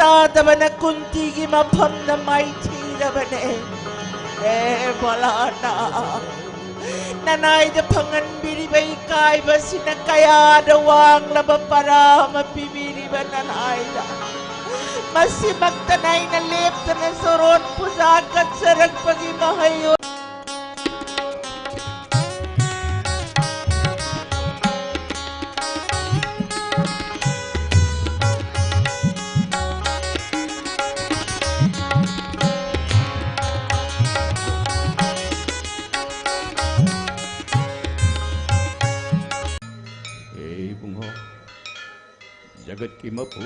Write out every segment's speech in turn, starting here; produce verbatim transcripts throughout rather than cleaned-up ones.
ꯇꯥꯗꯕꯅ ꯀꯨꯟꯇꯤꯒꯤ ꯃꯐꯝꯗ ꯃꯥꯏꯊꯤꯔꯕꯅꯦ꯫ ꯑꯦ ꯚꯣꯂꯥꯅꯥ, ꯅꯅꯥꯏꯗ ꯐꯪꯍꯟꯕꯤꯔꯤꯕ ꯏꯀꯥꯏꯕꯁꯤꯅ ꯀꯌꯥꯗ ꯋꯥꯡꯂꯕ ꯄꯔꯥ ꯑꯃ ꯄꯤꯕꯤꯔꯤꯕ ꯅꯅꯥꯏꯗ꯫ ꯃꯁꯤꯃꯛꯇꯅ ꯑꯩꯅ ꯂꯦꯞꯇꯅ ꯁꯣꯔꯣꯟ ꯄꯨꯖꯥ ꯀꯠꯆꯔꯛꯄꯒꯤ ꯃꯍꯩ ꯑꯣꯏ꯫ ꯍꯦ ꯏꯕꯨꯡꯉꯣ, ꯖꯒꯠꯀꯤ ꯃꯄꯨ,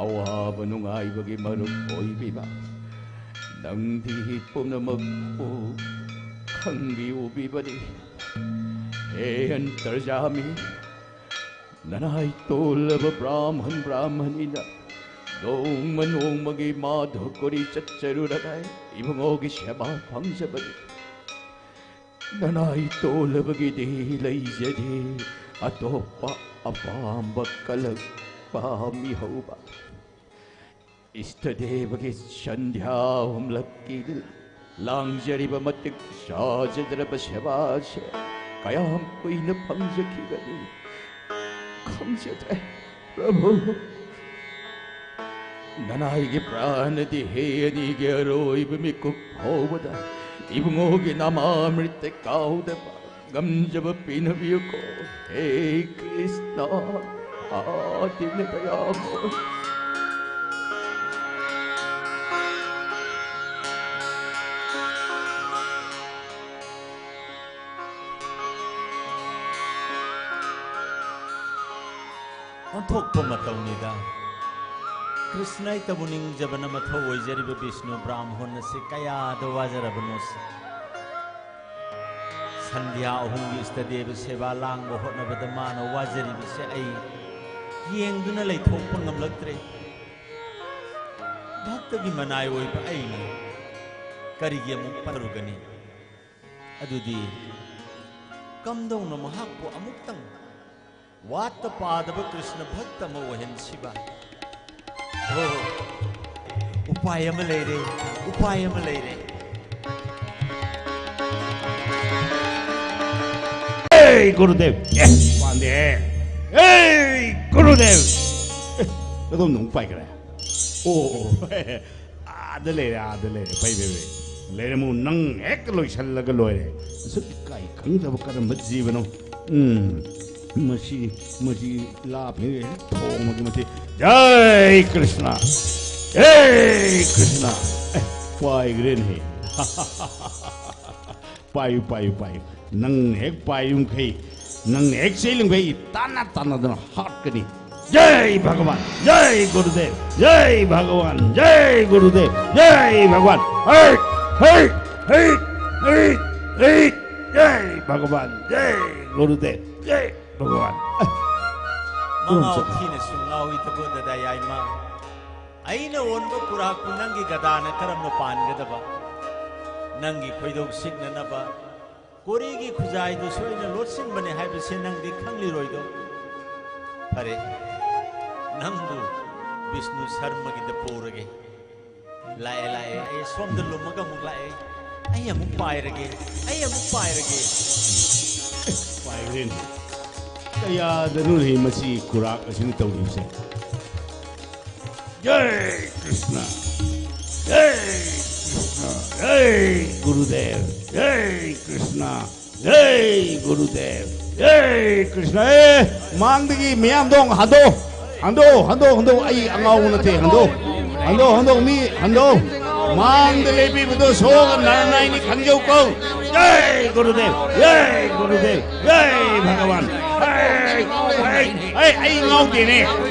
ꯑꯋꯥꯕ ꯅꯨꯡꯉꯥꯏꯕꯒꯤ ꯃꯔꯨꯞ ꯑꯣꯏꯕꯤꯕ, ꯅꯪꯗꯤ ꯄꯨꯝꯅꯃꯛꯄꯨ ꯈꯪꯕꯤꯎꯕꯤꯕꯅꯤ꯫ ꯍꯦ ꯑꯟꯇꯔꯖꯥꯃꯤ, ꯅꯅꯥꯏ ꯇꯣꯜꯂꯕ ꯕ꯭ꯔꯥꯍꯃꯟ ꯕ꯭ꯔꯥꯍꯃꯅꯤꯅ ꯅꯣꯡꯃ ꯅꯣꯡꯃꯒꯤ ꯃꯥꯙꯣꯀꯔꯤ ꯆꯠꯆꯔꯨꯔꯒ ꯏꯕꯨꯡꯉꯣꯒꯤ ꯁꯦꯕꯥ ꯐꯪꯖꯕꯅꯤ꯫ ꯅꯅꯥꯏ ꯇꯣꯜꯂꯕꯒꯤꯗꯤ ꯂꯩꯖꯗꯦ ꯑꯇꯣꯞꯄ ꯑꯄꯥꯝꯕ ꯀꯂꯛꯄ ꯃꯤꯍꯧꯕ꯫ ꯏꯁꯇꯗꯦꯕꯒꯤ ꯁꯟꯙ꯭ꯌꯥ ꯑꯍꯨꯝꯂꯛꯀꯤ ꯂꯥꯡꯖꯔꯤꯕ ꯃꯇꯤꯛ ꯆꯥꯖꯗ꯭ꯔꯕ ꯁꯦꯕꯥꯁꯦ ꯀꯌꯥꯝ ꯀꯨꯏꯅ ꯐꯪꯖꯈꯤꯒꯅꯤ ꯈꯪꯖꯗ꯭ꯔꯦ꯫ ꯄ꯭ꯔꯚꯨ, ꯅꯅꯥꯏꯒꯤ ꯄ꯭ꯔꯥꯅꯗꯤ ꯍꯦ ꯑꯅꯤꯒꯤ ꯑꯔꯣꯏꯕ ꯃꯤꯀꯨꯞ ꯐꯥꯎꯕꯗ ꯏꯕꯨꯡꯉꯣꯒꯤ ꯅꯥꯃꯥꯃ꯭ꯔꯤꯠꯇ ꯀꯥꯎꯗꯕ ꯉꯝꯖꯕ ꯄꯤꯅꯕꯤꯌꯨꯀꯣ꯫ ꯍꯦ ꯀ꯭ꯔꯤꯁꯅ, ꯑꯥ ꯗꯤꯟ ꯗꯌꯥꯃꯣꯏ꯫ ꯑꯣꯟꯊꯣꯛꯄ ꯃꯇꯧꯅꯤꯗ꯫ ꯀ꯭ꯔꯤꯁꯅ ꯏꯇꯕꯨ ꯅꯤꯡꯖꯕꯅ ꯃꯊꯧ ꯑꯣꯏꯖꯔꯤꯕ ꯕꯤꯁꯅꯨ ꯕ꯭ꯔꯥꯝꯍꯣꯟ ꯑꯁꯤ ꯀꯌꯥꯗ ꯋꯥꯖꯔꯕꯅꯣ ꯁꯤ꯫ ꯁꯟꯙ꯭ꯌꯥ ꯑꯍꯨꯝꯒꯤ ꯏꯁꯇꯗꯦꯕ ꯁꯦꯕꯥ ꯂꯥꯡꯕ ꯍꯣꯠꯅꯕꯗ ꯃꯥꯅ ꯋꯥꯖꯔꯤꯕꯁꯦ ꯑꯩ ꯌꯦꯡꯗꯨꯅ ꯂꯩꯊꯣꯛꯄ ꯉꯝꯂꯛꯇ꯭ꯔꯦ꯫ ꯚꯛꯇꯒꯤ ꯃꯅꯥꯏ ꯑꯣꯏꯕ ꯑꯩꯅ ꯀꯔꯤꯒꯤ ꯑꯃꯨꯛ ꯐꯔꯨꯒꯅꯤ? ꯑꯗꯨꯗꯤ ꯀꯝꯗꯧꯅ ꯃꯍꯥꯛꯄꯨ ꯑꯃꯨꯛꯇꯪ ꯋꯥꯠꯇ ꯄꯥꯗꯕ ꯀ꯭ꯔꯤꯁꯅ ꯚꯛꯇ ꯑꯃ ꯑꯣꯏꯍꯟꯁꯤꯕ? ꯎꯄꯥꯏ ꯑꯃ ꯂꯩꯔꯦ, ꯎꯄꯥꯏ ꯑꯃ ꯂꯩꯔꯦ꯫ ꯑꯦ ꯒꯨꯔꯨꯗꯦꯕ, ꯑꯦ ꯄꯥꯟꯗꯦ, ꯑꯦ ꯒꯨꯔꯨꯗꯦꯕ꯫ ꯑꯦ, ꯀꯗꯣꯝꯗ ꯑꯃꯨꯛ ꯄꯥꯏꯈ꯭ꯔꯦ? ꯑꯣ, ꯑꯣ, ꯑꯥꯗ ꯂꯩꯔꯦ, ꯑꯥꯗ ꯂꯩꯔꯦ꯫ ꯐꯩ, ꯐꯩ, ꯐꯩ꯫ ꯂꯩꯔꯝꯃꯨ, ꯅꯪ ꯍꯦꯛ ꯂꯣꯏꯁꯜꯂꯒ ꯂꯣꯏꯔꯦ꯫ ꯑꯁꯨꯛ ꯏꯀꯥꯏ ꯈꯪꯗꯕ ꯀꯔꯝꯕ ꯖꯤꯕꯅꯣ? ꯎꯝ, ꯃꯁꯤ, ꯃꯁꯤ ꯂꯥꯞꯄꯤꯉꯩ ꯊꯣꯡꯕꯒꯤ ꯃꯇꯤꯛ꯫ ꯖꯩ ꯀ꯭ꯔꯤꯁꯅ! ꯖꯩ ꯀ꯭ꯔꯤꯁꯅ! ꯑꯦ, ꯄꯥꯏꯈ꯭ꯔꯦꯅꯦ꯫ ꯄꯥꯏꯌꯨ, ꯄꯥꯏꯌꯨ, ꯄꯥꯏꯌꯨ꯫ ꯅꯪꯅ ꯍꯦꯛ ꯄꯥꯏꯔꯤꯃꯈꯩ, ꯅꯪꯅ ꯍꯦꯛ ꯆꯦꯜꯂꯤꯃꯈꯩ, ꯇꯥꯟꯅ ꯇꯥꯟꯅꯗꯅ ꯍꯥꯠꯀꯅꯤ꯫ ꯖꯩ ꯚꯒꯋꯥꯟ, ꯖꯩ ꯒꯨꯔꯨꯗꯦꯕ, ꯖꯩ ꯚꯒꯋꯥꯟ, ꯖꯩ ꯒꯨꯔꯨꯗꯦꯕ, ꯖꯩ ꯚꯒꯋꯥꯟ꯫ ꯍꯩ, ꯍꯩ, ꯍꯩ, ꯍꯩ, ꯍꯩ, ꯖꯩ ꯚꯒꯋꯥꯟ, ꯖꯩ ꯒꯨꯔꯨꯗꯦꯕ, ꯖꯩ ꯚꯒꯋꯥꯟ꯫ ꯑꯦ, ꯃꯉꯥꯎ ꯊꯤꯅꯁꯨ ꯉꯥꯎꯏꯗꯀꯣ ꯗꯗꯥ ꯌꯥꯏꯃ꯫ ꯑꯩꯅ ꯑꯣꯟꯕ ꯀꯨꯔꯥꯛꯄꯨ ꯅꯪꯒꯤ ꯒꯗꯥꯅ ꯀꯔꯝꯅ ꯄꯥꯟꯒꯗꯕ? ꯅꯪꯒꯤ ꯈꯣꯏꯗꯧ ꯁꯤꯛꯅꯅꯕ ꯀꯣꯔꯤꯒꯤ ꯈꯨꯖꯥꯏꯗꯨꯁꯨ ꯑꯩꯅ ꯂꯣꯠꯁꯤꯟꯕꯅꯦ ꯍꯥꯏꯕꯁꯦ ꯅꯪꯗꯤ ꯈꯪꯂꯤꯔꯣꯏꯗꯣ꯫ ꯐꯔꯦ, ꯅꯪꯕꯨ ꯕꯤꯁꯅꯨ ꯁꯔꯃꯒꯤꯗ ꯄꯨꯔꯒꯦ꯫ ꯂꯥꯛꯑꯦ, ꯂꯥꯛꯑꯦ꯫ ꯑꯩ ꯁꯣꯝꯗ ꯂꯨꯝꯃꯒ ꯑꯃꯨꯛ ꯂꯥꯛꯑꯦ꯫ ꯑꯩ ꯑꯃꯨꯛ ꯄꯥꯏꯔꯒꯦ꯫ ꯑꯩ ꯑꯃꯨꯛ ꯄꯥꯏꯔꯒꯦ꯫ ꯄꯥꯏꯈ꯭ꯔꯦꯅꯦ꯫ ꯀꯌꯥꯗꯅꯣꯅꯦ ꯃꯁꯤ ꯀꯨꯔꯥꯛ ꯑꯁꯤꯅ ꯇꯧꯔꯤꯕꯁꯦ? ꯖꯩ ꯀ꯭ꯔꯤꯁꯅ! ꯖꯩ ꯀ꯭ꯔꯤꯁꯅ! ꯖꯩ ꯒꯨꯔꯨꯗꯦꯕ! ꯖꯩ ꯀ꯭ꯔꯤꯁꯅ! ꯖꯩ ꯒꯨꯔꯨꯗꯦꯕ! ꯖꯩ ꯀ꯭ꯔꯤꯁꯅ! ꯑꯦ, ꯃꯥꯡꯗꯒꯤ ꯃꯤꯌꯥꯝꯗꯣ ꯍꯟꯗꯣ! ꯍꯟꯗꯣ, ꯍꯟꯗꯣ, ꯍꯟꯗꯣ! ꯑꯩ ꯑꯉꯥꯎꯕ ꯅꯠꯇꯦ, ꯍꯟꯗꯣ! ꯍꯟꯗꯣ, ꯍꯟꯗꯣ, ꯃꯤ ꯍꯟꯗꯣ! ꯃꯥꯡꯗ ꯂꯦꯞꯄꯤꯕꯗꯣ ꯁꯣꯒ ꯅꯥꯔꯅꯥꯏꯅꯤ ꯈꯪꯖꯧꯀꯣ! ꯖꯩ ꯒꯨꯔꯨꯗꯦꯕ! ꯖꯩ ꯒꯨꯔꯨꯗꯦꯕ! ꯖꯩ ꯚꯒꯋꯥꯟ! ꯍꯩ! ꯍꯩ! ꯍꯩ! ꯑꯩ ꯉꯥꯎꯗꯦꯅꯦ!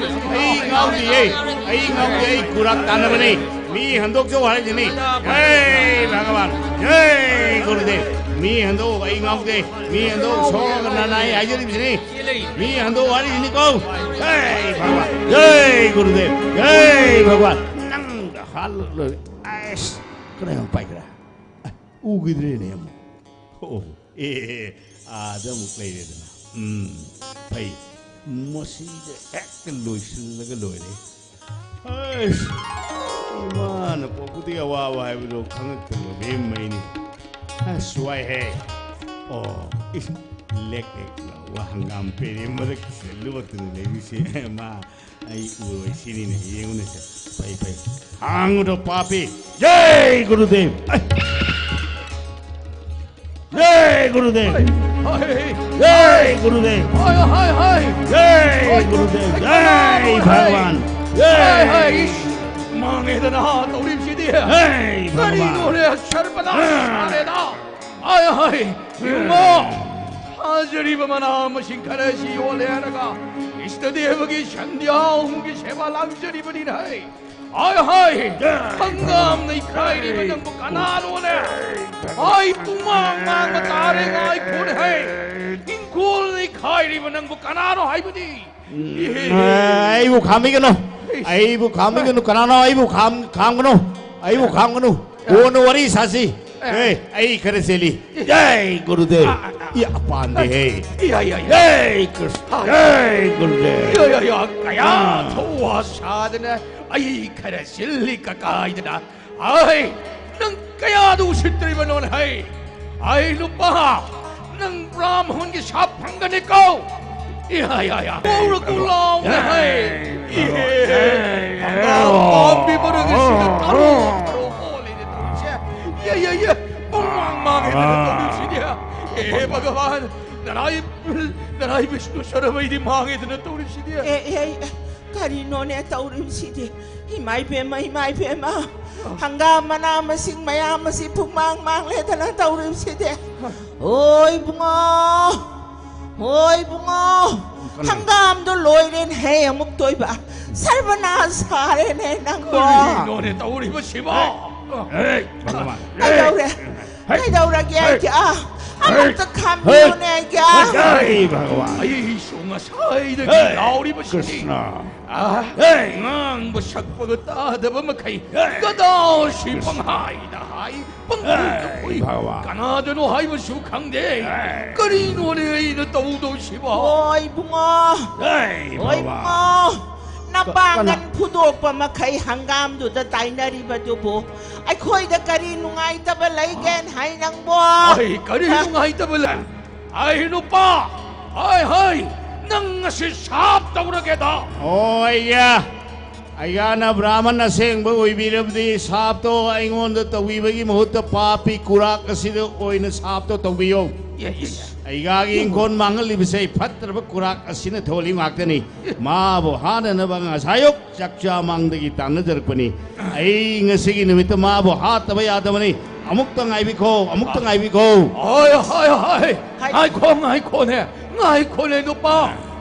ꯑꯩ ꯉꯥꯎꯗꯤꯌꯦ! ꯑꯩ ꯉꯥꯎꯗꯦ! ꯑꯩ ꯀꯨꯔꯥꯛ ꯇꯥꯟꯅꯕꯅꯦ! ꯃꯤ ꯍꯟꯗꯣꯛꯆꯧ ꯍꯥꯏꯁꯤꯅꯤ! ꯖꯩ ꯚꯒꯋꯥꯟ! ꯖꯩ ꯒꯨꯔꯨꯗꯦꯕ! ꯃꯤ ꯍꯟꯗꯣꯛ! ꯑꯩ ꯉꯥꯎꯗꯦ! ꯃꯤ ꯍꯟꯗꯣꯛ! ꯁꯣꯒ ꯅꯥꯔꯅꯥꯏ ꯍꯥꯏꯖꯔꯤꯕꯁꯤꯅꯤ! ꯃꯤ ꯍꯟꯗꯣꯛ ꯍꯥꯏꯔꯤꯁꯤꯅꯤꯀꯣ! ꯖꯩ ꯚꯒꯋꯥꯟ! ꯖꯩ ꯒꯨꯔꯨꯗꯦꯕ! ꯖꯩ ꯚꯒꯋꯥꯟ! ꯅꯪꯗ ꯍꯥꯠꯂ ꯂꯣꯏꯔꯦ! ꯑꯁ! ꯀꯗꯥꯏ ꯑꯃꯨꯛ ꯄꯥꯏꯈ꯭ꯔꯦ? ꯑꯦ, ꯎꯈꯤꯗ꯭ꯔꯦꯅꯦ ꯑꯃꯨꯛ꯫ ꯑꯣ, ꯑꯦ, ꯑꯦ, ꯑꯦ, ꯑꯥꯗ ꯑꯃꯨꯛ ꯂꯩꯔꯦꯗꯅ꯫ ꯎꯝ, ꯐꯩ꯫ ꯃꯁꯤꯗ ꯍꯦꯛꯇ ꯂꯣꯏꯁꯤꯜꯂꯒ ꯂꯣꯏꯔꯦ꯫ ꯑꯩꯁ, ꯏꯃꯥ, ꯑꯋꯥꯕ ꯍꯥꯏꯕꯗꯣ ꯈꯪꯉꯛꯇꯕ ꯕꯦꯝꯃꯩꯅꯤ꯫ ꯑꯁ, ꯋꯥꯏꯍꯦ꯫ ꯑꯣ, ꯏꯁ, ꯂꯦꯛ ꯂꯦꯛ ꯂꯥꯎꯕ ꯍꯪꯒꯥꯝ ꯄꯦꯔꯦ ꯃꯔꯛꯁꯤꯗ ꯂꯣꯠꯇꯨꯅ ꯂꯩꯔꯤꯁꯦ꯫ ꯃꯥ ꯑꯩ ꯎꯔꯣꯏ ꯁꯤꯅꯤꯅꯦ, ꯌꯦꯡꯉꯨꯅꯦꯁꯦ꯫ ꯐꯩ, ꯐꯩ꯫ ꯍꯥꯡꯉꯨꯗ ꯄꯥꯄꯤ꯫ ꯖꯩ ꯒꯨꯔꯨꯗꯦꯕ꯫ ꯑꯩ꯫ ꯖꯩ ꯒꯨꯔꯨꯗꯦꯕ꯫ ꯍꯣꯏ, ꯍꯣꯏ꯫ ꯖꯩ ꯒꯨꯔꯨꯗꯦꯕ꯫ ꯍꯣꯏ, ꯍꯣꯏ, ꯍꯣꯏ꯫ ꯖꯩ ꯍꯣꯏ, ꯒꯨꯔꯨꯗꯦꯕ꯫ ꯍꯣꯏ, ꯖꯩ ꯍꯣꯏ, ꯍꯣꯏ꯫ ꯚꯒꯋꯥꯟ꯫ ꯍꯣꯏ, ꯍꯣꯏ, ꯖꯩ꯫ ꯏꯁ, ꯃꯥꯡꯉꯦꯗꯅ ꯇꯧꯔꯤꯕꯁꯤꯗꯤ꯫ ꯍꯩ, ꯚꯒꯋꯥꯟ꯫ ꯀꯔꯤꯅꯣꯅꯦ, ꯁꯔꯕꯅꯥꯁ ꯁꯥꯔꯦꯗ꯫ ꯍꯣꯏ, ꯍꯣꯏ, ꯏꯕꯨꯡꯉꯣ꯫ ꯊꯥꯖꯔꯤꯕ ꯃꯅꯥ ꯃꯁꯤꯡ ꯈꯔꯁꯤ ꯌꯣꯜꯂꯦ ꯍꯥꯏꯔꯒ ꯏꯁꯇꯗꯦꯕꯒꯤ ꯁꯟꯙ꯭ꯌꯥ ꯑꯍꯨꯝꯒꯤ ꯁꯦꯕꯥ ꯂꯥꯡꯖꯔꯤꯕꯅꯤꯅꯦ꯫ ꯍꯥꯏ ꯍꯥꯏ, ꯍꯪꯒꯥꯝ ꯅꯩꯈꯥꯏꯔꯤꯕ ꯅꯪꯕꯨ ꯀꯅꯥꯅꯣꯅꯦ? ꯍꯥꯏ, ꯄꯨꯡꯃꯥꯡ ꯃꯥꯡꯕ ꯇꯥꯔꯦ ꯉꯥꯏꯈꯣꯅꯦ꯫ ꯍꯥꯏ, ꯏꯪꯈꯣꯜ ꯅꯩꯈꯥꯏꯔꯤꯕ ꯅꯪꯕꯨ ꯀꯅꯥꯅꯣ ꯍꯥꯏꯕꯅꯤ? ꯑꯩꯕꯨ ꯈꯥꯝꯕꯤꯒꯅꯨ꯫ ꯑꯩꯕꯨ ꯈꯥꯝꯕꯤꯒꯅꯨ꯫ ꯀꯅꯥꯅꯣ ꯑꯩꯕꯨ ꯈꯥꯝ-, ꯈꯥꯝꯒꯅꯨ꯫ ꯑꯩꯕꯨ ꯈꯥꯝꯒꯅꯨ꯫ ꯀꯣꯟꯅ ꯋꯥꯔꯤ ꯁꯥꯁꯤ꯫ ꯑꯦ, ꯑꯩ ꯈꯔ ꯆꯦꯜꯂꯤ꯫ ꯖꯩ ꯒꯨꯔꯨꯗꯦꯕ꯫ ꯑ, ꯑ, ꯑ꯫ ꯏ, ꯄꯥꯟꯗꯦꯍꯦ꯫ ꯏꯌꯥ, ꯏꯌꯥ, ꯏꯌꯥ꯫ ꯖꯩ ꯀ꯭ꯔꯤꯁꯅ꯫ ꯍꯥꯏ꯫ ꯖꯩ ꯒꯨꯔꯨꯗꯦꯕ꯫ ꯏꯌꯥ, ꯏꯌꯥ, ꯏꯌꯥ꯫ ꯀꯌꯥ ꯑꯥ꯫ ꯊꯧꯋꯥ ꯁꯥꯗꯅ ꯑꯩ ꯈꯔ ꯆꯤꯜꯂꯤ ꯀꯀꯥꯏꯗꯅ꯫ ꯑꯩ, ꯅꯪ ꯀꯌꯥꯗꯨ ꯎꯁꯤꯠꯇ꯭ꯔꯤꯕꯅꯣꯅꯦ ꯍꯩ? ꯑꯩ ꯅꯨꯄꯥ, ꯅꯪ ꯕ꯭ꯔꯥꯝꯍꯣꯟꯒꯤ ꯁꯥꯞ ꯐꯪꯒꯅꯤꯀꯣ꯫ ꯏꯌꯥ, ꯏꯌꯥ, ꯏꯌꯥ꯫ ꯀꯧꯔ ꯀꯧ ꯂꯥꯎꯅꯦ ꯍꯩ꯫ ꯏꯍꯦ꯫ ꯍꯪꯒꯥꯝ ꯄꯥꯝꯕꯤ ꯃꯔꯛꯁꯤꯗ ꯇꯔꯨ ꯇꯔꯨ ꯑꯣꯜꯂꯦꯅꯦ ꯇꯧꯔꯤꯁꯦ꯫ ꯌꯦ, ꯌꯦ, ꯌꯦ꯫ ꯄꯨꯡꯃꯥꯡ ꯃꯥꯡꯉꯦꯗꯅ ꯇꯧꯔꯤꯁꯤꯗꯤ꯫ ꯑꯦ, ꯚꯒꯋꯥꯟ, ꯅꯔꯥꯏ, ꯅꯔꯥꯏ ꯕꯤꯁꯅꯨ ꯁꯔꯕꯩꯗꯤ ꯃꯥꯡꯉꯦꯗꯅ ꯇꯧꯔꯤꯁꯤꯗꯤ꯫ ꯑꯦ, ꯑꯦ, ꯑꯦ, ꯀꯔꯤꯅꯣꯅꯦ ꯇꯧꯔꯤꯕꯁꯤꯗꯤ? ꯏꯃꯥ ꯏꯕꯦꯝꯃ, ꯏꯃꯥ ꯏꯕꯦꯝꯃ꯫ ꯍꯪꯒꯥꯝ ꯃꯅꯥ ꯃꯁꯤꯡ ꯃꯌꯥꯝ ꯑꯁꯤ ꯄꯨꯡꯃꯥꯡ ꯃꯥꯡꯂꯦꯗꯅ ꯇꯧꯔꯤꯕꯁꯤꯗꯤ꯫ ꯍꯣꯏ ꯏꯕꯨꯡꯉꯣ, ꯍꯣꯏ ꯏꯕꯨꯡꯉꯣ, ꯀꯅꯥ? ꯍꯪꯒꯥꯝꯗꯣ ꯂꯣꯏꯔꯦꯅꯦꯍꯦ ꯑꯃꯨꯛꯇꯣꯏꯕ꯫ ꯁꯔꯕꯅꯥꯁ ꯁꯥꯔꯦꯅꯦ ꯅꯪꯕꯣ꯫ ꯀꯔꯤꯅꯣꯅꯦ ꯇꯧꯔꯤꯕꯁꯤꯕꯣ? ꯍꯦ, ꯚꯒꯋꯥꯟ꯫ ꯀꯩꯗꯧꯔꯦ? ꯍꯦ꯫ ꯀꯩꯗꯧꯔꯒꯦ ꯍꯦ꯫ ꯑꯩꯒꯤ? ꯑꯥ, ꯍꯦ꯫ ꯑꯃꯨꯛꯇ ꯈꯥꯝꯕꯤꯌꯨꯅꯦ ꯑꯩꯒꯤ? ꯑꯥ꯫ ꯍꯦ, ꯚꯒꯋꯥꯟ꯫ ꯑꯩꯁꯨ ꯉꯁꯥꯏꯗꯒꯤ ꯍꯦ, ꯂꯥꯎꯔꯤꯕꯁꯤꯅꯤ꯫ ꯀ꯭ꯔꯤꯁꯅ꯫ ꯑꯥ, ꯍꯦ꯫ ꯉꯥꯡꯕ ꯁꯛꯄꯒ ꯇꯥꯗꯕ ꯃꯈꯩ ꯍꯦ꯫ ꯒꯗꯥꯁꯤ ꯀ꯭ꯔꯤꯁꯅ꯫ ꯄꯪꯍꯥꯏꯗ ꯍꯥꯏ꯫ ꯄꯪꯐꯨꯗ ꯍꯦ, ꯐꯨꯏ꯫ ꯚꯒꯋꯥꯟ꯫ ꯀꯅꯥꯗꯅꯣ ꯍꯥꯏꯕꯁꯨ ꯈꯪꯗꯦ꯫ ꯍꯦ꯫ ꯀꯔꯤꯅꯣꯅꯦ ꯑꯩꯅ ꯇꯧꯗꯧꯁꯤꯕꯣ? ꯍꯣꯏ, ꯏꯕꯨꯡꯉꯣ꯫ ꯍꯦ, ꯍꯣꯏ, ꯚꯒꯋꯥꯟ꯫ ꯏꯕꯨꯡꯉꯣ꯫ ꯄꯥꯡꯒꯟ ꯐꯨꯗꯣꯛꯄ ꯃꯈꯩ ꯍꯪꯒꯥꯝꯗꯨꯗ ꯇꯥꯏꯅꯔꯤꯕꯗꯨꯕꯨ ꯑꯩꯈꯣꯏꯗ ꯀꯔꯤ ꯅꯨꯡꯉꯥꯏꯇꯕ ꯂꯩꯒꯦꯅ ꯍꯥꯏ ꯅꯪꯕꯣ? ꯑꯩ ꯀꯔꯤ ꯅꯨꯡꯉꯥꯏꯇꯕ ꯂꯩ? ꯑꯩ ꯅꯨꯄꯥ, ꯍꯥꯏ ꯍꯥꯏ, ꯅꯪ ꯉꯁꯤ ꯁꯥꯞ ꯇꯧꯔꯒꯦꯗ꯫ ꯑꯣ ꯑꯩꯒ ꯑꯩꯒꯥꯅ ꯕ꯭ꯔꯥꯍꯃꯟ ꯑꯁꯦꯡꯕ ꯑꯣꯏꯕꯤꯔꯕꯗꯤ ꯁꯥꯞꯇꯣ ꯑꯩꯉꯣꯟꯗ ꯇꯧꯕꯤꯕꯒꯤ ꯃꯍꯨꯠꯇ ꯄꯥꯄꯤ ꯀꯨꯔꯥꯛ ꯑꯁꯤꯗ ꯑꯣꯏꯅ ꯁꯥꯞꯇꯣ ꯇꯧꯕꯤꯌꯣ꯫ ꯌꯦ, ꯌꯦ, ꯌꯦ꯫ ꯑꯩꯒꯥꯒꯤ ꯏꯪꯈꯣꯜ ꯃꯥꯡꯍꯜꯂꯤꯕꯁꯦ ꯐꯠꯇ꯭ꯔꯕ ꯀꯨꯔꯥꯛ ꯑꯁꯤꯅ ꯊꯣꯛꯍꯜꯂꯤ ꯉꯥꯛꯇꯅꯤ꯫ ꯃꯥꯕꯨ ꯍꯥꯠꯅꯅꯕ ꯉꯁꯥꯏꯌꯨꯛ ꯆꯥꯛꯆꯥ ꯃꯥꯡꯗꯒꯤ ꯇꯥꯟꯅꯖꯔꯛꯄꯅꯤ꯫ ꯑꯩ ꯉꯁꯤꯒꯤ ꯅꯨꯃꯤꯠꯇ ꯃꯥꯕꯨ ꯍꯥꯠꯇꯕ ꯌꯥꯗꯕꯅꯤ꯫ ꯑꯃꯨꯛꯇ ꯉꯥꯏꯕꯤꯈꯣ, ꯑꯃꯨꯛꯇ ꯉꯥꯏꯕꯤꯈꯣ꯫ ꯍꯣꯏ ꯍꯣꯏ ꯍꯣꯏ꯫ ꯍꯥꯏ꯫ ꯉꯥꯏꯈꯣ ꯉꯥꯏꯈꯣꯅꯦ, ꯉꯥꯏꯈꯣꯅꯦ ꯅꯨꯄꯥ꯫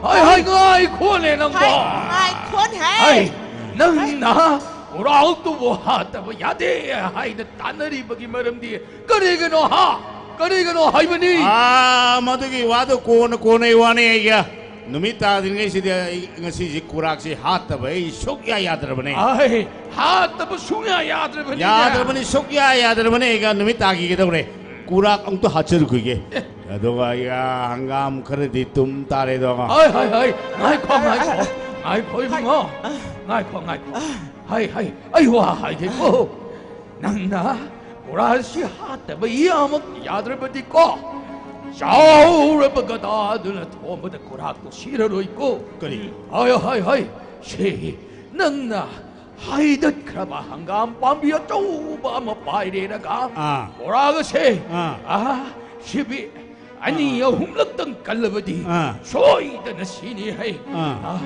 ꯍꯥꯏ ꯍꯥꯏ, ꯉꯥꯏꯈꯣꯅꯦ ꯅꯪꯕꯣ꯫ ꯍꯥꯏ, ꯉꯥꯏꯈꯣꯅꯦ꯫ ꯍꯥꯏ, ꯅꯪꯅ ꯀꯨꯔꯥꯛꯇꯨꯕꯨ ꯍꯥꯠꯇꯕ ꯌꯥꯗꯦ ꯍꯥꯏꯅ ꯇꯥꯟꯅꯔꯤꯕꯒꯤ ꯃꯔꯝꯗꯤ ꯀꯔꯤꯒꯤꯅꯣ ꯍꯥ? ꯀꯔꯤꯒꯤꯅꯣ ꯍꯥꯏꯕꯅꯤ? ꯑꯥ, ꯃꯗꯨꯒꯤ ꯋꯥꯗꯣ ꯀꯣꯟꯅ ꯀꯣꯟꯅꯩ ꯋꯥꯅꯤ ꯑꯩꯒ꯫ ꯅꯨꯃꯤꯠ ꯇꯥꯗ꯭ꯔꯤꯉꯩꯁꯤꯗ ꯑꯩ ꯉꯁꯤꯁꯤ ꯀꯨꯔꯥꯛꯁꯤ ꯍꯥꯠꯇꯕ ꯑꯩ ꯁꯨꯛꯌꯥ ꯌꯥꯗ꯭ꯔꯕꯅꯦ꯫ ꯑꯩ ꯍꯥꯠꯇꯕ ꯁꯨꯡꯌꯥ ꯌꯥꯗ꯭ꯔꯕꯅꯤ꯫ ꯌꯥꯗ꯭ꯔꯕꯅꯤ, ꯁꯨꯛꯌꯥ ꯌꯥꯗ꯭ꯔꯕꯅꯤ꯫ ꯑꯩꯒ ꯅꯨꯃꯤꯠ ꯇꯥꯈꯤꯒꯗꯧꯔꯦ꯫ ꯀꯨꯔꯥꯛ ꯑꯃꯨꯛꯇ ꯍꯥꯠꯆꯔꯨꯈꯤꯒꯦ꯫ ꯑꯗꯨꯒ ꯑꯩꯒ ꯍꯪꯒꯥꯝ ꯈꯔꯗꯤ ꯇꯨꯝ ꯇꯥꯔꯦꯗꯣ꯫ ꯍꯥꯏ ꯍꯥꯏ ꯍꯥꯏ, ꯉꯥꯏꯈꯣ ꯉꯥꯏꯈꯣ, ꯉꯥꯏꯈꯣ ꯏꯕꯨꯡꯉꯣ, ꯉꯥꯏꯈꯣ ꯉꯥꯏꯈꯣ꯫ ꯍꯥꯏ ꯍꯥꯏ, ꯑꯩ ꯋꯥ ꯍꯥꯏꯒꯦꯀꯣ꯫ ꯅꯪꯅ ꯀꯨꯔꯥꯛꯁꯤ ꯍꯥꯠꯇꯕ ꯌꯥꯃꯛ ꯌꯥꯗ꯭ꯔꯕꯗꯤꯀꯣ, ꯆꯥꯎꯔꯕ ꯒꯗꯥꯗꯨꯅ ꯊꯣꯝꯕꯗ ꯀꯨꯔꯥꯛꯇꯣ ꯁꯤꯔꯔꯣꯏꯀꯣ꯫ ꯀꯔꯤ? ꯍꯥꯏ ꯍꯥꯏ ꯍꯥꯏ, ꯁꯤ ꯅꯪꯅ ꯍꯥꯏꯗꯠꯈ꯭ꯔꯕ ꯍꯪꯒꯥꯝ ꯄꯥꯝꯕꯤ ꯑꯆꯧꯕ ꯑꯃ ꯄꯥꯏꯔꯦꯔꯒ, ꯑꯥ꯫ ꯀꯨꯔꯥꯛ ꯑꯁꯦ, ꯑꯥ꯫ ꯑꯥ, ꯁꯤꯕꯤ ꯑꯅꯤ ꯑꯍꯨꯝꯂꯛꯇꯪ ꯀꯜꯂꯕꯗꯤ ꯑꯥ꯫ ꯁꯣꯏꯗꯅ ꯁꯤꯅꯤ ꯍꯩ꯫ ꯑꯥ꯫ ꯑꯥ,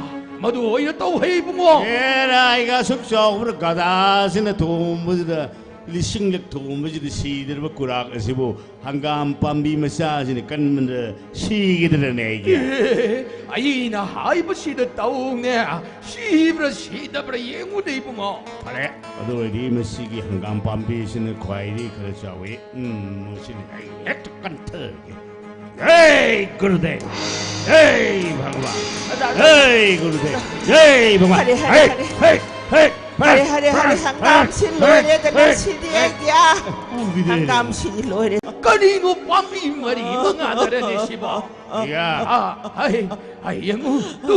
ꯃꯗꯨ ꯑꯣꯏꯅ ꯇꯧ ꯍꯩ ꯏꯕꯨꯡꯉꯣ꯫ ꯑꯦꯔꯥ, ꯑꯩꯒ ꯑꯁꯨꯛ ꯆꯥꯎꯕ ꯒꯗꯥꯁꯤꯅ ꯊꯣꯝꯕꯁꯤꯗ ꯂꯤꯁꯤꯡꯂꯛ ꯊꯣꯝꯕꯁꯤꯗ ꯁꯤꯗ꯭ꯔꯕ ꯀꯨꯔꯥꯛ ꯑꯁꯤꯕꯨ ꯍꯪꯒꯥꯝ ꯄꯥꯝꯕꯤ ꯃꯆꯥꯁꯤꯅ ꯀꯟꯕꯗ ꯁꯤꯒꯗ꯭ꯔꯅꯦ ꯑꯩꯒꯤ? ꯑꯦ, ꯑꯩꯅ ꯍꯥꯏꯕꯁꯤꯗ ꯇꯧꯅꯦ, ꯁꯤꯕ꯭ꯔꯥ ꯁꯤꯗꯕ꯭ꯔꯥ ꯌꯦꯡꯉꯨꯅꯦ ꯏꯕꯨꯡꯉꯣ꯫ ꯐꯔꯦ, ꯑꯗꯨ ꯑꯣꯏꯔꯗꯤ ꯃꯁꯤꯒꯤ ꯍꯪꯒꯥꯝ ꯄꯥꯝꯕꯤꯁꯤꯅ ꯈ꯭ꯋꯥꯏꯗꯒꯤ ꯈꯔ ꯆꯥꯎꯏ꯫ ꯎꯝ, ꯃꯁꯤꯅ ꯑꯩ ꯍꯦꯛꯇ ꯀꯟꯊꯔꯒꯦ꯫ ꯍꯦ ꯒꯨꯔꯨꯗꯦꯕ! ꯍꯦ ꯚꯒꯋꯥꯟ! ꯍꯦ ꯒꯨꯔꯨꯗꯦꯕ! ꯍꯦ ꯚꯒꯋꯥꯟ! ꯐꯔꯦ, ꯐꯔꯦ, ꯍꯦ! ꯐꯔꯦ꯫ ꯍꯦ! ꯍꯦ! ꯍꯔꯦ, ꯍꯔꯦ, ꯍꯔꯦ, ꯍꯪꯒꯥꯝꯁꯤ ꯂꯣꯏꯔꯦꯗꯅ, ꯁꯤꯗꯤ ꯑꯩꯒꯤ, ꯑꯥ, ꯎꯈꯤꯗꯦ꯫ ꯍꯪꯒꯥꯝꯁꯤꯗꯤ ꯂꯣꯏꯔꯦ꯫ ꯀꯔꯤꯅꯣ ꯄꯥꯝꯕꯤ ꯃꯔꯤ ꯃꯉꯥꯗꯔꯅꯦ ꯁꯤꯕꯣ? ꯏꯌꯥ꯫ ꯑꯥ, ꯍꯩ, ꯍꯩ, ꯌꯦꯡꯉꯨ, ꯇꯨ,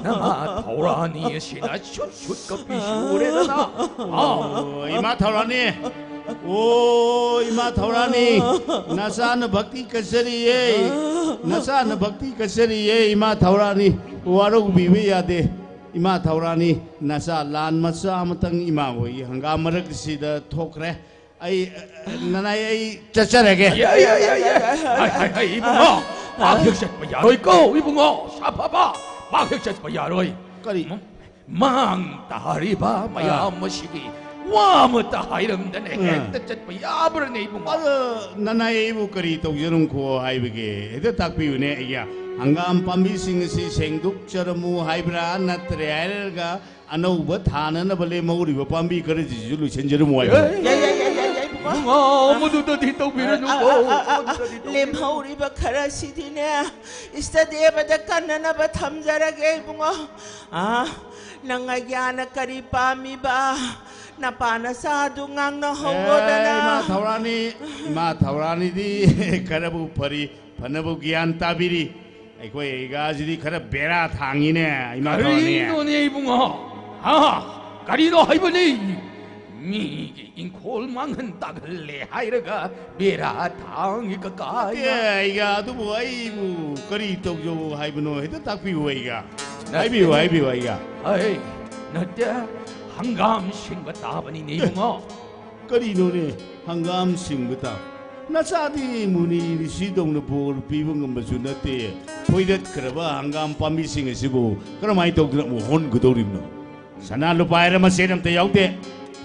ꯅꯃꯥ ꯊꯧꯔꯥꯅꯤ ꯑꯁꯤꯅ ꯁꯨꯠ ꯁꯨꯠ ꯀꯞꯄꯤꯁꯤ ꯎꯔꯦꯗꯅ꯫ ꯑꯥ꯫ ꯑꯣ, ꯏꯃꯥ ꯊꯧꯔꯥꯅꯤ꯫ ꯑꯣ, ꯏꯃꯥ ꯊꯧꯔꯥꯅꯤ, ꯅꯆꯥꯅ ꯚꯛꯇꯤ ꯀꯠꯆꯔꯤꯌꯦ꯫ ꯅꯆꯥꯅ ꯚꯛꯇꯤ ꯀꯠꯆꯔꯤꯌꯦ, ꯏꯃꯥ ꯊꯧꯔꯥꯅꯤ꯫ ꯋꯥꯔꯧꯕꯤꯕ ꯌꯥꯗꯦ꯫ ꯏꯃꯥ ꯊꯧꯔꯥꯅꯤ, ꯅꯆꯥ ꯂꯥꯟ ꯃꯆꯥ ꯑꯃꯇꯪ ꯏꯃꯥ ꯍꯣꯏꯒꯤ ꯍꯪꯒꯥꯝ ꯃꯔꯛꯁꯤꯗ ꯊꯣꯛꯈ꯭ꯔꯦ꯫ ꯑꯩ, ꯅꯅꯥꯏ, ꯑꯩ ꯆꯠꯆꯔꯒꯦ꯫ ꯌꯥꯏ, ꯌꯥꯏ, ꯌꯥꯏ, ꯌꯥꯏ, ꯌꯥꯏ꯫ ꯍꯥꯏ, ꯍꯥꯏ, ꯍꯥꯏ, ꯏꯕꯨꯡꯉꯣ, ꯄꯥꯛ ꯍꯦꯛ ꯆꯠꯄ ꯌꯥꯔꯣꯏꯀꯣ, ꯏꯕꯨꯡꯉꯣ, ꯁꯥꯐꯕ, ꯄꯥꯛ ꯍꯦꯛ ꯆꯠꯄ ꯌꯥꯔꯣꯏ꯫ ꯀꯔꯤ? ꯃ-, ꯃꯥꯡ ꯇꯥꯔꯤꯕ ꯃꯌꯥꯝ ꯑꯥ꯫ ꯑꯁꯤꯒꯤ ꯋꯥ ꯑꯃꯇ ꯍꯥꯏꯔꯝꯗꯅ ꯑꯥ꯫ ꯍꯦꯛꯇ ꯆꯠꯄ ꯌꯥꯕ꯭ꯔꯅꯦ, ꯏꯕꯨꯡꯉꯣ? ꯑꯗꯣ ꯅꯅꯥꯏ ꯑꯩꯕꯨ ꯀꯔꯤ ꯇꯧꯖꯔꯝꯈꯣ ꯍꯥꯏꯕꯒꯦ? ꯍꯦꯛꯇ ꯇꯥꯛꯄꯤꯌꯨꯅꯦ꯫ ꯑꯩꯒꯤ ꯍꯪꯒꯥꯝ ꯄꯥꯝꯕꯤꯁꯤꯡ ꯑꯁꯤ ꯁꯦꯡꯗꯣꯛꯆꯔꯝꯃꯨ ꯍꯥꯏꯕ꯭ꯔꯥ, ꯅꯠꯇ꯭ꯔꯦ ꯍꯥꯏꯔꯒ ꯑꯅꯧꯕ ꯊꯥꯅꯅꯕ ꯂꯦꯝꯍꯧꯔꯤꯕ ꯄꯥꯝꯕꯤ ꯈꯔꯁꯤꯁꯨ ꯂꯣꯏꯁꯤꯟꯖꯔꯝꯃꯨ ꯍꯥꯏꯕ꯭ꯔꯥ? ꯌꯥꯏ, ꯌꯥꯏ, ꯌꯥꯏ, ꯌꯥꯏ, ꯌꯥꯏ, ꯏꯕꯨꯡꯉꯣ꯫ ꯏꯕꯨꯡꯉꯣ, ꯃꯗꯨꯗꯗꯤ ꯇꯧꯕꯤꯔꯅꯨꯀꯣ, ꯑ, ꯑ, ꯑ, ꯑ, ꯃꯗꯨꯗꯗꯤ ꯇꯧꯕꯤꯔꯅꯨ꯫ ꯂꯦꯝꯍꯧꯔꯤꯕ ꯈꯔꯁꯤꯗꯤꯅꯦ, ꯏꯁꯇ ꯗꯦꯕꯗ ꯀꯟꯅꯅꯕ ꯊꯝꯖꯔꯒꯦ, ꯏꯕꯨꯡꯉꯣ꯫ ꯑꯥ, ꯅꯪ ꯑꯩꯒꯤ ꯑꯥꯅ ꯀꯔꯤ ꯄꯥꯝꯃꯤꯕ? ꯅꯄꯥ ꯅꯆꯥꯗꯨ ꯉꯥꯡꯅꯍꯧꯔꯣꯗꯅ꯫ ꯑꯦ, ꯏꯃꯥ ꯊꯧꯔꯥꯅꯤ, ꯏꯃꯥ ꯊꯧꯔꯥꯅꯤꯗꯤ ꯈꯔꯕꯨ ꯐꯔꯤ, ꯐꯅꯕꯨ ꯒ꯭ꯌꯥꯟ ꯇꯥꯕꯤꯔꯤ꯫ ꯑꯩꯈꯣꯏ ꯑꯩꯒꯥꯁꯤꯗꯤ ꯈꯔ ꯕꯦꯔꯥ ꯊꯥꯡꯉꯤꯅꯦ, ꯏꯃꯥ ꯊꯧꯔꯥꯅꯤ꯫ ꯀꯔꯤꯅꯣꯅꯦ, ꯏꯕꯨꯡꯉꯣ? ꯍꯥ? ꯀꯔꯤꯅꯣ ꯍꯥꯏꯕꯅꯤ? ꯃꯤꯒꯤ ꯏꯪꯈꯣꯜ ꯃꯥꯡꯍꯟ ꯇꯥꯛꯍꯜꯂꯦ ꯍꯥꯏꯔꯒ ꯕꯦꯔꯥ ꯊꯥꯡꯉꯤ ꯀꯀꯥ꯫ ꯅꯠꯇꯦ, ꯑꯩꯒ ꯑꯗꯨꯕꯨ ꯑꯩꯕꯨ ꯀꯔꯤ ꯇꯧꯖꯧ ꯍꯥꯏꯕꯅꯣ? ꯍꯦꯛꯇ ꯇꯥꯛꯄꯤꯌꯨ ꯑꯩꯒ꯫ ꯅꯠꯇꯦ꯫ ꯍꯥꯏꯕꯤꯌꯨ, ꯍꯥꯏꯕꯤꯌꯨ ꯑꯩꯒ꯫ ꯑꯩ, ꯅꯠꯇꯦ, ꯍꯪꯒꯥꯝ ꯁꯤꯡꯕ ꯇꯥꯕꯅꯤꯅꯦ, ꯏꯕꯨꯡꯉꯣ꯫ ꯀꯔꯤꯅꯣꯅꯦ? ꯍꯪꯒꯥꯝ ꯁꯤꯡꯕ ꯇꯥꯕ? ꯅꯆꯥꯗꯤ ꯃꯨꯅꯤ ꯔꯤꯁꯤꯗꯧꯅ ꯕꯣꯔ ꯄꯤꯕ ꯉꯝꯕꯁꯨ ꯅꯠꯇꯦ꯫ ꯐꯣꯏꯗꯠꯈ꯭ꯔꯕ ꯍꯪꯒꯥꯝ ꯄꯥꯝꯕꯤꯁꯤꯡ ꯑꯁꯤꯕꯨ ꯀꯔꯝꯍꯥꯏꯅ ꯇꯧꯗꯨꯅ ꯑꯃꯨꯛ ꯍꯣꯟꯒꯗꯧꯔꯤꯕꯅꯣ? ꯁꯅꯥ ꯂꯨꯄꯥ ꯍꯥꯏꯔ ꯃꯆꯦꯠ ꯑꯝꯇ ꯌꯥꯎꯗꯦ꯫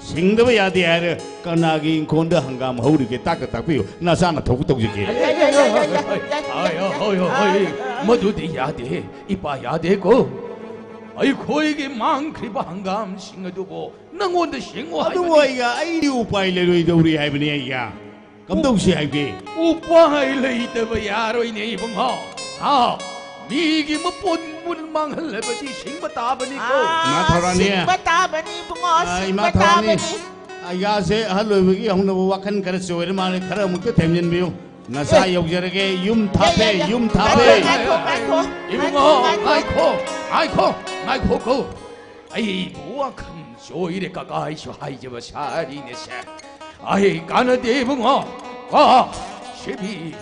ꯁꯤꯡꯗꯕ ꯌꯥꯗꯦ ꯍꯥꯏꯔ ꯀꯅꯥꯒꯤ ꯏꯪꯈꯣꯜꯗ ꯍꯪꯒꯥꯝ ꯍꯧꯔꯤꯒꯦ? ꯇꯥꯛꯀ ꯇꯥꯛꯄꯤꯌꯨ, ꯅꯆꯥꯅ ꯊꯧꯕ ꯇꯧꯖꯒꯦ꯫ ꯍꯣꯏ, ꯍꯣꯏ, ꯍꯣꯏ, ꯍꯣꯏ, ꯍꯣꯏ, ꯍꯣꯏ, ꯍꯣꯏ, ꯍꯣꯏ, ꯃꯗꯨꯗꯤ ꯌꯥꯗꯦ, ꯏꯄꯥ ꯌꯥꯗꯦꯀꯣ꯫ ꯑꯩꯈꯣꯏꯒꯤ ꯃꯥꯡꯈ꯭ꯔꯤꯕ ꯍꯪꯒꯥꯝꯁꯤꯡ ꯑꯗꯨꯕꯨ ꯅꯪꯉꯣꯟꯗ ꯁꯤꯡꯉꯣ ꯑꯗꯨꯕꯨ ꯍꯥꯏꯕꯅꯤ꯫ ꯑꯩꯒ, ꯑꯩꯗꯤ ꯎꯄꯥꯏ ꯂꯩꯔꯣꯏꯗꯧꯔꯤ ꯍꯥꯏꯕꯅꯤ ꯑꯩꯒ꯫ ꯀꯝꯗꯧꯁꯤ ꯍꯥꯏꯒꯦ? ꯎꯄꯥꯏ ꯂꯩꯇꯕ ꯌꯥꯔꯣꯏꯅꯦ ꯏꯕꯨꯡꯉꯣ꯫ ꯍꯥ, ꯃꯤꯒꯤ ꯃꯄꯨꯟ ꯃꯥꯡꯍꯜꯂꯕꯗꯤ ꯁꯤꯡꯕ ꯇꯥꯕꯅꯤꯀꯣ꯫ ꯏꯃꯥ ꯊꯧꯔꯥꯅꯤ꯫ ꯁꯤꯡꯕ ꯇꯥꯕꯅꯤ ꯏꯕꯨꯡꯉꯣ, ꯑꯥ, ꯏꯃꯥ ꯁꯤꯡꯕ ꯊꯧꯔꯥꯅꯤ꯫ ꯇꯥꯕꯅꯤ꯫ ꯑꯩꯒꯥꯁꯦ ꯑꯍꯜ ꯑꯣꯏꯕꯒꯤ ꯍꯧꯅꯕ ꯋꯥꯈꯜ ꯈꯔ ꯆꯣꯏꯔ ꯃꯥꯜꯂꯦ꯫ ꯈꯔ ꯑꯃꯨꯛꯇ ꯊꯦꯝꯖꯤꯟꯕꯤꯌꯨ꯫ ꯅꯆꯥ ꯑꯦ꯫ ꯌꯧꯖꯔꯒꯦ꯫ ꯌꯨꯝ ꯊꯥꯞꯄꯦ, ꯌꯥ, ꯌꯥ, ꯌꯥ꯫ ꯌꯨꯝ ꯊꯥꯞꯄꯦ꯫ ꯉꯥꯏꯈꯣ, ꯉꯥꯏꯈꯣ, ꯏꯕꯨꯡꯉꯣ, ꯉꯥꯏꯈꯣ, ꯉꯥꯏꯈꯣ꯫ ꯉꯥꯏꯈꯣ, ꯉꯥꯏꯈꯣ, ꯉꯥꯏꯈꯣꯀꯣ꯫ ꯑꯩꯕꯨ ꯋꯥꯈꯜ ꯆꯣꯏꯔꯦ ꯀꯀꯥ, ꯑꯩꯁꯨ ꯍꯥꯏꯖꯕ ꯁꯥꯔꯤꯅꯦꯁꯦ꯫ ꯑꯩ ꯀꯥꯟꯅꯗꯦ ꯏꯕꯨꯡꯉꯣ꯫ ꯀꯣ, ꯁꯤꯕꯤ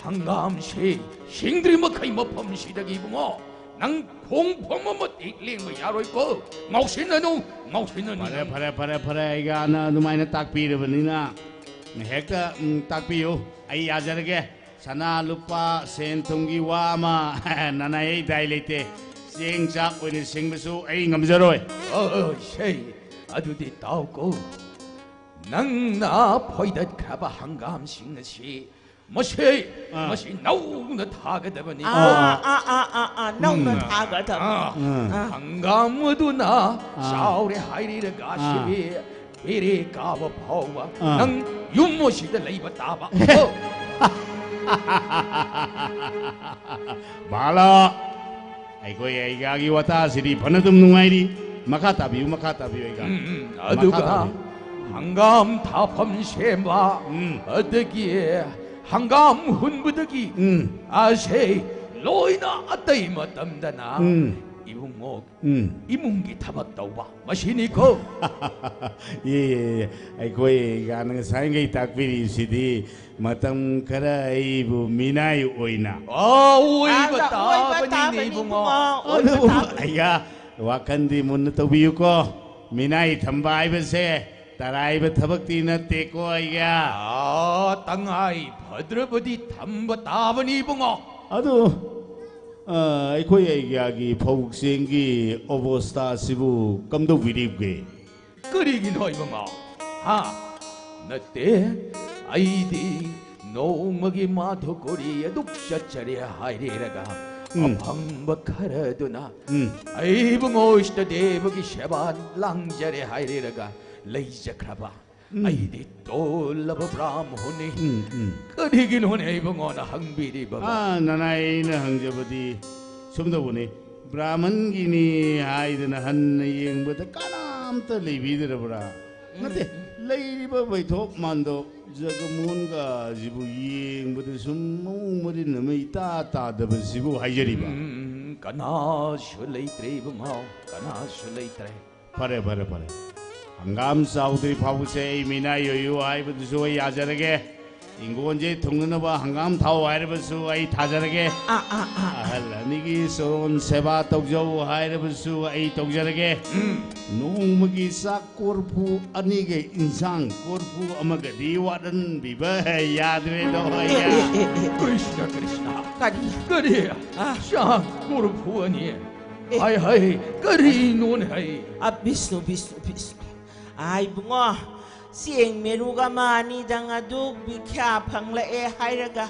ꯍꯪꯒꯥꯝꯁꯤ ꯁꯤꯡꯗ꯭ꯔꯤ ꯃꯈꯩ ꯃꯐꯝꯁꯤꯗꯒꯤ ꯏꯕꯨꯡꯉꯣ ꯅꯪ ꯈꯣꯡꯐꯝ ꯑꯃ ꯇꯦꯛ ꯂꯦꯡꯕ ꯌꯥꯔꯣꯏꯀꯣ꯫ ꯉꯥꯎꯁꯤꯟꯅꯅꯨ, ꯉꯥꯎꯁꯤꯟꯅꯅꯨ꯫ ꯐꯔꯦ, ꯐꯔꯦ, ꯐꯔꯦ, ꯐꯔꯦ꯫ ꯑꯩꯒꯥꯅ ꯑꯗꯨꯃꯥꯏꯅ ꯇꯥꯛꯄꯤꯔꯕꯅꯤꯅ ꯍꯦꯛꯇ, ꯎꯝ, ꯇꯥꯛꯄꯤꯌꯨ꯫ ꯑꯩ ꯌꯥꯖꯔꯒꯦ꯫ ꯁꯅꯥ ꯂꯨꯄꯥ ꯁꯦꯟ ꯊꯨꯝꯒꯤ ꯋꯥ ꯑꯃ ꯅꯅꯥꯏ ꯑꯩ ꯗꯥꯏ ꯂꯩꯇꯦ꯫ ꯆꯦꯡ ꯆꯥꯛ ꯑꯣꯏꯅ ꯁꯤꯡꯕꯁꯨ ꯑꯩ ꯉꯝꯖꯔꯣꯏ꯫ ꯑ, ꯑ, ꯁꯦ, ꯑꯗꯨꯗꯤ ꯇꯥꯎꯀꯣ꯫ ꯅꯪꯅ ꯐꯣꯏꯗꯠꯈ꯭ꯔꯕ ꯍꯪꯒꯥꯝꯁꯤꯡ ꯑꯁꯤ ꯃꯁꯤ, ꯑꯥ꯫ ꯃꯁꯤ ꯅꯧꯅ ꯊꯥꯒꯗꯕꯅꯤ꯫ ꯑꯥ, ꯑꯥ, ꯑꯥ, ꯑꯥ, ꯑꯥ, ꯅꯧꯅ ꯎꯝ꯫ ꯊꯥꯒꯗꯕ꯫ ꯑꯥ꯫ ꯑꯥ꯫ ꯍꯪꯒꯥꯝ ꯑꯗꯨꯅ ꯑꯥ꯫ ꯆꯥꯎꯔꯦ ꯍꯥꯏꯔꯤꯔꯒ ꯑꯥ꯫ ꯁꯤꯕꯤ ꯕꯦꯔꯦ ꯀꯥꯕ ꯐꯥꯎꯕ ꯑꯥ꯫ ꯅꯪ ꯌꯨꯝ ꯑꯁꯤꯗ ꯂꯩꯕ ꯇꯥꯕ꯫ ꯑꯣ꯫ ꯕꯥꯂꯥ, ꯑꯩꯈꯣꯏ ꯑꯩꯒꯥꯒꯤ ꯋꯥꯇꯥꯁꯤꯗꯤ ꯐꯅ ꯑꯗꯨꯝ ꯅꯨꯡꯉꯥꯏꯔꯤ꯫ ꯃꯈꯥ ꯇꯥꯕꯤꯌꯨ, ꯃꯈꯥ ꯇꯥꯕꯤꯌꯨ ꯑꯩꯒꯥ꯫ ꯎꯝ, ꯎꯝ, ꯃꯈꯥ ꯑꯗꯨꯒ ꯇꯥꯕꯤꯌꯨ꯫ ꯍꯪꯒꯥꯝ ꯊꯥꯐꯝ ꯁꯦꯝꯕ, ꯎꯝ꯫ ꯑꯗꯒꯤ ꯍꯪꯒꯥꯝ ꯍꯨꯟꯕꯗꯒꯤ ꯎꯝ꯫ ꯑꯁꯦ ꯂꯣꯏꯅ ꯑꯇꯩ ꯃꯇꯝꯗꯅ ꯎꯝ꯫ ꯏꯕꯨꯡꯉꯣ ꯎꯝ꯫ ꯏꯃꯨꯡꯒꯤ ꯊꯕꯛ ꯇꯧꯕ ꯃꯁꯤꯅꯤꯀꯣ꯫ ꯌꯦ, ꯌꯦ, ꯌꯦ꯫ ꯑꯩꯈꯣꯏ ꯑꯩꯒꯥꯅ ꯉꯁꯥꯏꯈꯩ ꯇꯥꯛꯄꯤꯔꯤꯁꯤꯗꯤ ꯃꯇꯝ ꯈꯔ ꯑꯩꯕꯨ ꯃꯤꯅꯥꯏ ꯑꯣꯏꯅ꯫ ꯑꯣꯏꯕ ꯑꯥꯗ ꯑꯣꯏꯕ ꯇꯥꯕꯅꯤꯅꯦ ꯇꯥꯕꯅꯤ ꯏꯕꯨꯡꯉꯣ꯫ ꯏꯕꯨꯡꯉꯣ, ꯑꯣꯏꯕ ꯑꯗꯨꯕꯨ ꯇꯥꯕꯅꯤ꯫ ꯑꯩꯒꯥ, ꯋꯥꯈꯜꯗꯤ ꯃꯨꯟꯅ ꯇꯧꯕꯤꯌꯨꯀꯣ꯫ ꯃꯤꯅꯥꯏ ꯊꯝꯕ ꯍꯥꯏꯕꯁꯦ ꯇꯔꯥꯏꯕ ꯊꯕꯛꯇꯤ ꯅꯠꯇꯦꯀꯣ ꯑꯩꯒꯥ꯫ ꯑꯥ, ꯇꯉꯥꯏ ꯐꯗ꯭ꯔꯕꯗꯤ ꯊꯝꯕ ꯇꯥꯕꯅꯤ ꯏꯕꯨꯡꯉꯣ꯫ ꯑꯗꯨ, ꯑ, ꯑꯩꯈꯣꯏ ꯑꯩꯒꯥꯒꯤ ꯐꯧ ꯆꯦꯡꯒꯤ ꯑꯣꯕꯣꯁꯇꯥꯁꯤꯕꯨ ꯀꯝꯗꯧꯕꯤꯔꯤꯕꯒꯦ? ꯀꯔꯤꯒꯤꯅꯣ ꯏꯕꯨꯡꯉꯣ? ꯍꯥ? ꯅꯠꯇꯦ, ꯑꯩꯗꯤ ꯅꯣꯡꯃꯒꯤ ꯃꯥꯊꯨ ꯀꯣꯔꯤ ꯑꯗꯨꯛ ꯆꯠꯆꯔꯦ ꯍꯥꯏꯔꯦꯔꯒ, ꯎꯝ꯫ ꯑꯐꯪꯕ ꯈꯔꯗꯨꯅ ꯎꯝ꯫ ꯑꯩ ꯏꯕꯨꯡꯉꯣ ꯏꯁꯇꯗꯦꯕꯒꯤ ꯁꯦꯕꯥ ꯂꯥꯡꯖꯔꯦ ꯍꯥꯏꯔꯦꯔꯒ ꯂꯩꯖꯈ꯭ꯔꯕ꯫ ꯎꯝ꯫ ꯑꯩꯗꯤ ꯇꯣꯜꯂꯕ ꯕ꯭ꯔꯥꯝꯍꯨꯅꯤ꯫ ꯎꯝ, ꯎꯝ꯫ ꯀꯔꯤꯒꯤꯅꯣꯅꯦ ꯏꯕꯨꯡꯉꯣꯅ ꯍꯪꯕꯤꯔꯤꯕ? ꯑꯥ, ꯅꯅꯥꯏ, ꯑꯩꯅ ꯍꯪꯖꯕꯗꯤ ꯁꯨꯝꯗꯧꯕꯅꯤ꯫ ꯕ꯭ꯔꯥꯍꯃꯟꯒꯤꯅꯤ ꯍꯥꯏꯗꯅ ꯍꯟꯅ ꯌꯦꯡꯕꯗ ꯀꯅꯥꯝꯇ ꯂꯩꯕꯤꯗ꯭ꯔꯕ꯭ꯔꯥ? ꯅꯠꯇꯦ, ꯂꯩꯔꯤꯕ ꯕꯩꯊꯣꯞ ꯃꯥꯟꯗꯣꯞ ꯖꯒꯃꯣꯍꯟꯒꯁꯤꯕꯨ ꯌꯦꯡꯕꯗ ꯁꯨꯝ ꯃꯑꯣꯡ ꯃꯔꯤꯟ ꯑꯃ ꯏꯇꯥ ꯇꯥꯗꯕꯁꯤꯕꯨ ꯍꯥꯏꯖꯔꯤꯕ꯫ ꯎꯝ, ꯀꯅꯥꯁꯨ ꯂꯩꯇ꯭ꯔꯦ ꯏꯕꯨꯡꯉꯣ, ꯀꯅꯥꯁꯨ ꯂꯩꯇ꯭ꯔꯦ꯫ ꯐꯔꯦ, ꯐꯔꯦ, ꯐꯔꯦ꯫ ꯍꯪꯒꯥꯝ ꯆꯥꯎꯗ꯭ꯔꯤ ꯐꯥꯎꯕꯁꯦ ꯑꯩ ꯃꯤꯅꯥꯏ ꯑꯣꯏꯌꯨ ꯍꯥꯏꯕꯗꯨꯁꯨ ꯑꯩ ꯌꯥꯖꯔꯒꯦ꯫ ꯏꯪꯒꯣꯟꯁꯦ ꯊꯨꯡꯅꯅꯕ ꯍꯪꯒꯥꯝ ꯊꯥꯎ ꯍꯥꯏꯔꯕꯁꯨ ꯑꯩ ꯊꯥꯖꯔꯒꯦ꯫ ꯑꯥ, ꯑꯥ, ꯑꯥ, ꯑꯥ꯫ ꯑꯍꯜ ꯑꯅꯤꯒꯤ ꯆꯣꯔꯣꯟ ꯁꯦꯕꯥ ꯇꯧꯖꯧ ꯍꯥꯏꯔꯕꯁꯨ ꯑꯩ ꯇꯧꯖꯔꯒꯦ꯫ ꯎꯝ꯫ ꯅꯣꯡꯃꯒꯤ ꯆꯥꯛ ꯀꯣꯔꯐꯨ ꯑꯅꯤꯒ ꯏꯟꯁꯥꯡ ꯀꯣꯔꯐꯨ ꯑꯃꯒꯗꯤ ꯋꯥꯠꯍꯟꯕꯤꯕ ꯌꯥꯗ꯭ꯔꯦꯗꯣ, ꯑꯦ, ꯑꯩ꯫ ꯑꯦ, ꯑꯦ, ꯑꯦ꯫ ꯀ꯭ꯔꯤꯁꯅ, ꯀ꯭ꯔꯤꯁꯅ꯫ ꯀꯔꯤ? ꯀꯔꯤ? ꯑꯥ꯫ ꯆꯥꯛ ꯀꯣꯔꯐꯨ ꯑꯅꯤ? ꯑꯦ꯫ ꯍꯥꯏ, ꯍꯥꯏ, ꯀꯔꯤꯅꯣꯅꯦ, ꯍꯥꯏ? ꯑ, ꯕꯤꯁꯅꯨ, ꯕꯤꯁꯅꯨ, ꯕꯤꯁꯅꯨ꯫ ꯑꯥ, ꯏꯕꯨꯡꯉꯣ, ꯆꯦꯡ ꯃꯦꯔꯨꯛ ꯑꯃ ꯑꯅꯤꯗꯪ ꯑꯗꯨꯛ ꯕꯤꯈ꯭ꯌꯥ ꯐꯪꯂꯛꯑꯦ ꯍꯥꯏꯔꯒ,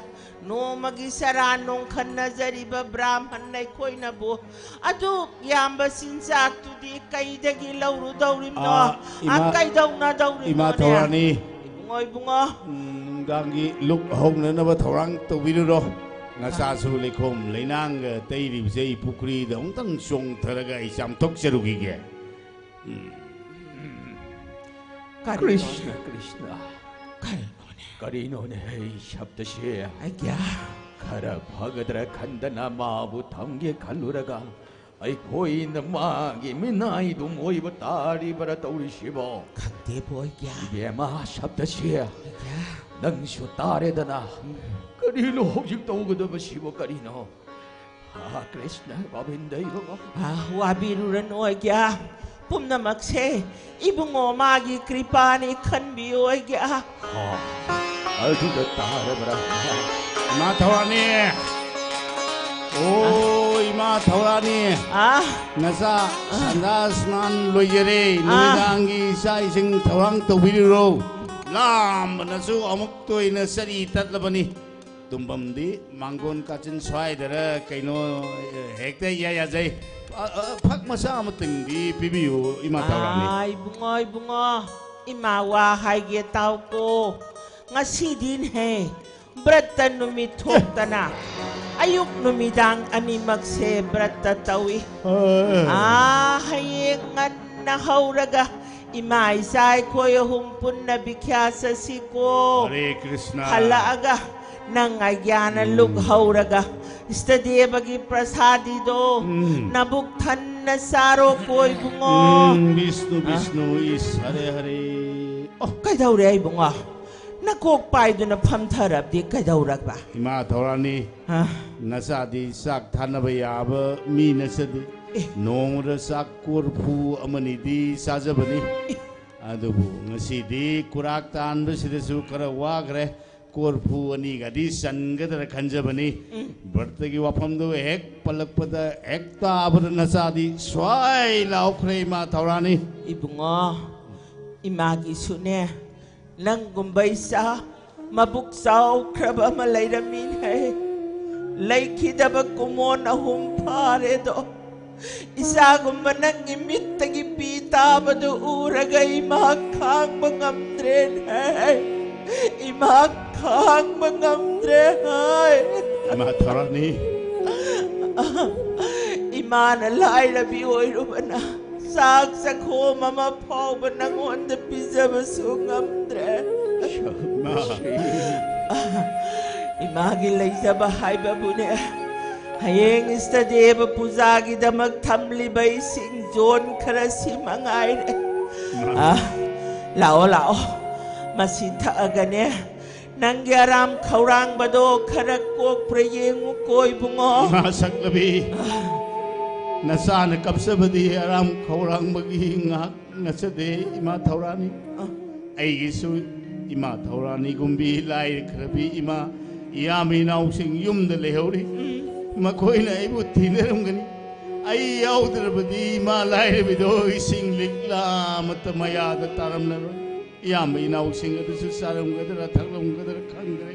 ꯅꯣꯡꯃꯒꯤ ꯆꯔꯥ ꯅꯣꯡꯈꯟꯅꯖꯔꯤꯕ ꯕ꯭ꯔꯥꯍꯃꯟ ꯑꯩꯈꯣꯏꯅꯕꯨ ꯑꯗꯨꯛ ꯌꯥꯝꯕ ꯆꯤꯟꯖꯥꯛꯇꯨꯗꯤ ꯀꯩꯗꯒꯤ ꯂꯧꯔꯨꯗꯧꯔꯤꯕꯅꯣ? ꯑꯥ, ꯏꯃꯥ, ꯑ, ꯀꯩꯗꯧꯅꯗꯧꯔꯤꯕꯅꯣꯅꯦ? ꯏꯃꯥ ꯊꯧꯔꯥꯅꯤ꯫ ꯏꯕꯨꯡꯉꯣ, ꯏꯕꯨꯡꯉꯣ꯫ ꯎꯝ, ꯅꯨꯡꯗꯥꯡꯒꯤ ꯂꯨꯛ ꯍꯧꯅꯅꯕ ꯊꯧꯔꯥꯡ ꯇꯧꯕꯤꯔꯨꯔꯣ꯫ ꯉꯁꯥꯁꯨ ꯂꯩꯈꯣꯝ ꯂꯩꯅꯥꯡꯒ ꯇꯩꯔꯤꯕꯁꯦ ꯑꯩ ꯄꯨꯈ꯭ꯔꯤꯗ ꯑꯃꯨꯛꯇꯪ ꯆꯣꯡꯊꯔꯒ ꯑꯩ ꯆꯥꯝꯊꯣꯛꯆꯔꯨꯈꯤꯒꯦ꯫ ꯎꯝ꯫ ꯀꯔꯤꯅꯣꯅꯦ? ꯀ꯭ꯔꯤꯁꯅ, ꯀ꯭ꯔꯤꯁꯅ꯫ ꯀꯔꯤꯅꯣꯅꯦ? ꯀꯔꯤꯅꯣꯅꯦ, ꯍꯦ ꯁꯞꯇꯁꯤ? ꯑꯩꯒ꯭ꯌꯥ꯫ ꯈꯔ ꯐꯒꯗ꯭ꯔꯥ ꯈꯟꯗꯅ ꯃꯥꯕꯨ ꯊꯝꯒꯦ ꯈꯜꯂꯨꯔꯒ ꯑꯩꯈꯣꯏꯅ ꯃꯥꯒꯤ ꯃꯤꯅꯥꯏꯗꯨꯝ ꯑꯣꯏꯕ ꯇꯥꯔꯤꯕ꯭ꯔꯥ ꯇꯧꯔꯤꯁꯤꯕꯣ? ꯈꯪꯗꯦꯕꯣ, ꯑꯩꯒ꯭ꯌꯥ꯫ ꯏꯕꯦꯝꯃ ꯁꯞꯇꯁꯤ, ꯑꯩꯒ꯭ꯌꯥ꯫ ꯅꯪꯁꯨ ꯇꯥꯔꯦꯗꯅ꯫ ꯎꯝ꯫ ꯀꯔꯤꯅꯣ ꯍꯧꯖꯤꯛ ꯇꯧꯒꯗꯕꯁꯤꯕꯣ, ꯀꯔꯤꯅꯣ? ꯑꯥ, ꯀ꯭ꯔꯤꯁꯅ ꯒꯣꯕꯤꯟꯗ ꯏꯕꯨꯡꯉꯣ꯫ ꯑꯥ, ꯋꯥꯕꯤꯔꯨꯔꯅꯨ ꯑꯩꯒ꯭ꯌꯥ꯫ ꯄꯨꯝꯅꯃꯛꯁꯦ ꯏꯕꯨꯡꯉꯣ ꯃꯥꯒꯤ ꯀ꯭ꯔꯤꯄꯥꯅꯤ ꯈꯟꯕꯤꯌꯨ ꯑꯩꯒ꯭ꯌꯥ꯫ ꯑꯥ, ꯑꯗꯨꯗ ꯇꯥꯔꯕ꯭ꯔꯥ? ꯏꯃꯥ ꯊꯧꯔꯥꯅꯤ꯫ ꯑꯣ, ꯏꯃꯥ ꯊꯧꯔꯥꯅꯤ꯫ ꯑꯥ꯫ ꯅꯆꯥ ꯑꯥ꯫ ꯁꯟꯗꯥ ꯁ꯭ꯅꯥꯟ ꯂꯣꯏꯖꯔꯦ꯫ ꯑꯥ꯫ ꯅꯨꯃꯤꯗꯥꯡꯒꯤ ꯆꯥꯛ ꯏꯁꯤꯡ ꯊꯧꯔꯥꯡ ꯇꯧꯕꯤꯔꯨꯔꯣ꯫ ꯂꯥꯝꯕꯅꯁꯨ ꯑꯃꯨꯛꯇ ꯑꯣꯏꯅ ꯆꯔꯤ ꯇꯠꯂꯕꯅꯤ꯫ ꯇꯨꯝꯐꯝꯗꯤ ꯃꯥꯡꯒꯣꯟ ꯀꯥꯆꯤꯟ ꯁ꯭ꯋꯥꯏꯗꯔ ꯀꯩꯅꯣ, ꯑꯦ, ꯍꯦꯛꯇ ꯏꯌꯥ ꯌꯥꯖꯩ꯫ ꯑ, ꯑ, ꯐꯛ ꯃꯆꯥ ꯑꯃꯇꯪꯗꯤ ꯄꯤꯕꯤꯌꯨ, ꯏꯃꯥ ꯊꯧꯔꯥꯡꯅꯤ꯫ ꯑꯥ, ꯏꯕꯨꯡꯉꯣ, ꯏꯕꯨꯡꯉꯣ, ꯏꯃꯥ ꯋꯥ ꯍꯥꯏꯒꯦ ꯇꯥꯎꯀꯣ꯫ ꯉꯁꯤꯗꯤꯅꯦ, ꯕ꯭ꯔꯠꯇ ꯅꯨꯃꯤꯠ ꯊꯣꯛꯇꯅ ꯑꯌꯨꯛ ꯅꯨꯃꯤꯗꯥꯡ ꯑꯅꯤꯃꯛꯁꯦ ꯕ꯭ꯔꯠꯇ ꯇꯧꯏ꯫ ꯑꯥ, ꯍꯌꯦꯡ ꯉꯟꯅ ꯍꯧꯔꯒ ꯏꯃꯥ ꯏꯆꯥ ꯑꯩꯈꯣꯏ ꯑꯍꯨꯝ ꯄꯨꯟꯅ ꯚꯤꯈ꯭ꯌꯥ ꯆꯠꯁꯤꯀꯣ꯫ ꯍꯔꯦ ꯀ꯭ꯔꯤꯁꯅ꯫ ꯍꯜꯂꯛꯑꯒ ꯅꯪ ꯑꯩꯒ꯭ꯌꯥꯅ ꯎꯝ꯫ ꯂꯨꯛ ꯍꯧꯔꯒ ꯏꯁꯇꯗꯦꯕꯒꯤ ꯄ꯭ꯔꯁꯥꯗꯤꯗꯣ ꯎꯝ꯫ ꯅꯕꯨꯛ ꯊꯟꯅ ꯆꯥꯔꯣꯀꯣ ꯏꯕꯨꯡꯉꯣ꯫ ꯎꯝ, ꯕꯤꯁꯅꯨ, ꯑ? ꯕꯤꯁꯅꯨ, ꯏꯁ, ꯍꯔꯦ ꯍꯔꯦ꯫ ꯑꯣ, ꯀꯩꯗꯧꯔꯦ ꯏꯕꯨꯡꯉꯣ? ꯅꯀꯣꯛ ꯄꯥꯏꯗꯨꯅ ꯐꯝꯊꯔꯕꯗꯤ ꯀꯩꯗꯧꯔꯕ? ꯏꯃꯥ ꯊꯧꯔꯥꯅꯤ, ꯑ? ꯅꯆꯥꯗꯤ ꯆꯥꯛ ꯊꯥꯅꯕ ꯌꯥꯕ ꯃꯤ ꯅꯠꯆꯗꯦ꯫ ꯑꯦ꯫ ꯅꯣꯡꯃꯗ ꯆꯥꯛ ꯀꯣꯔꯐꯨ ꯑꯃꯅꯤꯗꯤ ꯆꯥꯖꯕꯅꯤ꯫ ꯑꯦ꯫ ꯑꯗꯨꯕꯨ ꯉꯁꯤꯗꯤ ꯀꯨꯔꯥꯛ ꯇꯥꯟꯕꯁꯤꯗꯁꯨ ꯈꯔ ꯋꯥꯈ꯭ꯔꯦ꯫ ꯀꯣꯔꯐꯨ ꯑꯅꯤꯒꯗꯤ ꯆꯟꯒꯗ꯭ꯔꯥ ꯈꯟꯖꯕꯅꯤ꯫ ꯎꯝ꯫ ꯕ꯭ꯔꯠꯇꯒꯤ ꯋꯥꯐꯝꯗꯨ ꯍꯦꯛ ꯄꯜꯂꯛꯄꯗ ꯍꯦꯛ ꯇꯥꯕꯗ ꯅꯆꯥꯗꯤ ꯁ꯭ꯋꯥꯏ ꯂꯥꯎꯈ꯭ꯔꯦ, ꯏꯃꯥ ꯊꯧꯔꯥꯅꯤ꯫ ꯏꯕꯨꯡꯉꯣ, ꯏꯃꯥꯒꯤꯁꯨꯅꯦ, ꯅꯪꯒꯨꯝꯕ ꯏꯆꯥ ꯃꯕꯨꯛ ꯆꯥꯎꯈ꯭ꯔꯕ ꯑꯃ ꯂꯩꯔꯝꯃꯤꯅꯦ꯫ ꯂꯩꯈꯤꯗꯕ ꯀꯨꯃꯣꯟ ꯑꯍꯨꯝ ꯐꯥꯔꯦꯗꯣ꯫ ꯏꯆꯥꯒꯨꯝꯕ ꯅꯪꯒꯤ ꯃꯤꯠꯇꯒꯤ ꯄꯤ ꯇꯥꯕꯗꯨ ꯎꯔꯒ ꯏꯃꯥ ꯈꯥꯡꯕ ꯉꯝꯗ꯭ꯔꯦꯅꯦ꯫ ꯏꯃꯥ ꯈꯥꯡꯕ ꯉꯝꯗ꯭ꯔꯦ ꯍꯥꯏ꯫ ꯏꯃꯥ ꯊꯧꯔꯥꯅꯤ꯫ ꯏꯃꯥꯅ ꯂꯥꯏꯔꯕꯤ ꯑꯣꯏꯔꯨꯕꯅ ꯆꯥꯛ ꯆꯈꯣꯝ ꯑꯃ ꯐꯥꯎꯕ ꯅꯪꯉꯣꯟꯗ ꯄꯤꯖꯕꯁꯨ ꯉꯝꯗ꯭ꯔꯦ꯫ ꯏꯃꯥ꯫ ꯏꯃꯥꯒꯤ ꯂꯩꯖꯕ ꯍꯥꯏꯕꯕꯨꯅꯦ, ꯍꯌꯦꯡ ꯏꯁꯇꯗꯦꯕ ꯄꯨꯖꯥꯒꯤꯗꯃꯛ ꯊꯝꯂꯤꯕ ꯏꯁꯤꯡ ꯖꯣꯟ ꯈꯔ ꯁꯤ ꯃꯉꯥꯏꯔꯦ꯫ ꯏꯃꯥ꯫ ꯑ, ꯂꯥꯛꯑꯣ, ꯂꯥꯛꯑꯣ꯫ ꯃꯁꯤ ꯊꯛꯑꯒꯅꯦ, ꯅꯪꯒꯤ ꯑꯔꯥꯝ ꯈꯧꯔꯥꯡꯕꯗꯣ ꯈꯔ ꯀꯣꯛꯄ꯭ꯔꯥ ꯌꯦꯡꯉꯨꯀꯣ, ꯏꯕꯨꯡꯉꯣ꯫ ꯏꯃꯥ ꯁꯛꯂꯕꯤ, ꯅꯆꯥꯅ ꯀꯞꯆꯕꯗꯤ ꯑꯔꯥꯝ ꯈꯧꯔꯥꯡꯕꯒꯤ ꯉꯥꯏꯍꯥꯛ ꯅꯠꯆꯗꯦ, ꯏꯃꯥ ꯊꯧꯔꯥꯅꯤ꯫ ꯑ꯫ ꯑꯩꯒꯤꯁꯨ ꯏꯃꯥ ꯊꯧꯔꯥꯅꯤꯒꯨꯝꯕꯤ ꯂꯥꯏꯔꯈ꯭ꯔꯕꯤ ꯏꯃꯥ, ꯏꯌꯥꯝꯕ ꯏꯅꯥꯎꯁꯤꯡ ꯌꯨꯝꯗ ꯂꯩꯍꯧꯔꯤ꯫ ꯎꯝ꯫ ꯃꯈꯣꯏꯅ ꯑꯩꯕꯨ ꯊꯤꯅꯔꯝꯒꯅꯤ꯫ ꯑꯩ ꯌꯥꯎꯗ꯭ꯔꯕꯗꯤ ꯏꯃꯥ ꯂꯥꯏꯔꯕꯤꯗꯣ ꯏꯁꯤꯡ ꯂꯤꯛꯂꯥ ꯑꯃꯠꯇ ꯃꯌꯥꯗ ꯇꯥꯔꯝꯂꯔꯣꯏ꯫ ꯏꯌꯥꯝꯕ ꯏꯅꯥꯎꯁꯤꯡ ꯑꯗꯨꯁꯨ ꯆꯥꯔꯝꯒꯗ꯭ꯔꯥ ꯊꯛꯂꯝꯒꯗ꯭ꯔꯥ ꯈꯪꯗ꯭ꯔꯦ꯫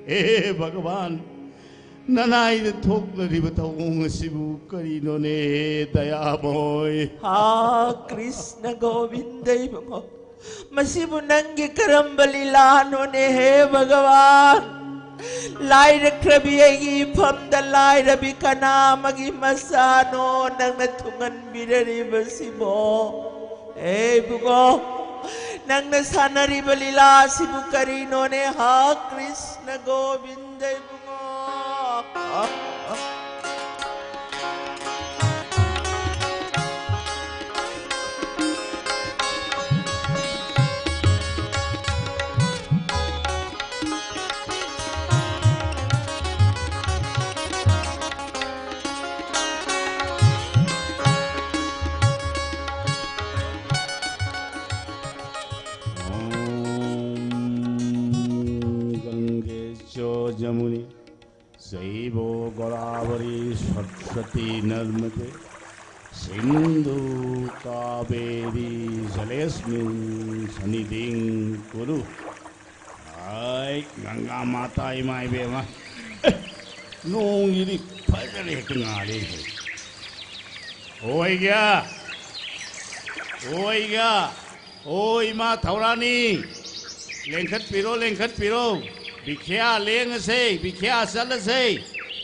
ꯍꯦ ꯚꯒꯕꯥꯟ, ꯅꯅꯥꯏꯗ ꯊꯣꯛꯂꯔꯤꯕ ꯊꯧꯑꯣꯡ ꯑꯁꯤꯕꯨ ꯀꯔꯤꯅꯣꯅꯦ, ꯗꯌꯥꯃꯣꯏ? ꯍꯥ, ꯀ꯭ꯔꯤꯁꯅ ꯒꯣꯕꯤꯟꯗ ꯏꯕꯨꯡꯉꯣ, ꯃꯁꯤꯕꯨ ꯅꯪꯒꯤ ꯀꯔꯝꯕ ꯂꯤꯂꯥꯅꯣꯅꯦ, ꯍꯦ ꯚꯒꯕꯥꯟ? ꯂꯥꯏꯔꯈ꯭ꯔꯕꯤ ꯑꯩꯒꯤ ꯏꯐꯝꯗ ꯂꯥꯏꯔꯕꯤ ꯀꯅꯥ ꯑꯃꯒꯤ ꯃꯆꯥꯅꯣ ꯅꯪꯅ ꯊꯨꯡꯍꯟꯕꯤꯔꯔꯤꯕꯁꯤꯕꯣ? ꯑꯦ ꯏꯕꯨꯡꯉꯣ, ꯅꯪꯅ ꯁꯥꯟꯅꯔꯤꯕ ꯂꯤꯂꯥꯁꯤꯕꯨ ꯀꯔꯤꯅꯣꯅꯦ? ꯍꯥ ꯀ꯭ꯔꯤꯁꯅ ꯒꯣꯕꯤꯟꯗ ꯏꯕꯨꯡꯉꯣ꯫ ॐ गङ्गे च जमुने चैव गोदावरी सरस्वती नर्मदे सिन्धु कावेरी जलेस्मिन् सन्निधिं कुरु। ꯍꯥꯏ, ꯒꯪꯒꯥ ꯃꯥꯇꯥ ꯏꯃꯥ ꯏꯕꯦꯝꯃ꯫ ꯑꯦ, ꯅꯣꯡꯁꯤꯗꯤ ꯐꯖꯅ ꯍꯦꯛꯇ ꯉꯥꯜꯂꯦ꯫ ꯑꯣꯏꯒ, ꯑꯣꯏꯒ, ꯑꯣ ꯏꯃꯥ ꯊꯧꯔꯥꯅꯤ, ꯂꯦꯡꯈꯠꯄꯤꯔꯣ, ꯂꯦꯡꯈꯠꯄꯤꯔꯣ꯫ ꯕꯤꯈ꯭ꯌꯥ ꯂꯦꯡꯉꯁꯦ, ꯕꯤꯈ꯭ꯌꯥ ꯆꯠꯂꯁꯦ꯫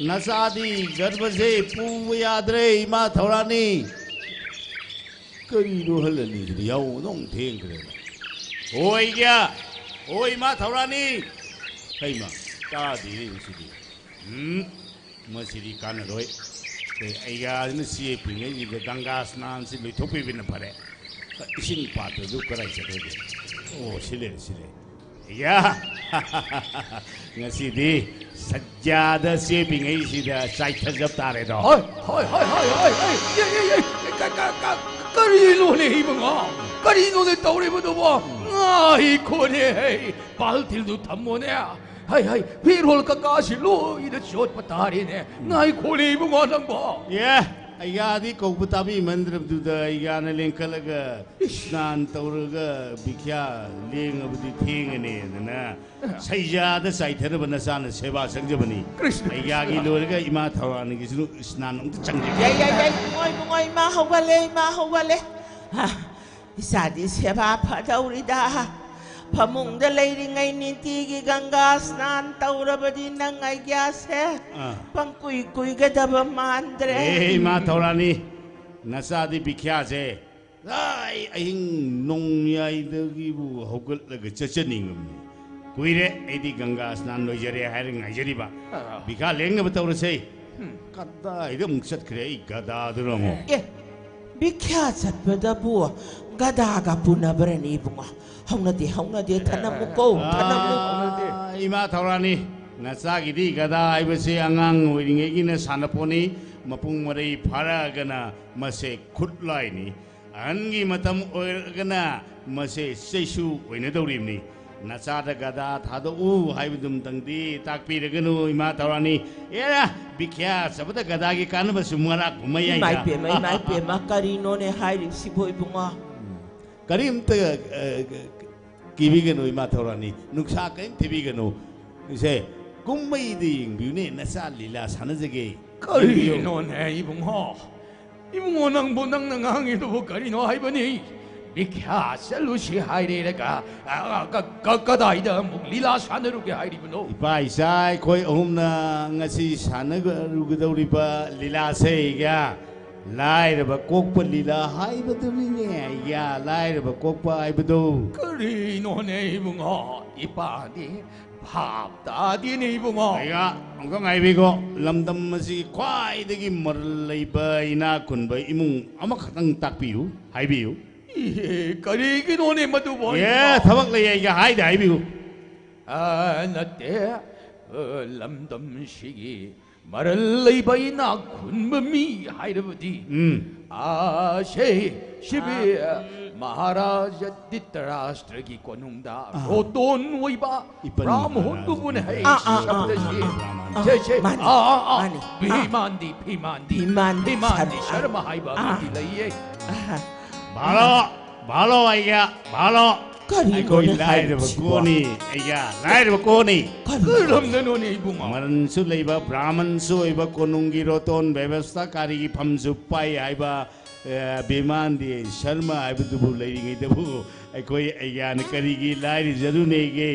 ꯅꯆꯥꯗꯤ ꯒꯔꯚꯁꯦ ꯄꯨꯕ ꯌꯥꯗ꯭ꯔꯦ, ꯏꯃꯥ ꯊꯧꯔꯥꯅꯤ꯫ ꯀꯔꯤꯅꯣ ꯍꯜꯂꯜꯂꯤꯁꯤꯗꯤ? ꯌꯥꯍꯧ ꯑꯗꯨꯝ ꯊꯦꯡꯈ꯭ꯔꯦꯅꯦ꯫ ꯑꯣꯏꯒ, ꯑꯣ ꯏꯃꯥ ꯊꯧꯔꯥꯅꯤ꯫ ꯍꯩꯃ, ꯇꯥꯗꯦꯅꯦ ꯁꯤꯗꯤ꯫ ꯎꯝ, ꯃꯁꯤꯗꯤ ꯀꯥꯟꯅꯔꯣꯏ꯫ ꯑꯦ, ꯑꯩꯒꯥꯁꯤꯅ ꯆꯦ ꯄꯤꯉꯩꯁꯤꯗ ꯒꯪꯒꯥ ꯁ꯭ꯅꯥꯟꯁꯤ ꯂꯣꯏꯊꯣꯛꯄꯤꯕꯅ ꯐꯔꯦ꯫ ꯏꯁꯤꯡ ꯄꯥꯇ꯭ꯔꯗꯨ ꯀꯗꯥꯏ ꯆꯠꯈ꯭ꯔꯒꯦ? ꯑꯣ, ꯁꯤ ꯂꯩꯔꯦ, ꯁꯤ ꯂꯩꯔꯦ꯫ ꯑꯩꯒꯥ! ꯉꯁꯤꯗꯤ ꯁꯖ꯭ꯌꯥꯗ ꯆꯦ ꯄꯤꯉꯩꯁꯤꯗ ꯆꯥꯏꯊꯖꯕ ꯇꯥꯔꯦꯗꯣ꯫ ꯍꯣꯏ, ꯍꯣꯏ, ꯍꯣꯏ, ꯍꯣꯏ, ꯍꯣꯏ, ꯍꯣꯏ, ꯑꯦ, ꯑꯦ, ꯑꯦ, ꯀ-, ꯀ-, ꯀ-, ꯀꯔꯤꯅꯣꯅꯦ ꯏꯕꯨꯡꯉꯣ? ꯀꯔꯤꯅꯣꯅꯦ ꯇꯧꯔꯤꯕꯗꯨꯕꯣ? ꯉꯥꯏꯈꯣꯅꯦ, ꯍꯩ, ꯕꯥꯜꯇꯤꯜꯗꯨ ꯊꯝꯃꯣꯅꯦ꯫ ꯍꯩ, ꯍꯩ, ꯐꯤꯔꯣꯜ ꯀꯀꯥꯁꯤ ꯂꯣꯏꯅ ꯆꯣꯠꯄ ꯇꯥꯔꯦꯅꯦ꯫ ꯉꯥꯏꯈꯣꯅꯦ ꯏꯕꯨꯡꯉꯣ ꯅꯪꯕꯣ꯫ ꯑꯦ, ꯑꯩꯒꯥꯗꯤ ꯀꯧꯕ ꯇꯥꯕꯤꯃꯟꯗ꯭ꯔꯕꯗꯨꯗ ꯑꯩꯒꯥꯅ ꯂꯦꯡꯈꯠꯂꯒ ꯏꯁ꯫ ꯁ꯭ꯅꯥꯟ ꯇꯧꯔꯒ ꯕꯤꯈ꯭ꯌꯥ ꯂꯦꯡꯉꯕꯗꯤ ꯊꯦꯡꯉꯅꯦꯗꯅ ꯁꯩꯖꯥꯗ ꯆꯥꯏꯊꯅꯕ ꯅꯆꯥꯅ ꯁꯦꯕꯥ ꯆꯪꯖꯕꯅꯤ꯫ ꯀ꯭ꯔꯤꯁꯅ, ꯑꯩꯒꯥꯒꯤ ꯀ꯭ꯔꯤꯁꯅ꯫ ꯂꯣꯏꯔꯒ ꯏꯃꯥ ꯊꯧꯔꯥꯅꯤꯒꯤꯁꯨ ꯁ꯭ꯅꯥꯟ ꯑꯃꯨꯛꯇ ꯆꯪꯖꯒꯦ꯫ ꯌꯥꯏ, ꯌꯥꯏ, ꯌꯥꯏ, ꯏꯕꯨꯡꯉꯣ, ꯏꯕꯨꯡꯉꯣ, ꯏꯃꯥ ꯍꯧꯒꯠꯂꯦ, ꯏꯃꯥ ꯍꯧꯒꯠꯂꯦ꯫ ꯍꯥ, ꯏꯆꯥꯗꯤ ꯁꯦꯕꯥ ꯐꯗꯧꯔꯤꯗ꯫ ꯐꯃꯨꯡꯗ ꯂꯩꯔꯤꯉꯩ ꯅꯤꯇꯤꯒꯤ ꯒꯪꯒꯥ ꯁ꯭ꯅꯥꯟ ꯇꯧꯔꯕꯗꯤ ꯅꯪ ꯑꯩꯒ꯭ꯌꯥꯁꯦ ꯑꯥ꯫ ꯄꯪꯀꯨꯏ ꯀꯨꯏꯒꯗꯕ ꯃꯥꯟꯗ꯭ꯔꯦ꯫ ꯑꯦ, ꯏꯃꯥ ꯊꯧꯔꯥꯅꯤ, ꯅꯆꯥꯗꯤ ꯕꯤꯈ꯭ꯌꯥꯁꯦ ꯂꯥꯏ ꯑꯍꯤꯡ ꯅꯣꯡꯌꯥꯏꯗꯒꯤꯕꯨ ꯍꯧꯒꯠꯂꯒ ꯆꯠꯆꯅꯤꯡꯉꯝꯃꯤ꯫ ꯀꯨꯏꯔꯦ ꯑꯩꯗꯤ ꯒꯪꯒꯥ ꯁ꯭ꯅꯥꯟ ꯂꯣꯏꯖꯔꯦ ꯍꯥꯏꯔ ꯉꯥꯏꯖꯔꯤꯕ꯫ ꯑꯥ꯫ ꯕꯤꯈ꯭ꯌꯥ ꯂꯦꯡꯅꯕ ꯇꯧꯔꯁꯦ꯫ ꯀꯗꯥꯏꯗ ꯑꯃꯨꯛ ꯆꯠꯈ꯭ꯔꯦ ꯑꯩ ꯒꯗꯥꯗꯨꯅ ꯑꯃꯨꯛ? ꯑꯦ, ꯕꯤꯈ꯭ꯌꯥ ꯆꯠꯄꯗꯕꯨ ꯒꯗꯥꯒ ꯄꯨꯅꯕ꯭ꯔꯅꯤ ꯏꯕꯨꯡꯉꯣ? ꯍꯧꯅꯗꯦ, ꯍꯧꯅꯗꯦ, ꯊꯅꯝꯃꯨꯀꯣ, ꯊꯅꯝꯃꯨ꯫ ꯑꯥ, ꯏꯃꯥ ꯊꯧꯔꯥꯅꯤ, ꯅꯆꯥꯒꯤꯗꯤ ꯒꯗꯥ ꯍꯥꯏꯕꯁꯤ ꯑꯉꯥꯡ ꯑꯣꯏꯔꯤꯉꯩꯒꯤꯅ ꯁꯥꯟꯅꯄꯣꯠꯅꯤ, ꯃꯄꯨꯡ ꯃꯔꯩ ꯐꯥꯔꯛꯑꯒꯅ ꯃꯁꯦ ꯈꯨꯠꯂꯥꯏꯅꯤ, ꯑꯍꯟꯒꯤ ꯃꯇꯝ ꯑꯣꯏꯔꯒꯅ ꯃꯁꯦ ꯆꯩꯁꯨ ꯑꯣꯏꯅꯗꯧꯔꯤꯕꯅꯤ꯫ ꯅꯆꯥꯗ ꯒꯗꯥ ꯊꯥꯗꯣꯛꯎ ꯍꯥꯏꯕꯗꯨꯝꯇꯪꯗꯤ ꯇꯥꯛꯄꯤꯔꯒꯅꯨ, ꯏꯃꯥ ꯊꯧꯔꯥꯅꯤ꯫ ꯑꯦꯔꯥ, ꯕꯤꯈ꯭ꯌꯥ ꯆꯠꯄꯗ ꯒꯗꯥꯒꯤ ꯀꯥꯟꯅꯕꯁꯨ ꯃꯔꯥꯛ ꯀꯨꯝꯍꯩ ꯌꯥꯏꯗ꯫ ꯏꯃꯥꯏ ꯄꯦꯝꯃ, ꯏꯃꯥꯏ ꯄꯦꯝꯃ, ꯀꯔꯤꯅꯣꯅꯦ ꯍꯥꯏꯔꯤꯁꯤꯕꯣ ꯏꯕꯨꯡꯉꯣ? ꯀꯔꯤꯝꯇ, ꯑ, ꯀꯤꯕꯤꯒꯅꯨ, ꯏꯃꯥ ꯊꯧꯔꯥꯅꯤ, ꯅꯨꯡꯁꯥ ꯀꯔꯤꯝ ꯊꯤꯕꯤꯒꯅꯨ꯫ ꯏꯁꯦ, ꯀꯨꯝꯍꯩꯗ ꯌꯦꯡꯕꯤꯌꯨꯅꯦ, ꯅꯆꯥ ꯂꯤꯂꯥ ꯁꯥꯟꯅꯖꯒꯦ꯫ ꯀꯔꯤꯅꯣꯅꯦ ꯏꯕꯨꯡꯉꯣ? ꯏꯕꯨꯡꯉꯣ, ꯅꯪꯕꯨ ꯅꯪꯅ ꯉꯥꯡꯉꯤꯗꯨꯕꯨ ꯀꯔꯤꯅꯣ ꯍꯥꯏꯕꯅꯤ? ꯕꯤꯈ꯭ꯌꯥ ꯆꯠꯂꯨꯁꯤ ꯍꯥꯏꯔꯦꯔꯒ, ꯑ, ꯀ-, ꯀ-, ꯀꯗꯥꯏꯗ ꯑꯃꯨꯛ ꯂꯤꯂꯥ ꯁꯥꯟꯅꯔꯨꯒꯦ ꯍꯥꯏꯔꯤꯕꯅꯣ? ꯏꯄꯥ ꯏꯆꯥ ꯑꯩꯈꯣꯏ ꯑꯍꯨꯝꯅ ꯉꯁꯤ ꯁꯥꯟꯅꯔꯨꯒꯗꯧꯔꯤꯕ ꯂꯤꯂꯥꯁꯦ, ꯏꯌꯥ, ꯂꯥꯏꯔꯕ ꯀꯣꯛꯄ ꯂꯤꯂꯥ ꯍꯥꯏꯕꯗꯨꯅꯤꯅꯦ, ꯏꯌꯥ, ꯂꯥꯏꯔꯕ ꯀꯣꯛꯄ ꯍꯥꯏꯕꯗꯨ꯫ ꯀꯔꯤꯅꯣꯅꯦ ꯏꯕꯨꯡꯉꯣ? ꯏꯄꯥꯗꯤ ꯚꯥꯞ ꯇꯥꯗꯦꯅꯦ ꯏꯕꯨꯡꯉꯣ꯫ ꯑꯩꯒ ꯑꯃꯨꯛꯇ ꯉꯥꯏꯕꯤꯈꯣ, ꯂꯝꯗꯝ ꯑꯁꯤꯒꯤ ꯈ꯭ꯋꯥꯏꯗꯒꯤ ꯃꯔꯜ ꯂꯩꯕ ꯏꯅꯥꯛ ꯈꯨꯟꯕ ꯏꯃꯨꯡ ꯑꯃꯈꯛꯇꯪ ꯇꯥꯛꯄꯤꯌꯨ, ꯍꯥꯏꯕꯤꯌꯨ꯫ ꯏꯍꯦ, ꯀꯔꯤꯒꯤꯅꯣꯅꯦ ꯃꯗꯨꯕꯣ ꯑꯦ, ꯏꯕꯨꯡꯉꯣ? ꯊꯕꯛ ꯂꯩ ꯑꯩꯒ ꯍꯥꯏꯗ ꯍꯥꯏꯕꯤꯌꯨ꯫ ꯑ, ꯅꯠꯇꯦ꯫ ꯑ, ꯂꯝꯗꯝꯁꯤꯒꯤ ꯃꯔꯜ ꯂꯩꯕ ꯏꯅꯥꯛ ꯈꯨꯟꯕ ꯃꯤ ꯍꯥꯏꯔꯕꯗꯤ, ꯎꯝ꯫ ꯑ, ꯁꯦ, ꯁꯤꯕꯤ, ꯑ, ꯃꯍꯥꯔꯥꯖꯥ ꯙꯤꯇꯔꯥꯁꯇ꯭ꯔꯒꯤ ꯀꯣꯅꯨꯡꯗ ꯔꯣꯇꯣꯟ ꯑꯣꯏꯕ ꯏꯄꯟ ꯕ꯭ꯔꯥꯝꯍꯣꯟꯗꯨꯕꯨꯅꯦ꯫ ꯃꯍꯥꯔꯥꯖꯥ ꯑꯩ ꯑꯥ, ꯑꯥ, ꯑꯥ, ꯁꯕꯗꯁꯤ꯫ ꯑꯥ, ꯁꯦ, ꯁꯦ, ꯃꯥꯅꯤ, ꯑꯥ, ꯑꯥ, ꯑꯥ, ꯃꯥꯅꯤ꯫ ꯚꯤꯃꯥꯟꯗꯤ, ꯚꯤꯃꯥꯟꯗꯤ, ꯚꯤꯃꯥꯟꯗꯤ ꯚꯤꯃꯥꯟꯗꯤ ꯁꯔꯃ꯫ ꯁꯔꯃ ꯍꯥꯏꯕ ꯑꯥ, ꯑꯃꯗꯤ ꯂꯩꯌꯦ꯫ ꯑꯥ, ꯚꯥꯂꯣ, ꯚꯥꯂꯣ ꯑꯩꯒ, ꯚꯥꯂꯣ꯫ ꯀꯔꯤꯅꯣꯅꯦ ꯑꯩꯈꯣꯏ ꯂꯥꯏꯔꯕ ꯍꯥꯏꯔꯤꯕꯁꯤꯕꯣ? ꯀꯣꯅꯤ, ꯑꯩꯒ, ꯂꯥꯏꯔꯕ ꯀꯣꯅꯤ꯫ ꯀꯔꯤ? ꯀꯔꯝꯅꯅꯣꯅꯦ ꯏꯕꯨꯡꯉꯣ? ꯃꯔꯟꯁꯨ ꯂꯩꯕ, ꯕ꯭ꯔꯥꯍꯃꯟꯁꯨ ꯑꯣꯏꯕ, ꯀꯣꯅꯨꯡꯒꯤ ꯔꯣꯇꯣꯟ ꯕꯦꯕꯁꯊꯥꯀꯥꯔꯤꯒꯤ ꯐꯝꯁꯨ ꯄꯥꯏ ꯍꯥꯏꯕ ꯑꯦ, ꯕꯤꯃꯥꯟꯗꯤ ꯁꯔꯃ ꯍꯥꯏꯕꯗꯨꯕꯨ ꯂꯩꯔꯤꯉꯩꯗꯕꯨ ꯑꯩꯈꯣꯏ ꯑꯩꯒ꯭ꯌꯥꯅ ꯀꯔꯤꯒꯤ ꯂꯥꯏꯔꯖꯔꯨꯅꯦꯒꯦ?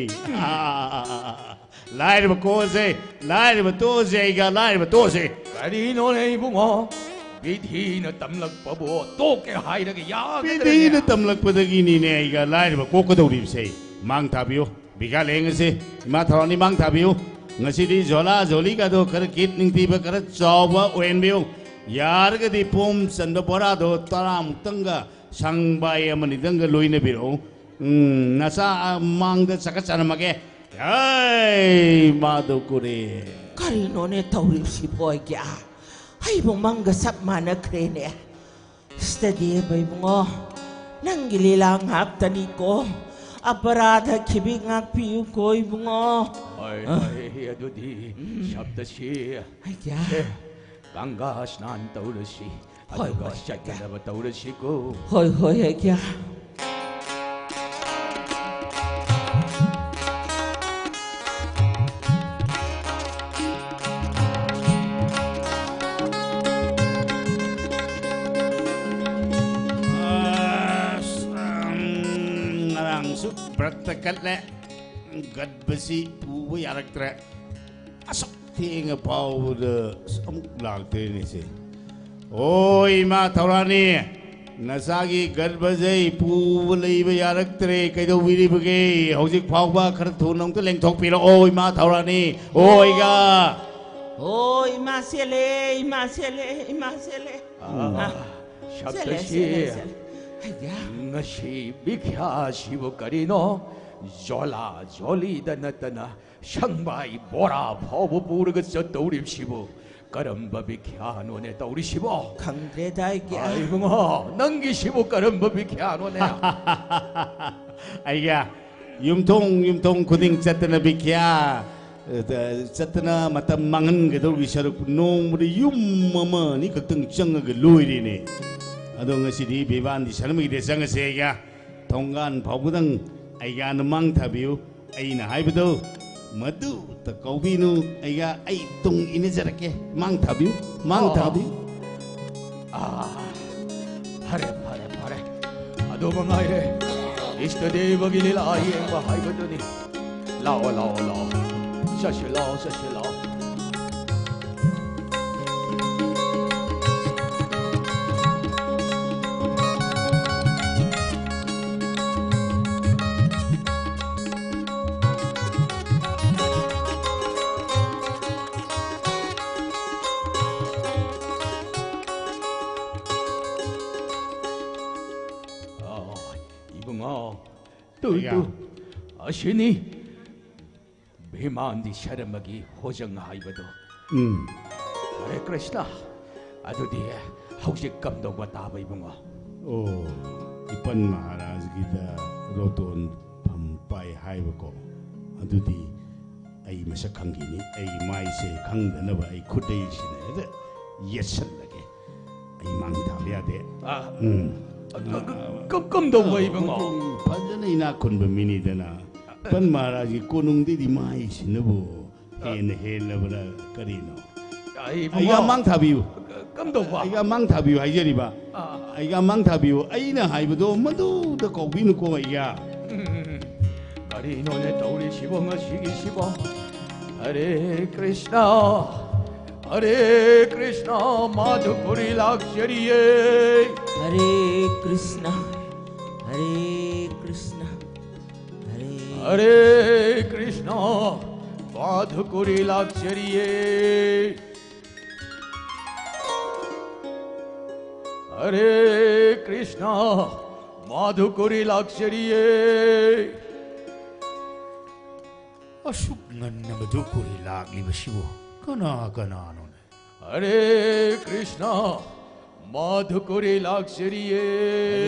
ꯂꯥꯏꯔꯕ ꯀꯣꯛꯑꯁꯦ, ꯂꯥꯏꯔꯕ ꯇꯣꯛꯑꯁꯦ, ꯑꯩꯒ꯭ꯌꯥ, ꯂꯥꯏꯔꯕ ꯇꯣꯛꯑꯁꯦ꯫ ꯀꯔꯤꯅꯣꯅꯦ ꯏꯕꯨꯡꯉꯣ? ꯕꯤꯙꯤꯅ ꯇꯝꯂꯛꯄꯕꯨ ꯇꯣꯛꯀꯦ ꯍꯥꯏꯔꯒ ꯌꯥꯒꯗ꯭ꯔꯅꯦ? ꯕꯤꯙꯤꯅ ꯇꯝꯂꯛꯄꯗꯒꯤꯅꯤꯅꯦ ꯑꯩꯒ꯭ꯌꯥ ꯂꯥꯏꯔꯕ ꯀꯣꯛꯀꯗꯧꯔꯤꯕꯁꯦ꯫ ꯃꯥꯡ ꯊꯥꯕꯤꯌꯨ꯫ ꯕꯤꯒꯥ ꯂꯦꯡꯉꯁꯤ꯫ ꯏꯃꯥ ꯊꯧꯔꯥꯅꯤ ꯃꯥꯡ ꯊꯥꯕꯤꯌꯨ꯫ ꯉꯁꯤꯗꯤ ꯖꯣꯂꯥ ꯖꯣꯂꯤꯒꯗꯣ ꯈꯔ ꯀꯤꯠ ꯅꯤꯡꯊꯤꯕ ꯈꯔ ꯆꯥꯎꯕ ꯑꯣꯏꯍꯟꯕꯤꯌꯨ꯫ ꯌꯥꯔꯒꯗꯤ ꯄꯣꯝ ꯆꯟꯕ ꯕꯣꯔꯥꯗꯣ ꯇꯔꯥꯃꯨꯛꯇꯪꯒ ꯁꯪꯕꯥꯏ ꯑꯃꯅꯤꯗꯪꯒ ꯂꯣꯏꯅꯕꯤꯔꯛꯎ꯫ ꯎꯝ, ꯅꯆꯥ ꯃꯥꯡꯗ ꯆꯀꯠ ꯆꯅꯝꯃꯒꯦ꯫ ꯍꯩ, ꯃꯥꯗꯣ ꯀꯨꯔꯦ꯫ ꯀꯔꯤꯅꯣꯅꯦ ꯇꯧꯔꯤꯕꯁꯤꯕꯣ ꯑꯩꯒꯤ? ꯑꯩꯕꯨ ꯃꯪꯒ ꯆꯞ ꯃꯥꯟꯅꯈ꯭ꯔꯦꯅꯦ꯫ ꯁꯤꯗꯗꯤ ꯏꯕꯨꯡꯉꯣ, ꯅꯪꯒꯤ ꯂꯤꯂꯥ ꯉꯥꯛꯇꯅꯤꯀꯣ꯫ ꯑꯄꯔꯥꯙ ꯈꯤꯕꯤ ꯉꯥꯛꯄꯤꯌꯨꯀꯣ ꯏꯕꯨꯡꯉꯣ꯫ ꯍꯣꯏ, ꯍꯣꯏ, ꯑꯗꯨꯗꯤ ꯁꯞꯇꯁꯤ꯫ ꯑꯩꯒ꯭ꯌꯥ꯫ ꯁꯦ, ꯒꯪꯒꯥ ꯁ꯭ꯅꯥꯟ ꯇꯧꯔꯁꯤ꯫ ꯍꯣꯏ, ꯑꯗꯨꯒ ꯍꯣꯏ, ꯑꯩꯒ꯭ꯌꯥ꯫ ꯆꯠꯀꯗꯕ ꯇꯧꯔꯁꯤꯀꯣ꯫ ꯍꯣꯏ, ꯍꯣꯏ, ꯑꯩꯒ꯭ꯌꯥ꯫ ꯑꯁ, ꯎꯝ, ꯉꯔꯥꯡꯁꯨ ꯕ꯭ꯔꯠꯇ ꯀꯠꯂꯦ꯫ ꯒꯠꯕꯁꯤ ꯄꯨꯕ ꯌꯥꯔꯛꯇ꯭ꯔꯦ꯫ ꯑꯁꯨꯛ ꯊꯦꯡꯉ ꯐꯥꯎꯕꯗ ꯑꯁ ꯑꯃꯨꯛ ꯂꯥꯛꯇ꯭ꯔꯦꯅꯦ ꯁꯦ꯫ ꯑꯣ, ꯏꯃꯥ ꯊꯧꯔꯥꯅꯤ, ꯅꯆꯥꯒꯤ ꯒꯔꯚꯁꯦ ꯄꯨꯕ ꯂꯩꯕ ꯌꯥꯔꯛꯇ꯭ꯔꯦ, ꯀꯩꯗꯧꯕꯤꯔꯤꯕꯒꯦ? ꯍꯧꯖꯤꯛ ꯐꯥꯎꯕ ꯈꯔ ꯊꯨꯅ ꯑꯃꯨꯛꯇ ꯂꯦꯡꯊꯣꯛꯄꯤꯔꯛꯑꯣ, ꯏꯃꯥ ꯊꯧꯔꯥꯅꯤ꯫ ꯑꯣ, ꯏꯒꯥ꯫ ꯑꯣ, ꯏꯃꯥ ꯆꯦꯜꯂꯦ, ꯏꯃꯥ ꯆꯦꯜꯂꯦ, ꯏꯃꯥ ꯆꯦꯜꯂꯦ꯫ ꯑꯥ, ꯑꯥ, ꯆꯦꯜꯂꯦ, ꯁꯞꯇꯁꯤ꯫ ꯆꯦꯜꯂꯦ, ꯆꯦꯜꯂꯦ꯫ ꯑꯩꯒ꯭ꯌꯥ꯫ ꯉꯁꯤ ꯕꯤꯈ꯭ꯌꯥꯁꯤꯕꯨ ꯀꯔꯤꯅꯣ? ꯖꯣꯂꯥ ꯖꯣꯂꯤꯗ ꯅꯠꯇꯅ ꯁꯪꯕꯥꯏ ꯕꯣꯔꯥ ꯐꯥꯎꯕ ꯄꯨꯔꯒ ꯆꯠꯇꯧꯔꯤꯕꯁꯤꯕꯨ ꯀꯔꯝꯕ ꯕꯤꯈ꯭ꯌꯥꯅꯣꯅꯦ ꯇꯧꯔꯤꯁꯤꯕꯣ? ꯈꯪꯗ꯭ꯔꯦꯗ ꯑꯩꯒꯤ꯫ ꯑꯥ, ꯏꯕꯨꯡꯉꯣ, ꯅꯪꯒꯤꯁꯤꯕꯨ ꯀꯔꯝꯕ ꯕꯤꯈ꯭ꯌꯥꯅꯣꯅꯦ? ꯑꯩꯒꯤ ꯌꯨꯝꯊꯣꯡ ꯌꯨꯝꯊꯣꯡ ꯈꯨꯗꯤꯡ ꯆꯠꯇꯅ ꯕꯤꯈ꯭ꯌꯥ, ꯑ, ꯆꯠꯇꯅ ꯃꯇꯝ ꯃꯥꯡꯍꯟꯒꯗꯧꯒꯤ ꯁꯔꯨꯛ ꯅꯣꯡꯃꯗ ꯌꯨꯝ ꯑꯃ ꯑꯅꯤ ꯈꯛꯇꯪ ꯆꯪꯉꯒ ꯂꯣꯏꯔꯦꯅꯦ꯫ ꯑꯗꯣ ꯉꯁꯤꯗꯤ ꯕꯤꯃꯥꯟꯗꯤ ꯁꯔꯃꯒꯤꯗ ꯆꯪꯉꯁꯦ ꯑꯩꯒꯤ꯫ ꯊꯣꯡꯒꯥꯟ ꯐꯥꯎꯕꯗꯪ ꯑꯩꯒ꯭ꯌꯥꯅ ꯃꯥꯡ ꯊꯥꯕꯤꯌꯨ꯫ ꯑꯩꯅ ꯍꯥꯏꯕꯗꯣ ꯃꯗꯨꯇ ꯀꯧꯕꯤꯅꯨ꯫ ꯑꯩꯒ꯭ꯌꯥ, ꯑꯩ ꯇꯨꯡ ꯏꯟꯅꯖꯔꯛꯀꯦ꯫ ꯃꯥꯡ ꯊꯥꯕꯤꯌꯨ, ꯃꯥꯡ ꯑꯣ꯫ ꯊꯥꯕꯤꯌꯨ꯫ ꯑꯥ, ꯐꯔꯦ, ꯐꯔꯦ, ꯐꯔꯦ꯫ ꯑꯗꯨ ꯃꯉꯥꯏꯔꯦ꯫ ꯏꯁꯇ ꯗꯦꯕꯒꯤ ꯂꯤꯂꯥ ꯌꯦꯡꯕ ꯍꯥꯏꯕꯗꯨꯅꯤ꯫ ꯂꯥꯛꯑꯣ, ꯂꯥꯛꯑꯣ, ꯂꯥꯛꯑꯣ꯫ ꯆꯠꯁꯤ ꯂꯥꯛꯑꯣ, ꯆꯠꯁꯤ ꯂꯥꯛꯑꯣ꯫ ꯑ, ꯏꯕꯨꯡꯉꯣ, ꯇꯨ, ꯑꯌꯥ꯫ ꯇꯨ, ꯑꯁꯤꯅꯤ ꯚꯤꯃꯥꯟꯗꯤ ꯁꯔꯃꯒꯤ ꯍꯣꯖꯪ ꯍꯥꯏꯕꯗꯣ꯫ ꯎꯝ꯫ ꯍꯔꯦ ꯀ꯭ꯔꯤꯁꯅ, ꯑꯗꯨꯗꯤ ꯍꯧꯖꯤꯛ ꯀꯝꯗꯧꯕ ꯇꯥꯕ, ꯏꯕꯨꯡꯉꯣ? ꯑꯣ, ꯏꯄꯟ ꯃꯍꯥꯔꯥꯖꯒꯤꯗ ꯔꯣꯇꯣꯟ ꯐꯝ ꯄꯥꯏ ꯍꯥꯏꯕꯀꯣ꯫ ꯑꯗꯨꯗꯤ ꯑꯩ ꯃꯁꯛ ꯈꯪꯈꯤꯅꯤ꯫ ꯑꯩ ꯃꯥꯏꯁꯦ ꯈꯪꯗꯅꯕ ꯑꯩ ꯈꯨꯗꯩꯁꯤꯅ ꯍꯦꯛꯇ ꯌꯦꯠꯁꯜꯂꯒꯦ꯫ ꯑꯩ ꯃꯥꯡ ꯊꯥꯕ ꯌꯥꯗꯦ꯫ ꯑ, ꯎꯝ꯫ ꯀ-, ꯀ-, ꯀ-, ꯀꯝꯗꯧꯕ, ꯏꯕꯨꯡꯉꯣ? ꯐꯖꯅ ꯏꯅꯥꯛ ꯈꯨꯟꯕ ꯃꯤꯅꯤꯗꯅ꯫ ꯄꯟ ꯃꯍꯥꯔꯥꯖꯒꯤ ꯀꯣꯅꯨꯡꯗꯩꯗꯤ ꯃꯥꯏꯁꯤꯅꯕꯨ ꯍꯦꯟꯅ ꯍꯦꯜꯂꯕ꯭ꯔꯥ ꯀꯔꯤꯅꯣ? ꯑꯩ ꯑꯩꯒ ꯏꯕꯨꯡꯉꯣ, ꯃꯥꯡ ꯊꯥꯕꯤꯌꯨ꯫ ꯀ-, ꯀꯝꯗꯧꯕ? ꯑꯩꯒ ꯃꯥꯡ ꯊꯥꯕꯤꯌꯨ ꯍꯥꯏꯖꯔꯤꯕ꯫ ꯑ꯫ ꯑꯩꯒ ꯃꯥꯡ ꯊꯥꯕꯤꯌꯨ꯫ ꯑꯩꯅ ꯍꯥꯏꯕꯗꯣ ꯃꯗꯨꯗ ꯀꯧꯕꯤꯅꯨꯀꯣ ꯑꯩꯒ꯫ ꯎꯝ, ꯎꯝ, ꯎꯝ꯫ ꯀꯔꯤꯅꯣꯅꯦ ꯇꯧꯔꯤꯁꯤꯕꯣ ꯉꯁꯤꯒꯤꯁꯤꯕꯣ? ꯍꯔꯦ ꯀ꯭ꯔꯤꯁꯅ, ꯍꯔꯦ ꯀ꯭ꯔꯤꯁꯅ, ꯃꯥꯙꯨꯀꯨꯔꯤ ꯂꯥꯛꯆꯔꯤꯌꯦ꯫ ꯍꯔꯦ ꯀ꯭ꯔꯤꯁꯅ, ꯍꯔꯦ ꯀ꯭ꯔꯤꯁꯅ, ꯍꯔꯦ ꯍꯔꯦ ꯀ꯭ꯔꯤꯁꯅ, ꯃꯥꯙꯨꯀꯨꯔꯤ ꯂꯥꯛꯆꯔꯤꯌꯦ꯫ ꯍꯔꯦ ꯀ꯭ꯔꯤꯁꯅ, ꯃꯥꯙꯨꯀꯨꯔꯤ ꯂꯥꯛꯆꯔꯤꯌꯦ꯫ ꯑꯁꯨꯛ ꯉꯟꯅ ꯃꯥꯙꯨꯀꯨꯔꯤ ꯂꯥꯛꯂꯤꯕꯁꯤꯕꯨ ꯀꯅꯥ ꯀꯅꯥꯅꯣꯅꯦ? ꯍꯔꯦ ꯀ꯭ꯔꯤꯁꯅ, ꯃꯥꯙꯨꯀꯨꯔꯤ ꯂꯥꯛꯆꯔꯤꯌꯦ꯫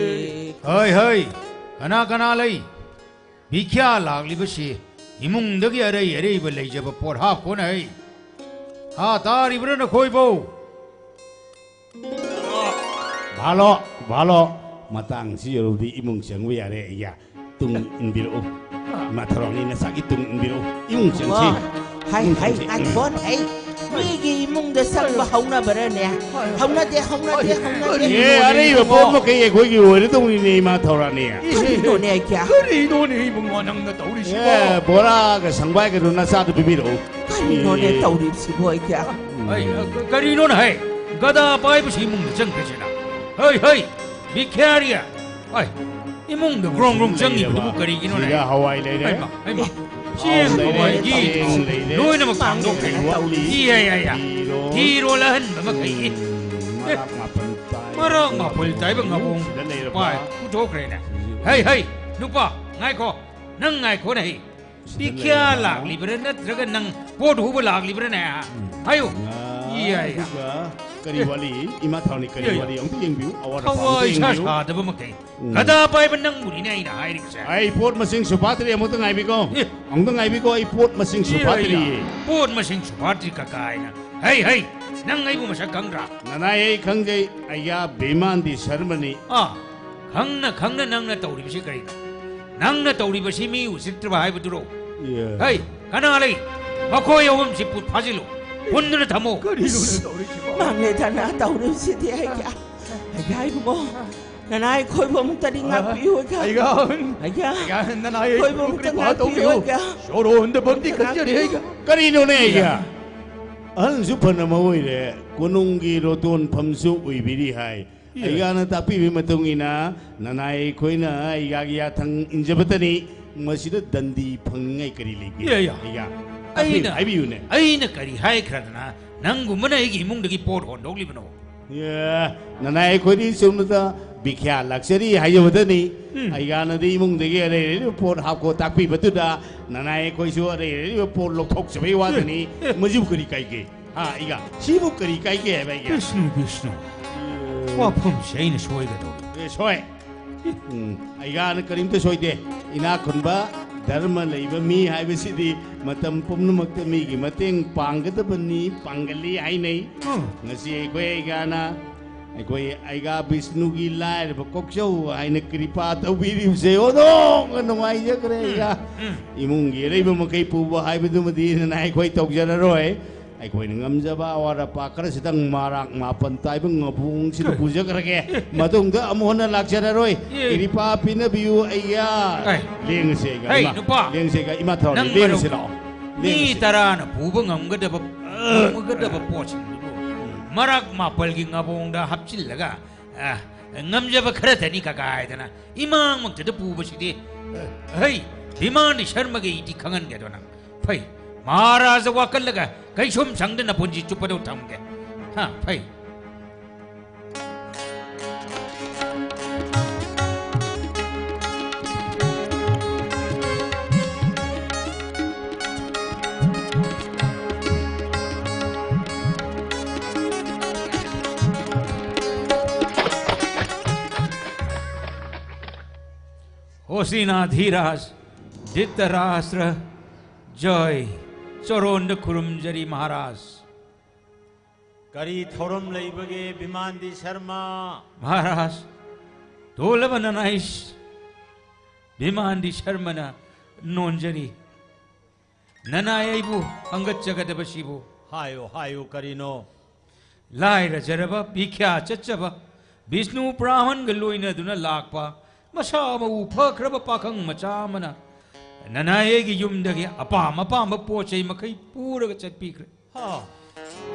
ꯍꯩ, ꯍꯩ, ꯀꯅꯥ ꯀꯅꯥ ꯂꯩ? ꯚꯤꯈ꯭ꯌꯥ ꯂꯥꯛꯂꯤꯕꯁꯤ ꯏꯃꯨꯡꯗꯒꯤ ꯑꯔꯩ ꯑꯔꯩꯕ ꯂꯩꯖꯕ ꯄꯣꯠ ꯍꯥꯞꯈꯣꯅ ꯍꯩ꯫ ꯍꯥ ꯇꯥꯔꯤꯕ꯭ꯔꯥ ꯅꯈꯣꯏꯕꯧ? ꯚꯥꯂꯣ, ꯚꯥꯂꯣ, ꯃꯇꯥꯡꯁꯤ ꯌꯧꯔꯕꯗꯤ ꯏꯃꯨꯡ ꯆꯪꯕ ꯌꯥꯔꯦ ꯑꯩꯌꯥ꯫ ꯇꯨꯡ ꯏꯟꯕꯤꯔꯛꯎ꯫ ꯏꯃꯥ ꯊꯧꯔꯥꯡꯅꯤ ꯅꯆꯥꯒꯤ ꯇꯨꯡ ꯏꯟꯕꯤꯔꯛꯎ꯫ ꯏꯃꯨꯡ ꯆꯪꯁꯤ꯫ ꯋꯥ, ꯍꯥꯏ, ꯏꯃꯨꯡ ꯍꯥꯏ, ꯆꯪꯁꯤ꯫ ꯉꯥꯏꯈꯣꯟ, ꯍꯩ꯫ ꯃꯤꯒꯤ ꯏꯃꯨꯡ ꯆꯪꯕ ꯍꯧꯅꯕ꯭ꯔꯅꯦ? ꯍꯣꯏ, ꯍꯣꯏ꯫ ꯍꯧꯅꯗꯦ, ꯍꯧꯅꯗꯦ, ꯍꯣꯏ, ꯍꯧꯅꯗꯦ꯫ ꯀꯔꯤꯅꯣꯅꯦ ꯑꯦ, ꯑꯔꯩꯕ ꯏꯕꯨꯡꯉꯣ? ꯄꯣꯠ ꯃꯈꯩ ꯑꯩꯈꯣꯏꯒꯤ ꯑꯣꯏꯔꯗꯧꯅꯤꯅꯦ, ꯏꯃꯥ ꯊꯧꯔꯥꯅꯤ꯫ ꯀꯔꯤꯅꯣꯅꯦ ꯑꯩꯒꯤ? ꯀꯔꯤꯅꯣꯅꯦ ꯏꯕꯨꯡꯉꯣ, ꯅꯪꯅ ꯇꯧꯔꯤꯁꯤꯕꯣ? ꯑꯦ, ꯕꯣꯔꯥꯒ ꯁꯪꯕꯥꯏꯒꯗꯣ ꯅꯆꯥꯗ ꯄꯤꯕꯤꯔꯛꯎ꯫ ꯀꯔꯤꯅꯣꯅꯦ ꯑꯦ꯫ ꯇꯧꯔꯤꯕꯁꯤꯕꯣ ꯑꯩꯒꯤ? ꯑꯩ, ꯑ, ꯀ-, ꯀꯔꯤꯅꯣꯅ ꯍꯥꯏ? ꯒꯗꯥ ꯄꯥꯏꯕꯁꯤ ꯏꯃꯨꯡꯗ ꯆꯪꯈ꯭ꯔꯁꯤꯅ꯫ ꯍꯩ, ꯍꯩ, ꯕꯤꯈ꯭ꯌꯥꯔꯤꯌꯥ꯫ ꯑꯩ, ꯏꯃꯨꯡꯗ ꯒ꯭ꯔꯣꯡ ꯒ꯭ꯔꯣꯡ ꯆꯪꯉꯤꯕꯗꯨꯕꯨ ꯀꯔꯤꯒꯤꯅꯣꯅꯦ? ꯁꯤꯗ ꯍꯋꯥꯏ ꯂꯩꯔꯦ꯫ ꯍꯩꯃꯥ, ꯍꯩꯃꯥ꯫ ꯑꯧ, ꯆꯦꯡ, ꯂꯩꯔꯦ, ꯍꯋꯥꯏ, ꯆꯦꯡ ꯌꯦꯟ ꯂꯩꯔꯦ꯫ ꯂꯣꯏꯅꯃꯛ ꯊꯥꯡꯗꯣꯛꯈ꯭ꯔꯦ꯫ ꯋꯥꯠꯂꯤ꯫ ꯏꯌꯥ, ꯌꯥ, ꯌꯥ꯫ ꯐꯤꯔꯣꯜ꯫ ꯐꯤꯔꯣꯜ ꯑꯍꯟꯕ ꯃꯈꯩ꯫ ꯎꯝ, ꯑꯦ, ꯃꯔꯥꯛ ꯃꯥꯄꯜ ꯇꯥꯏ꯫ ꯃꯔꯥꯛ ꯃꯥꯄꯜ ꯇꯥꯏꯕ ꯉꯥꯕꯣꯡ ꯁꯤꯗ ꯂꯩꯔꯕ꯫ ꯄꯥꯏ, ꯄꯨꯊꯣꯛꯈ꯭ꯔꯦꯅꯦ꯫ ꯁꯤꯁꯨ꯫ ꯍꯩ, ꯍꯩ, ꯅꯨꯄꯥ, ꯉꯥꯏꯈꯣ꯫ ꯅꯪ ꯉꯥꯏꯈꯣꯅꯦ, ꯍꯩ꯫ ꯁꯤꯗ ꯄꯤꯈ꯭ꯌꯥ ꯂꯩꯔꯕ꯫ ꯂꯥꯛꯂꯤꯕ꯭ꯔꯥ ꯅꯠꯇ꯭ꯔꯒ ꯅꯪ ꯄꯣꯠ ꯍꯨꯕ ꯂꯥꯛꯂꯤꯕ꯭ꯔꯥꯅꯦ? ꯎꯝ꯫ ꯍꯥꯏꯌꯨ꯫ ꯉꯥ, ꯏꯌꯥ, ꯏꯌꯥ꯫ ꯑꯗꯨꯒ ꯀꯔꯤ ꯑꯦ꯫ ꯋꯥꯠꯂꯤ? ꯏꯃꯥ ꯊꯥꯎꯅꯤ, ꯀꯔꯤ ꯏꯌꯥ, ꯏꯌꯥ꯫ ꯋꯥꯠꯂꯤ? ꯑꯝꯇ ꯌꯦꯡꯕꯤꯌꯨ, ꯑꯋꯥꯠ ꯑꯄꯥ ꯑꯝꯇ ꯊꯋꯥꯏ ꯏꯁꯥ ꯌꯦꯡꯕꯤꯌꯨ꯫ ꯁꯥꯗꯕ ꯃꯈꯩ꯫ ꯎꯝ꯫ ꯒꯗꯥ ꯄꯥꯏꯕ ꯅꯪꯕꯨꯅꯤꯅꯦ ꯑꯩꯅ ꯍꯥꯏꯔꯤꯕꯁꯦ꯫ ꯑꯩ ꯄꯣꯠ ꯃꯁꯤꯡ ꯁꯨꯐꯥꯠꯇ꯭ꯔꯤ, ꯑꯃꯨꯛꯇ ꯉꯥꯏꯕꯤꯀꯣ꯫ ꯑꯦ꯫ ꯑꯃꯨꯛꯇ ꯉꯥꯏꯕꯤꯀꯣ, ꯑꯩ ꯄꯣꯠ ꯃꯁꯤꯡ ꯏꯌꯥ, ꯁꯨꯐꯥꯠꯇ꯭ꯔꯤꯌꯦ꯫ ꯏꯌꯥ꯫ ꯄꯣꯠ ꯃꯁꯤꯡ ꯁꯨꯐꯥꯠꯇ꯭ꯔꯤ ꯀꯀꯥ ꯍꯥꯏꯅ꯫ ꯍꯩ, ꯍꯩ, ꯅꯪ ꯑꯩꯕꯨ ꯃꯁꯛ ꯈꯪꯗ꯭ꯔꯥ? ꯅꯅꯥꯏ, ꯑꯩ ꯈꯪꯖꯩ, ꯑꯩꯌꯥ ꯕꯤꯃꯥꯟꯗꯤ ꯁꯔꯃꯅꯤ꯫ ꯑꯥ, ꯈꯪꯅ ꯈꯪꯅ ꯅꯪꯅ ꯇꯧꯔꯤꯕꯁꯤ ꯀꯔꯤꯅꯣ? ꯅꯪꯅ ꯇꯧꯔꯤꯕꯁꯤ ꯃꯤ ꯎꯁꯤꯠꯇ꯭ꯔꯕ ꯍꯥꯏꯕꯗꯨꯔꯣ? ꯌꯦ꯫ ꯍꯩ, ꯀꯅꯥ ꯂꯩ? ꯃꯈꯣꯏ ꯑꯍꯨꯝꯁꯤ ꯄꯨ-, ꯐꯥꯖꯤꯜꯂꯨ꯫ ꯄꯨꯟꯗꯨꯅ ꯊꯝꯃꯨ꯫ ꯀꯔꯤꯅꯣꯅꯦ ꯇꯧꯔꯤꯁꯤꯕꯣ? ꯃꯥꯡꯂꯦꯗꯅ ꯇꯧꯔꯤꯕꯁꯤꯗꯤ ꯑꯩꯒꯤ꯫ ꯑꯩꯒꯤ ꯍꯥꯏꯕꯨꯃꯣ, ꯅꯅꯥꯏ ꯑꯩꯈꯣꯏꯕꯨ ꯑꯃꯨꯛꯇꯗꯤ ꯉꯥꯛꯄꯤꯌꯨ, ꯑꯩꯒꯤ꯫ ꯑꯩꯒꯤ꯫ ꯑꯩꯒꯤ꯫ ꯑꯩꯒꯤ, ꯅꯅꯥꯏ ꯑꯩꯈꯣꯏꯕꯨ ꯑꯩꯕꯨ ꯑꯃꯨꯛꯇ ꯀ꯭ꯔꯤꯄꯥ ꯉꯥꯛꯄꯤꯌꯨ, ꯇꯧꯕꯤꯌꯨ꯫ ꯑꯩꯒꯤ꯫ ꯁꯣꯔꯣꯟꯗ ꯕꯛꯇꯤ ꯑꯃꯨꯛꯇ ꯈꯟꯖꯔꯤ, ꯉꯥꯛꯄꯤꯌꯨ꯫ ꯑꯩꯒꯤ꯫ ꯀꯔꯤꯅꯣꯅꯦ, ꯑꯩꯒꯤ? ꯑꯍꯜꯁꯨ ꯐꯅ ꯑꯣꯏꯔꯦ, ꯀꯣꯅꯨꯡꯒꯤ ꯔꯣꯇꯣꯟꯐꯝꯁꯨ ꯑꯣꯏꯕꯤꯔꯤ ꯍꯥꯏ꯫ ꯌꯦ꯫ ꯑꯩꯒꯥꯅ ꯇꯥꯛꯄꯤꯕꯒꯤ ꯃꯇꯨꯡ ꯏꯟꯅ ꯅꯅꯥꯏ ꯑꯩꯈꯣꯏꯅ ꯑꯩꯒꯥꯒꯤ ꯌꯥꯊꯪ ꯏꯟꯖꯕꯇꯅꯤ꯫ ꯃꯁꯤꯗ ꯗꯟꯗꯤ ꯐꯪꯅꯤꯡꯉꯥꯏ ꯀꯔꯤ ꯂꯩꯒꯦ? ꯌꯦ, ꯌꯦ꯫ ꯑꯩꯒꯥ, ꯇꯥꯛꯄꯤꯌꯨ, ꯑꯩꯅ, ꯍꯥꯏꯕꯤꯌꯨꯅꯦ꯫ ꯑꯩꯅ ꯀꯔꯤ ꯍꯥꯏꯈ꯭ꯔꯗꯅ ꯅꯪꯒꯨꯝꯕꯅ ꯑꯩꯒꯤ ꯏꯃꯨꯡꯗꯒꯤ ꯄꯣꯠ ꯍꯣꯟꯗꯣꯛꯂꯤꯕꯅꯣ? ꯌꯦ, ꯅꯅꯥꯏ ꯑꯩꯈꯣꯏꯗꯤ ꯆꯨꯝꯅꯗ ꯕꯤꯈ꯭ꯌꯥ ꯂꯥꯛꯆꯔꯤ ꯍꯥꯏꯖꯕꯗꯅꯤ꯫ ꯎꯝ꯫ ꯑꯩꯒꯥꯅꯗꯤ ꯏꯃꯨꯡꯗꯒꯤ ꯑꯔꯩ ꯑꯔꯩꯕ ꯄꯣꯠ ꯍꯥꯞꯈꯣ ꯇꯥꯛꯄꯤꯕꯗꯨꯗ ꯅꯅꯥꯏ ꯑꯩꯈꯣꯏꯁꯨ ꯑꯔꯩ ꯑꯔꯩꯕ ꯄꯣꯠ ꯂꯧꯊꯣꯛꯆꯕꯒꯤ ꯋꯥꯗꯅꯤ꯫ ꯑꯦ, ꯑꯦ꯫ ꯃꯁꯤꯕꯨ ꯀꯔꯤ ꯀꯥꯏꯒꯦ? ꯍꯥ, ꯑꯩꯒꯥ? ꯁꯤꯕꯨ ꯀꯔꯤ ꯀꯥꯏꯒꯦ ꯍꯥꯏꯕ ꯑꯩꯒꯥ? ꯕꯤꯁꯅꯨ, ꯕꯤꯁꯅꯨ꯫ ꯎꯝ꯫ ꯋꯥꯐꯝꯁꯤ ꯑꯩꯅ ꯁꯣꯏꯒꯗꯧꯔꯤ꯫ ꯑꯦ, ꯁꯣꯏ꯫ ꯎꯝ, ꯑꯩꯒꯥꯅ ꯀꯔꯤꯝꯇ ꯁꯣꯏꯗꯦ꯫ ꯏꯅꯥꯛ ꯈꯨꯟꯕ, ꯙꯔꯃ ꯂꯩꯕ ꯃꯤ ꯍꯥꯏꯕꯁꯤꯗꯤ ꯃꯇꯝ ꯄꯨꯝꯅꯃꯛꯇ ꯃꯤꯒꯤ ꯃꯇꯦꯡ ꯄꯥꯡꯒꯗꯕꯅꯤ, ꯄꯥꯡꯒꯜꯂꯤ ꯍꯥꯏꯅꯩ꯫ ꯎꯝ꯫ ꯉꯁꯤ ꯑꯩꯈꯣꯏ ꯑꯩꯒꯥꯅ, ꯑꯩꯈꯣꯏ ꯑꯩꯒꯥ ꯕꯤꯁꯅꯨꯒꯤ ꯂꯥꯏꯔꯕ ꯀꯣꯛꯆꯧ ꯍꯥꯏꯅ ꯀ꯭ꯔꯤꯄꯥ ꯇꯧꯕꯤꯔꯤꯕꯁꯦ ꯑꯣꯟꯊꯣꯛꯅ ꯅꯨꯡꯉꯥꯏꯖꯈ꯭ꯔꯦ, ꯎꯝ, ꯑꯩꯒꯥ꯫ ꯎꯝ꯫ ꯏꯃꯨꯡꯒꯤ ꯑꯔꯩꯕ ꯃꯈꯩ ꯄꯨꯕ ꯍꯥꯏꯕꯗꯨꯃꯗꯤ ꯅꯅꯥꯏ ꯑꯩꯈꯣꯏ ꯇꯧꯖꯔꯔꯣꯏ꯫ ꯑꯩꯈꯣꯏꯅ ꯉꯝꯖꯕ ꯑꯋꯥꯠ ꯑꯄꯥ ꯈꯔꯁꯤꯗꯪ ꯃꯔꯥꯛ ꯃꯥꯄꯟ ꯇꯥꯏꯕ ꯉꯕꯨꯡꯁꯤꯗ ꯄꯨꯖꯈ꯭ꯔꯒꯦ꯫ ꯃꯇꯨꯡꯗ ꯑꯃꯨꯛ ꯍꯟꯅ ꯂꯥꯛꯆꯔꯔꯣꯏ꯫ ꯑꯦ꯫ ꯏꯔꯤꯄꯥ ꯄꯤꯅꯕꯤꯌꯨ ꯑꯩꯌꯥ꯫ ꯑꯦ꯫ ꯂꯦꯡꯉꯁꯦꯒ ꯍꯩ, ꯏꯃꯥ꯫ ꯅꯨꯄꯥ꯫ ꯂꯦꯡꯉꯁꯦꯒ ꯏꯃꯥ ꯊꯧꯔꯤ꯫ ꯅꯪ ꯂꯦꯡꯉꯁꯤ ꯃꯔꯨꯞ ꯂꯥꯛꯑꯣ꯫ ꯃꯤ ꯂꯦꯡꯉꯁꯤ꯫ ꯇꯔꯥꯅ ꯄꯨꯕ ꯉꯝꯒꯗꯕ, ꯉꯝꯒꯗꯕ ꯄꯣꯠꯁꯤꯡꯗꯨꯕꯨ ꯃꯔꯥꯛ ꯃꯥꯄꯜꯒꯤ ꯉꯕꯣꯡꯗ ꯍꯥꯞꯆꯤꯜꯂꯒ, ꯑ, ꯉꯝꯖꯕ ꯈꯔꯗꯅꯤ ꯀꯀꯥ ꯍꯥꯏꯗꯅ ꯏꯃꯥꯡꯃꯛꯇꯗ ꯄꯨꯕꯁꯤꯗꯤ, ꯑ, ꯍꯩ, ꯚꯤꯃꯥꯟꯗꯤ ꯁꯔꯃꯒꯤ ꯏꯗꯤ ꯈꯪꯍꯟꯒꯦꯗꯣ ꯅꯪ꯫ ꯐꯩ, ꯃꯍꯥꯔꯥꯖ ꯋꯥꯀꯠꯂꯒ ꯀꯩꯁꯨꯝ ꯁꯪꯗꯅ ꯄꯨꯟꯁꯤ ꯆꯨꯞꯄꯗꯣ ꯊꯝꯒꯦ꯫ ꯍꯥ, ꯐꯩ꯫ ꯍꯣꯁꯤꯅꯥ ꯙꯤꯔꯥꯖ, ꯙꯤꯇꯔꯥꯁ꯭ꯇ꯭ꯔ, ꯖꯣꯏ, ꯆꯣꯔꯣꯟꯗ ꯈꯨꯔꯨꯝꯖꯔꯤ ꯃꯍꯥꯔꯥꯖ꯫ ꯀꯔꯤ ꯊꯧꯔꯝ ꯂꯩꯕꯒꯦ ꯚꯤꯃꯥꯟꯗꯤ ꯁꯔꯃ? ꯃꯍꯥꯔꯥꯖ, ꯇꯣꯜꯂꯕ ꯅꯅꯥꯏꯁ ꯚꯤꯃꯥꯟꯗꯤ ꯁꯔꯃꯅ ꯅꯣꯟꯖꯔꯤ꯫ ꯅꯅꯥꯏ ꯑꯩꯕꯨ ꯍꯪꯒꯠꯆꯒꯗꯕꯁꯤꯕꯨ꯫ ꯍꯥꯏꯌꯨ, ꯍꯥꯏꯌꯨ, ꯀꯔꯤꯅꯣ? ꯂꯥꯏꯔꯖꯔꯕ, ꯚꯤꯈ꯭ꯌꯥ ꯆꯠꯆꯕ, ꯕꯤꯁꯅꯨ ꯕ꯭ꯔꯥꯍꯟꯒ ꯂꯣꯏꯅꯗꯨꯅ ꯂꯥꯛꯄ, ꯃꯁꯥ ꯃꯎ ꯐꯈ꯭ꯔꯕ ꯄꯥꯈꯪ ꯃꯆꯥ ꯑꯃꯅ ꯅꯅꯥꯏ ꯑꯩꯒꯤ ꯌꯨꯝꯗꯒꯤ ꯑꯄꯥꯝ ꯑꯄꯥꯝꯕ ꯄꯣꯠ ꯆꯩ ꯃꯈꯩ ꯄꯨꯔꯒ ꯆꯠꯄꯤꯈ꯭ꯔꯦ꯫ ꯍꯥ꯫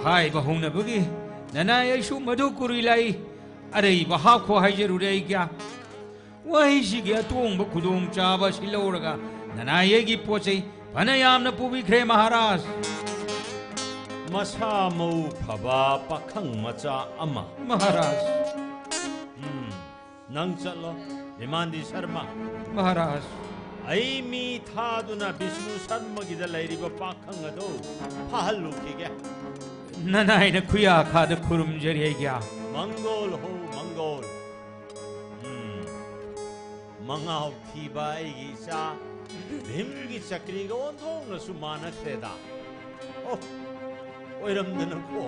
ꯍꯥꯏꯕ ꯍꯧꯅꯕꯒꯤ ꯅꯅꯥꯏ ꯑꯩꯁꯨ ꯃꯗꯨ ꯀꯨꯔꯤ ꯂꯥꯛꯏ, ꯑꯔꯩꯕ ꯍꯥꯞꯈꯣ ꯍꯥꯏꯖꯔꯨꯔꯦ ꯑꯩꯒ꯭ꯌꯥ꯫ ꯋꯥꯍꯩꯁꯤꯒꯤ ꯑꯇꯣꯡꯕ ꯈꯨꯗꯣꯡꯆꯥꯕ ꯑꯁꯤ ꯂꯧꯔꯒ ꯅꯅꯥꯏ ꯑꯩꯒꯤ ꯄꯣꯠ ꯆꯩ ꯐꯅ ꯌꯥꯝꯅ ꯄꯨꯕꯤꯈ꯭ꯔꯦ ꯃꯍꯥꯔꯥꯖ꯫ ꯃꯁꯥ ꯃꯎ ꯐꯕ ꯄꯥꯈꯪ ꯃꯆꯥ ꯑꯃ꯫ ꯃꯍꯥꯔꯥꯖ꯫ ꯎꯝ, ꯅꯪ ꯆꯠꯂꯣ, ꯚꯤꯃꯥꯟꯗꯤ ꯁꯔꯃ꯫ ꯃꯍꯥꯔꯥꯖ꯫ ꯑꯩ ꯃꯤ ꯊꯥꯗꯨꯅ ꯕꯤꯁꯅꯨ ꯁꯔꯃꯒꯤꯗ ꯂꯩꯔꯤꯕ ꯄꯥꯈꯪ ꯑꯗꯨ ꯐꯥꯍꯜꯂꯨꯈꯤꯒꯦ꯫ ꯅꯅꯥꯏꯅ ꯈꯨꯌꯥꯈꯥꯗ ꯈꯨꯔꯨꯝꯖꯔꯤ ꯑꯩꯒ꯭ꯌꯥ꯫ ꯃꯪꯒꯣꯜ ꯍꯣ ꯃꯪꯒꯣꯜ꯫ ꯎꯝ, ꯃꯉꯥꯎ ꯊꯤꯕ ꯑꯩꯒꯤ ꯏꯆꯥ ꯚꯤꯝꯒꯤ ꯆꯀ꯭ꯔꯤꯒ ꯑꯣꯟꯊꯣꯛꯅꯁꯨ ꯃꯥꯟꯅꯈ꯭ꯔꯦꯗ꯫ ꯑꯣ, ꯑꯣꯏꯔꯝꯗꯅꯀꯣ,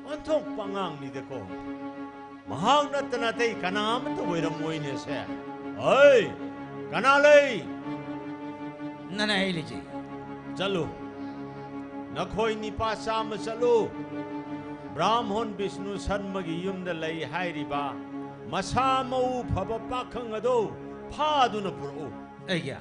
ꯑꯣꯟꯊꯣꯛꯄ ꯑꯉꯥꯡꯅꯤꯗꯀꯣ꯫ ꯃꯍꯥꯛ ꯅꯠꯇꯅ ꯑꯇꯩ ꯀꯅꯥ ꯑꯃꯠꯇ ꯑꯣꯏꯔꯝꯃꯣꯏꯅꯦꯁꯦ꯫ ꯍꯩ, ꯀꯅꯥ ꯂꯩ? ꯅꯅꯥꯏ ꯑꯩ ꯂꯩꯖꯩ꯫ ꯆꯠꯂꯨ꯫ ꯅꯈꯣꯏ ꯅꯤꯄꯥ ꯆꯥꯝꯃ ꯆꯠꯂꯨ꯫ ꯕ꯭ꯔꯥꯍꯃꯣꯟ ꯕꯤꯁꯅꯨ ꯁꯔꯃꯒꯤ ꯌꯨꯝꯗ ꯂꯩ ꯍꯥꯏꯔꯤꯕ ꯃꯁꯥ ꯃꯎ ꯐꯕ ꯄꯥꯈꯪ ꯑꯗꯨ ꯐꯥꯗꯨꯅ ꯄꯨꯔꯛꯎ꯫ ꯑꯩꯒꯤ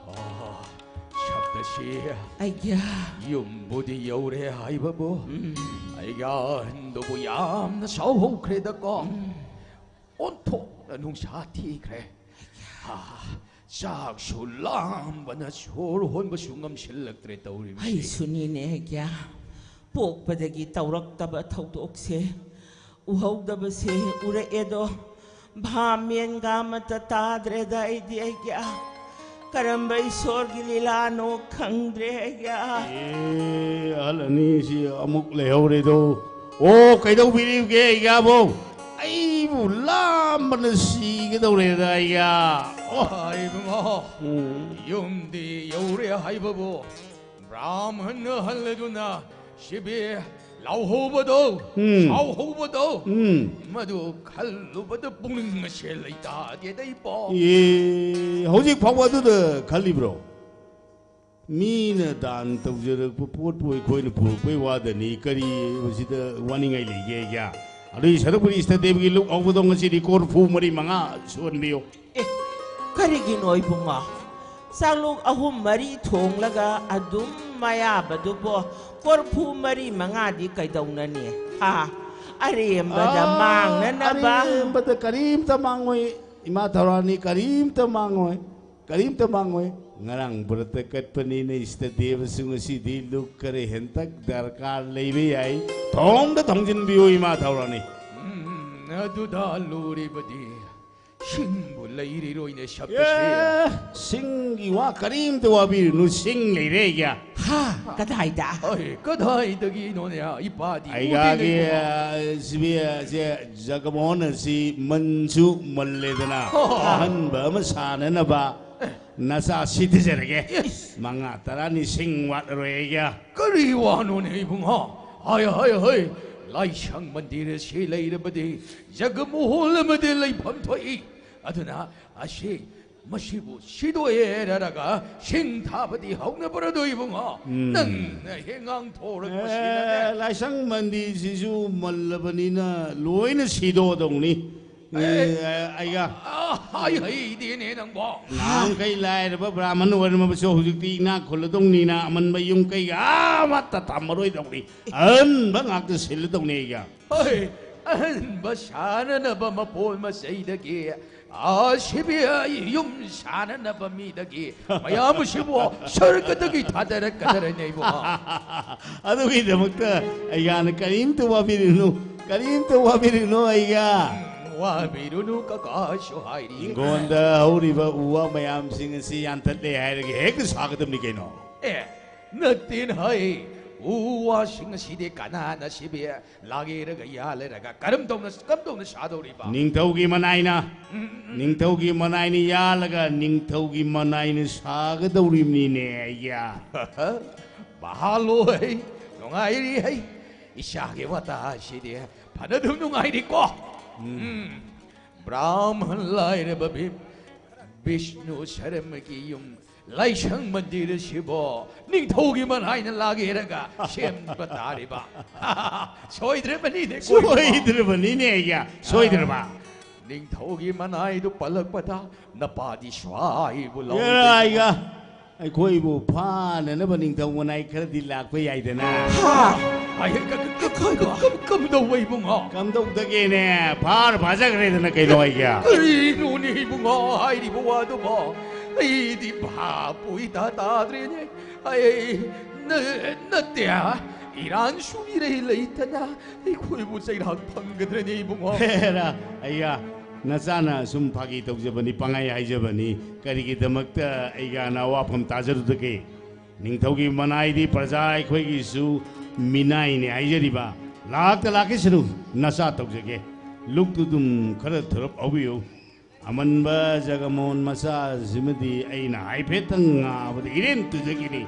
ꯑꯣ, ꯁꯞꯇꯁꯤ꯫ ꯑꯩꯒ꯭ꯌꯥ꯫ ꯌꯨꯝꯕꯨꯗꯤ ꯌꯧꯔꯦ ꯍꯥꯏꯕꯕꯨ꯫ ꯎꯝ꯫ ꯑꯩꯒ꯭ꯌꯥ, ꯑꯍꯟꯗꯨꯕꯨ ꯌꯥꯝꯅ ꯁꯥꯎꯍꯧꯈ꯭ꯔꯦꯗꯀꯣ꯫ ꯎꯝ꯫ ꯑꯣꯟꯊꯣꯛꯅ ꯅꯨꯡꯁꯥ ꯊꯤꯈ꯭ꯔꯦ꯫ ꯑꯩꯒ꯭ꯌꯥ꯫ ꯑꯥ, ꯆꯥꯛꯁꯨ ꯂꯥꯝꯕꯅ ꯁꯣꯔ ꯍꯣꯟꯕꯁꯨ ꯉꯝꯁꯤꯜꯂꯛꯇ꯭ꯔꯦ ꯇꯧꯔꯤꯕꯁꯤ꯫ ꯑꯩꯁꯨꯅꯤꯅꯦ ꯑꯩꯒ꯭ꯌꯥ꯫ ꯄꯣꯛꯄꯗꯒꯤ ꯇꯧꯔꯛꯇꯕ ꯊꯧꯗꯣꯛꯁꯦ ꯎꯍꯧꯗꯕꯁꯦ ꯎꯔꯛꯑꯦꯗꯣ, ꯚꯥꯞ ꯃꯦꯟꯒ ꯑꯃꯠꯇ ꯇꯥꯗ꯭ꯔꯦꯗ ꯑꯩꯗꯤ꯫ ꯑꯩꯒꯤ, ꯑꯥ, ꯀꯔꯝꯕ ꯏꯁꯣꯔꯒꯤ ꯂꯤꯂꯥꯅꯣ ꯈꯪꯗ꯭ꯔꯦ ꯑꯩꯒꯤ, ꯑꯥ꯫ ꯑꯦ, ꯑꯍꯜ ꯑꯅꯤꯁꯤ ꯑꯃꯨꯛ ꯂꯩꯍꯧꯔꯦꯗꯣ꯫ ꯑꯣ, ꯀꯩꯗꯧꯕꯤꯔꯤꯕꯒꯦ ꯑꯩꯒꯤꯕꯣ? ꯑꯩꯕꯨ ꯂꯥꯝꯕꯅ ꯁꯤꯒꯗꯧꯔꯦꯗ ꯑꯩꯒꯤ꯫ ꯑꯣ꯫ ꯏꯕꯨꯡꯉꯣ, ꯎꯝ꯫ ꯌꯨꯝꯗꯤ ꯌꯧꯔꯦ ꯍꯥꯏꯕꯕꯨ ꯕ꯭ꯔꯥꯍꯃꯟ ꯑꯍꯜ ꯑꯗꯨꯅ ꯁꯤꯕꯤ ꯂꯥꯎꯍꯧꯕꯗꯣ, ꯎꯝ꯫ ꯁꯥꯎꯍꯧꯕꯗꯣ, ꯎꯝ꯫ ꯃꯗꯨ ꯈꯜꯂꯨꯕꯗ ꯄꯨꯛꯅꯤꯡ ꯑꯁꯦ ꯂꯩꯇꯥꯗꯦꯗ ꯏꯄꯥ꯫ ꯑꯦ, ꯍꯧꯖꯤꯛ ꯐꯥꯎꯕ ꯑꯗꯨꯗ ꯈꯜꯂꯤꯕ꯭ꯔꯣ? ꯃꯤꯅ ꯗꯥꯟ ꯇꯧꯖꯔꯛꯄ ꯄꯣꯠꯄꯨ ꯑꯩꯈꯣꯏꯅ ꯄꯨꯔꯛꯄꯩ ꯋꯥꯗꯅꯤ, ꯀꯔꯤ ꯃꯁꯤꯗ ꯋꯥꯅꯤꯡꯉꯥꯏ ꯂꯩꯒꯦ ꯑꯩꯒꯤ? ꯑꯗꯨꯒꯤ ꯁꯔꯨꯛꯄꯨꯗꯤ ꯏꯁꯇ ꯗꯦꯕꯒꯤ ꯂꯨꯛ ꯍꯧꯕꯗꯣ ꯉꯁꯤꯗꯤ ꯀꯣꯔꯐꯨ ꯃꯔꯤ ꯃꯉꯥ ꯁꯨꯍꯟꯕꯤꯌꯨ꯫ ꯑꯦ, ꯀꯔꯤꯒꯤꯅꯣ ꯏꯕꯨꯡꯉꯣ? ꯆꯥꯛꯂꯨꯛ ꯑꯍꯨꯝ ꯃꯔꯤ ꯊꯣꯡꯂꯒ ꯑꯗꯨꯝ ꯃꯌꯥꯕꯗꯨꯕꯣ ꯀꯣꯔꯐꯨ ꯃꯔꯤ ꯃꯉꯥꯗꯤ ꯀꯩꯗꯧꯅꯅꯤ? ꯍꯥ? ꯑꯔꯦꯝꯕꯗ ꯑꯥ, ꯃꯥꯡꯅꯅꯕ꯫ ꯑꯔꯦꯝꯕꯗ ꯀꯔꯤꯝꯇ ꯃꯥꯡꯉꯣꯏ, ꯏꯃꯥ ꯊꯧꯔꯥꯅꯤ, ꯀꯔꯤꯝꯇ ꯃꯥꯡꯉꯣꯏ, ꯀꯔꯤꯝꯇ ꯃꯥꯡꯉꯣꯏ꯫ ꯉꯔꯥꯡ ꯕ꯭ꯔꯇ ꯀꯠꯄꯅꯤꯅ ꯏꯁꯇ ꯗꯦꯕꯁꯨ ꯉꯁꯤꯗꯤ ꯂꯨꯛ ꯈꯔ ꯍꯦꯟꯇꯛ ꯗꯔꯀꯥꯔ ꯂꯩꯕ ꯌꯥꯏ꯫ ꯊꯣꯡꯗ ꯊꯣꯡꯖꯤꯟꯕꯤꯌꯨ, ꯏꯃꯥ ꯊꯧꯔꯥꯅꯤ꯫ ꯎꯝ, ꯑꯗꯨꯗ ꯂꯨꯔꯤꯕꯗꯤ ꯁꯤꯡꯕꯨ ꯂꯩꯔꯤꯔꯣꯏꯅꯦ, ꯁꯞꯇꯁꯤ꯫ ꯑꯦ, ꯁꯤꯡꯒꯤ ꯋꯥ ꯀꯔꯤꯝꯇ ꯋꯥꯕꯤꯔꯨꯅꯨ, ꯁꯤꯡ ꯂꯩꯔꯦ ꯑꯩꯒꯤ꯫ ꯍꯥ? ꯀꯗꯥꯏꯗ? ꯑꯩ ꯀꯗꯥꯏꯗꯒꯤꯅꯣꯅꯦ, ꯏꯄꯥꯗꯤ ꯑꯩꯒꯤ, ꯎꯗꯦꯅꯦ꯫ ꯑ, ꯁꯤꯕꯤ, ꯑ, ꯁꯦ, ꯖꯒꯃꯣꯍꯟ ꯑꯁꯤ ꯃꯟꯁꯨ ꯃꯜꯂꯦꯗꯅ, ꯍꯣ, ꯍꯣ, ꯍꯣ꯫ ꯑꯍꯟꯕ ꯑꯃ ꯁꯥꯅꯅꯕ꯫ ꯑꯦ꯫ ꯅꯆꯥ ꯁꯤꯊꯖꯔꯒꯦ꯫ ꯃꯉꯥ ꯇꯔꯥꯅꯤ ꯁꯤꯡ ꯋꯥꯠꯂꯔꯣꯏ ꯑꯩꯒ꯫ ꯀꯔꯤ ꯋꯥꯅꯣꯅꯦ ꯏꯕꯨꯡꯉꯣ? ꯍꯥꯏ, ꯍꯥꯏ, ꯍꯥꯏ꯫ ꯂꯥꯏꯁꯪ ꯃꯟꯗꯤꯔ ꯑꯁꯤ ꯂꯩꯔꯕꯗꯤ ꯖꯒ ꯃꯣꯍꯣꯜ ꯑꯃꯗ ꯂꯩꯐꯝ ꯊꯣꯛꯏ꯫ ꯑꯗꯨꯅ ꯑꯁꯤ, ꯃꯁꯤꯕꯨ ꯁꯤꯗꯣꯛꯑꯦ ꯍꯥꯏꯔꯒ ꯁꯤꯡ ꯊꯥꯕꯗꯤ ꯍꯧꯅꯕ꯭ꯔꯗꯣ ꯏꯕꯨꯡꯉꯣ? ꯎꯝ꯫ ꯅꯪꯅ ꯍꯦꯛ ꯉꯥꯡꯊꯣꯔꯛꯄꯁꯤꯅꯅꯦ꯫ ꯑꯦ, ꯂꯥꯏꯁꯪ ꯃꯟꯗꯤꯔꯁꯤꯁꯨ ꯃꯜꯂꯕꯅꯤꯅ ꯂꯣꯏꯅ ꯁꯤꯗꯣꯛꯑꯗꯧꯅꯤ꯫ ꯑꯦ, ꯑꯦ, ꯑꯩꯒ꯫ ꯑ, ꯍꯥꯏ ꯍꯩꯗꯦꯅꯦ ꯅꯪꯕꯣ꯫ ꯅꯍꯥꯟꯈꯩ ꯂꯥꯏꯔꯕ ꯕ꯭ꯔꯥꯍꯃꯟ ꯑꯣꯏꯔꯝꯃꯕꯁꯨ ꯍꯧꯖꯤꯛꯇꯤ ꯏꯅꯥꯛ ꯈꯨꯜꯂꯗꯧꯅꯤꯅ ꯑꯃꯟꯕ ꯌꯨꯝ ꯀꯩꯒ ꯑꯃꯠꯇ ꯊꯝꯃꯔꯣꯏꯗꯧꯅꯤ꯫ ꯑꯍꯟꯕ ꯉꯥꯛꯇ ꯁꯤꯜꯂꯗꯧꯅꯤ ꯑꯩꯒ꯫ ꯍꯣꯏ, ꯑꯍꯟꯕ ꯁꯥꯅꯅꯕ ꯃꯄꯣꯠ ꯃꯆꯩꯗꯒꯤ, ꯑ, ꯁꯤꯕꯤ ꯌꯨꯝ ꯁꯥꯅꯅꯕ ꯃꯤꯗꯒꯤ, ꯃꯌꯥꯝ ꯑꯁꯤꯕꯨ ꯁꯔꯒꯗꯒꯤ ꯊꯥꯗꯔꯛꯀꯗꯔꯅꯦ ꯏꯕꯨꯡꯉꯣ꯫ ꯑꯗꯨꯒꯤꯗꯃꯛꯇ ꯑꯩꯒꯥꯅ ꯀꯔꯤꯝꯇ ꯋꯥꯕꯤꯔꯨꯅꯨ, ꯀꯔꯤꯝꯇ ꯋꯥꯕꯤꯔꯨꯅꯨ ꯑꯩꯒ꯫ ꯎꯝ, ꯋꯥꯕꯤꯔꯨꯅꯨ ꯀꯀꯥꯁꯨ ꯍꯥꯏꯔꯤ꯫ ꯍꯤꯡꯒꯣꯟꯗ ꯍꯧꯔꯤꯕ ꯎ ꯋꯥ ꯃꯌꯥꯝꯁꯤꯡ ꯑꯁꯤ ꯌꯥꯟꯊꯠꯂꯦ ꯍꯥꯏꯔꯒ ꯍꯦꯛꯇ ꯁꯥꯒꯗꯕꯅꯤ ꯀꯩꯅꯣ꯫ ꯑꯦ, ꯅꯠꯇꯦꯅ ꯍꯥꯏ꯫ ꯎ ꯋꯥꯁꯤꯡ ꯑꯁꯤꯗꯤ ꯀꯅꯥꯅ ꯁꯤꯕꯤ ꯂꯥꯒꯦꯔꯒ ꯌꯥꯜꯂꯔꯒ ꯀꯔꯝ ꯇꯧꯅ, ꯀꯔꯝ ꯇꯧꯅ ꯁꯥꯗꯧꯔꯤꯕ? ꯅꯤꯡꯊꯧꯒꯤ ꯃꯅꯥꯏꯅ, ꯎꯝ, ꯎꯝ, ꯎꯝ꯫ ꯅꯤꯡꯊꯧꯒꯤ ꯃꯅꯥꯏꯅ ꯌꯥꯜꯂꯒ ꯅꯤꯡꯊꯧꯒꯤ ꯃꯅꯥꯏꯅ ꯁꯥꯒꯗꯧꯔꯤꯕꯅꯤꯅꯦ ꯑꯩꯒ꯫ ꯃꯍꯥꯂꯣꯏ, ꯅꯨꯡꯉꯥꯏꯔꯤ ꯍꯩ꯫ ꯏꯆꯥꯒꯤ ꯋꯥꯇꯥꯁꯤꯗꯤ ꯐꯅꯗꯨꯝ ꯅꯨꯡꯉꯥꯏꯔꯤꯀꯣ꯫ ꯎꯝ꯫ ꯎꯝ꯫ ꯕ꯭ꯔꯥꯍꯃꯟ ꯂꯥꯏꯔꯕ ꯚꯤ-, ꯕꯤꯁꯅꯨ ꯁꯔꯃꯒꯤ ꯌꯨꯝ ꯂꯥꯏꯁꯪ ꯃꯟꯗꯤꯔ ꯑꯁꯤꯕꯨ ꯅꯤꯡꯊꯧꯒꯤ ꯃꯅꯥꯏꯅ ꯂꯥꯒꯦꯔꯒ ꯁꯦꯝꯕ ꯇꯥꯔꯤꯕ꯫ ꯁꯣꯏꯗ꯭ꯔꯕꯅꯤꯅꯦ, ꯀꯣꯏꯕ꯫ ꯁꯣꯏꯗ꯭ꯔꯕꯅꯤꯅꯦ ꯑꯩꯒ, ꯁꯣꯏꯗ꯭ꯔꯕ꯫ ꯅꯤꯡꯊꯧꯒꯤ ꯃꯅꯥꯏꯗꯨ ꯄꯜꯂꯛꯄꯗ ꯅꯄꯥꯗꯤ ꯁ꯭ꯋꯥꯏꯕꯨ ꯂꯧꯗꯦ꯫ ꯑꯩꯒ, ꯑꯩꯈꯣꯏꯕꯨ ꯐꯥꯅꯅꯕ ꯅꯤꯡꯊꯧ ꯃꯅꯥꯏ ꯈꯔꯗꯤ ꯂꯥꯛꯄ ꯌꯥꯏꯗꯅ꯫ ꯍꯥ? ꯑꯩ ꯀ-, ꯀ-, ꯀ-, ꯀ-, ꯀ-, ꯀ-, ꯀꯝꯗꯧꯕ ꯏꯕꯨꯡꯉꯣ? ꯀꯝꯗꯧꯗꯒꯦꯅꯦ? ꯐꯥꯔ ꯐꯥꯖꯈ꯭ꯔꯦꯗꯅ ꯀꯩꯅꯣ ꯑꯩꯒ꯫ ꯀꯔꯤꯅꯣꯅꯦ ꯏꯕꯨꯡꯉꯣ ꯍꯥꯏꯔꯤꯕ ꯋꯥꯗꯨꯕꯣ? ꯑꯩꯗꯤ ꯚꯥꯞꯄꯨ ꯏꯇꯥ ꯇꯥꯗ꯭ꯔꯦꯅꯦ꯫ ꯑꯩ ꯅ-, ꯅꯠꯇꯦ, ꯏꯔꯥꯟꯁꯨ ꯏꯔꯩ ꯂꯩꯇꯅ ꯑꯩꯈꯣꯏꯕꯨ ꯆꯩꯔꯥꯛ ꯐꯪꯒꯗ꯭ꯔꯅꯦ ꯏꯕꯨꯡꯉꯣ? ꯍꯦꯔꯥ, ꯑꯩꯒ ꯅꯆꯥꯅ ꯁꯨꯝ ꯐꯥꯒꯤ ꯇꯧꯖꯕꯅꯤ, ꯄꯪꯍꯥꯏ ꯍꯥꯏꯖꯕꯅꯤ꯫ ꯀꯔꯤꯒꯤꯗꯃꯛꯇ ꯑꯩꯒ ꯅꯋꯥꯐꯝ ꯇꯥꯖꯔꯨꯗꯒꯦ? ꯅꯤꯡꯊꯧꯒꯤ ꯃꯅꯥꯏꯗꯤ ꯄ꯭ꯔꯖꯥ ꯑꯩꯈꯣꯏꯒꯤꯁꯨ ꯃꯤꯅꯥꯏꯅꯦ ꯍꯥꯏꯖꯔꯤꯕ꯫ ꯂꯥꯛꯇ ꯂꯥꯛꯈꯤꯁꯅꯨ, ꯅꯆꯥ ꯇꯧꯖꯒꯦ꯫ ꯂꯨꯛꯇꯨ ꯑꯗꯨꯝ ꯈꯔ ꯊꯨꯔꯞ ꯍꯧꯕꯤꯌꯨ꯫ ꯑꯃꯟꯕ ꯖꯒꯃꯣꯍꯟ ꯃꯆꯥꯁꯤꯃꯗꯤ ꯑꯩꯅ ꯍꯥꯏꯐꯦꯠꯇꯪ ꯉꯥꯕꯗ ꯏꯔꯦꯟ ꯇꯨꯖꯈꯤꯅꯤ꯫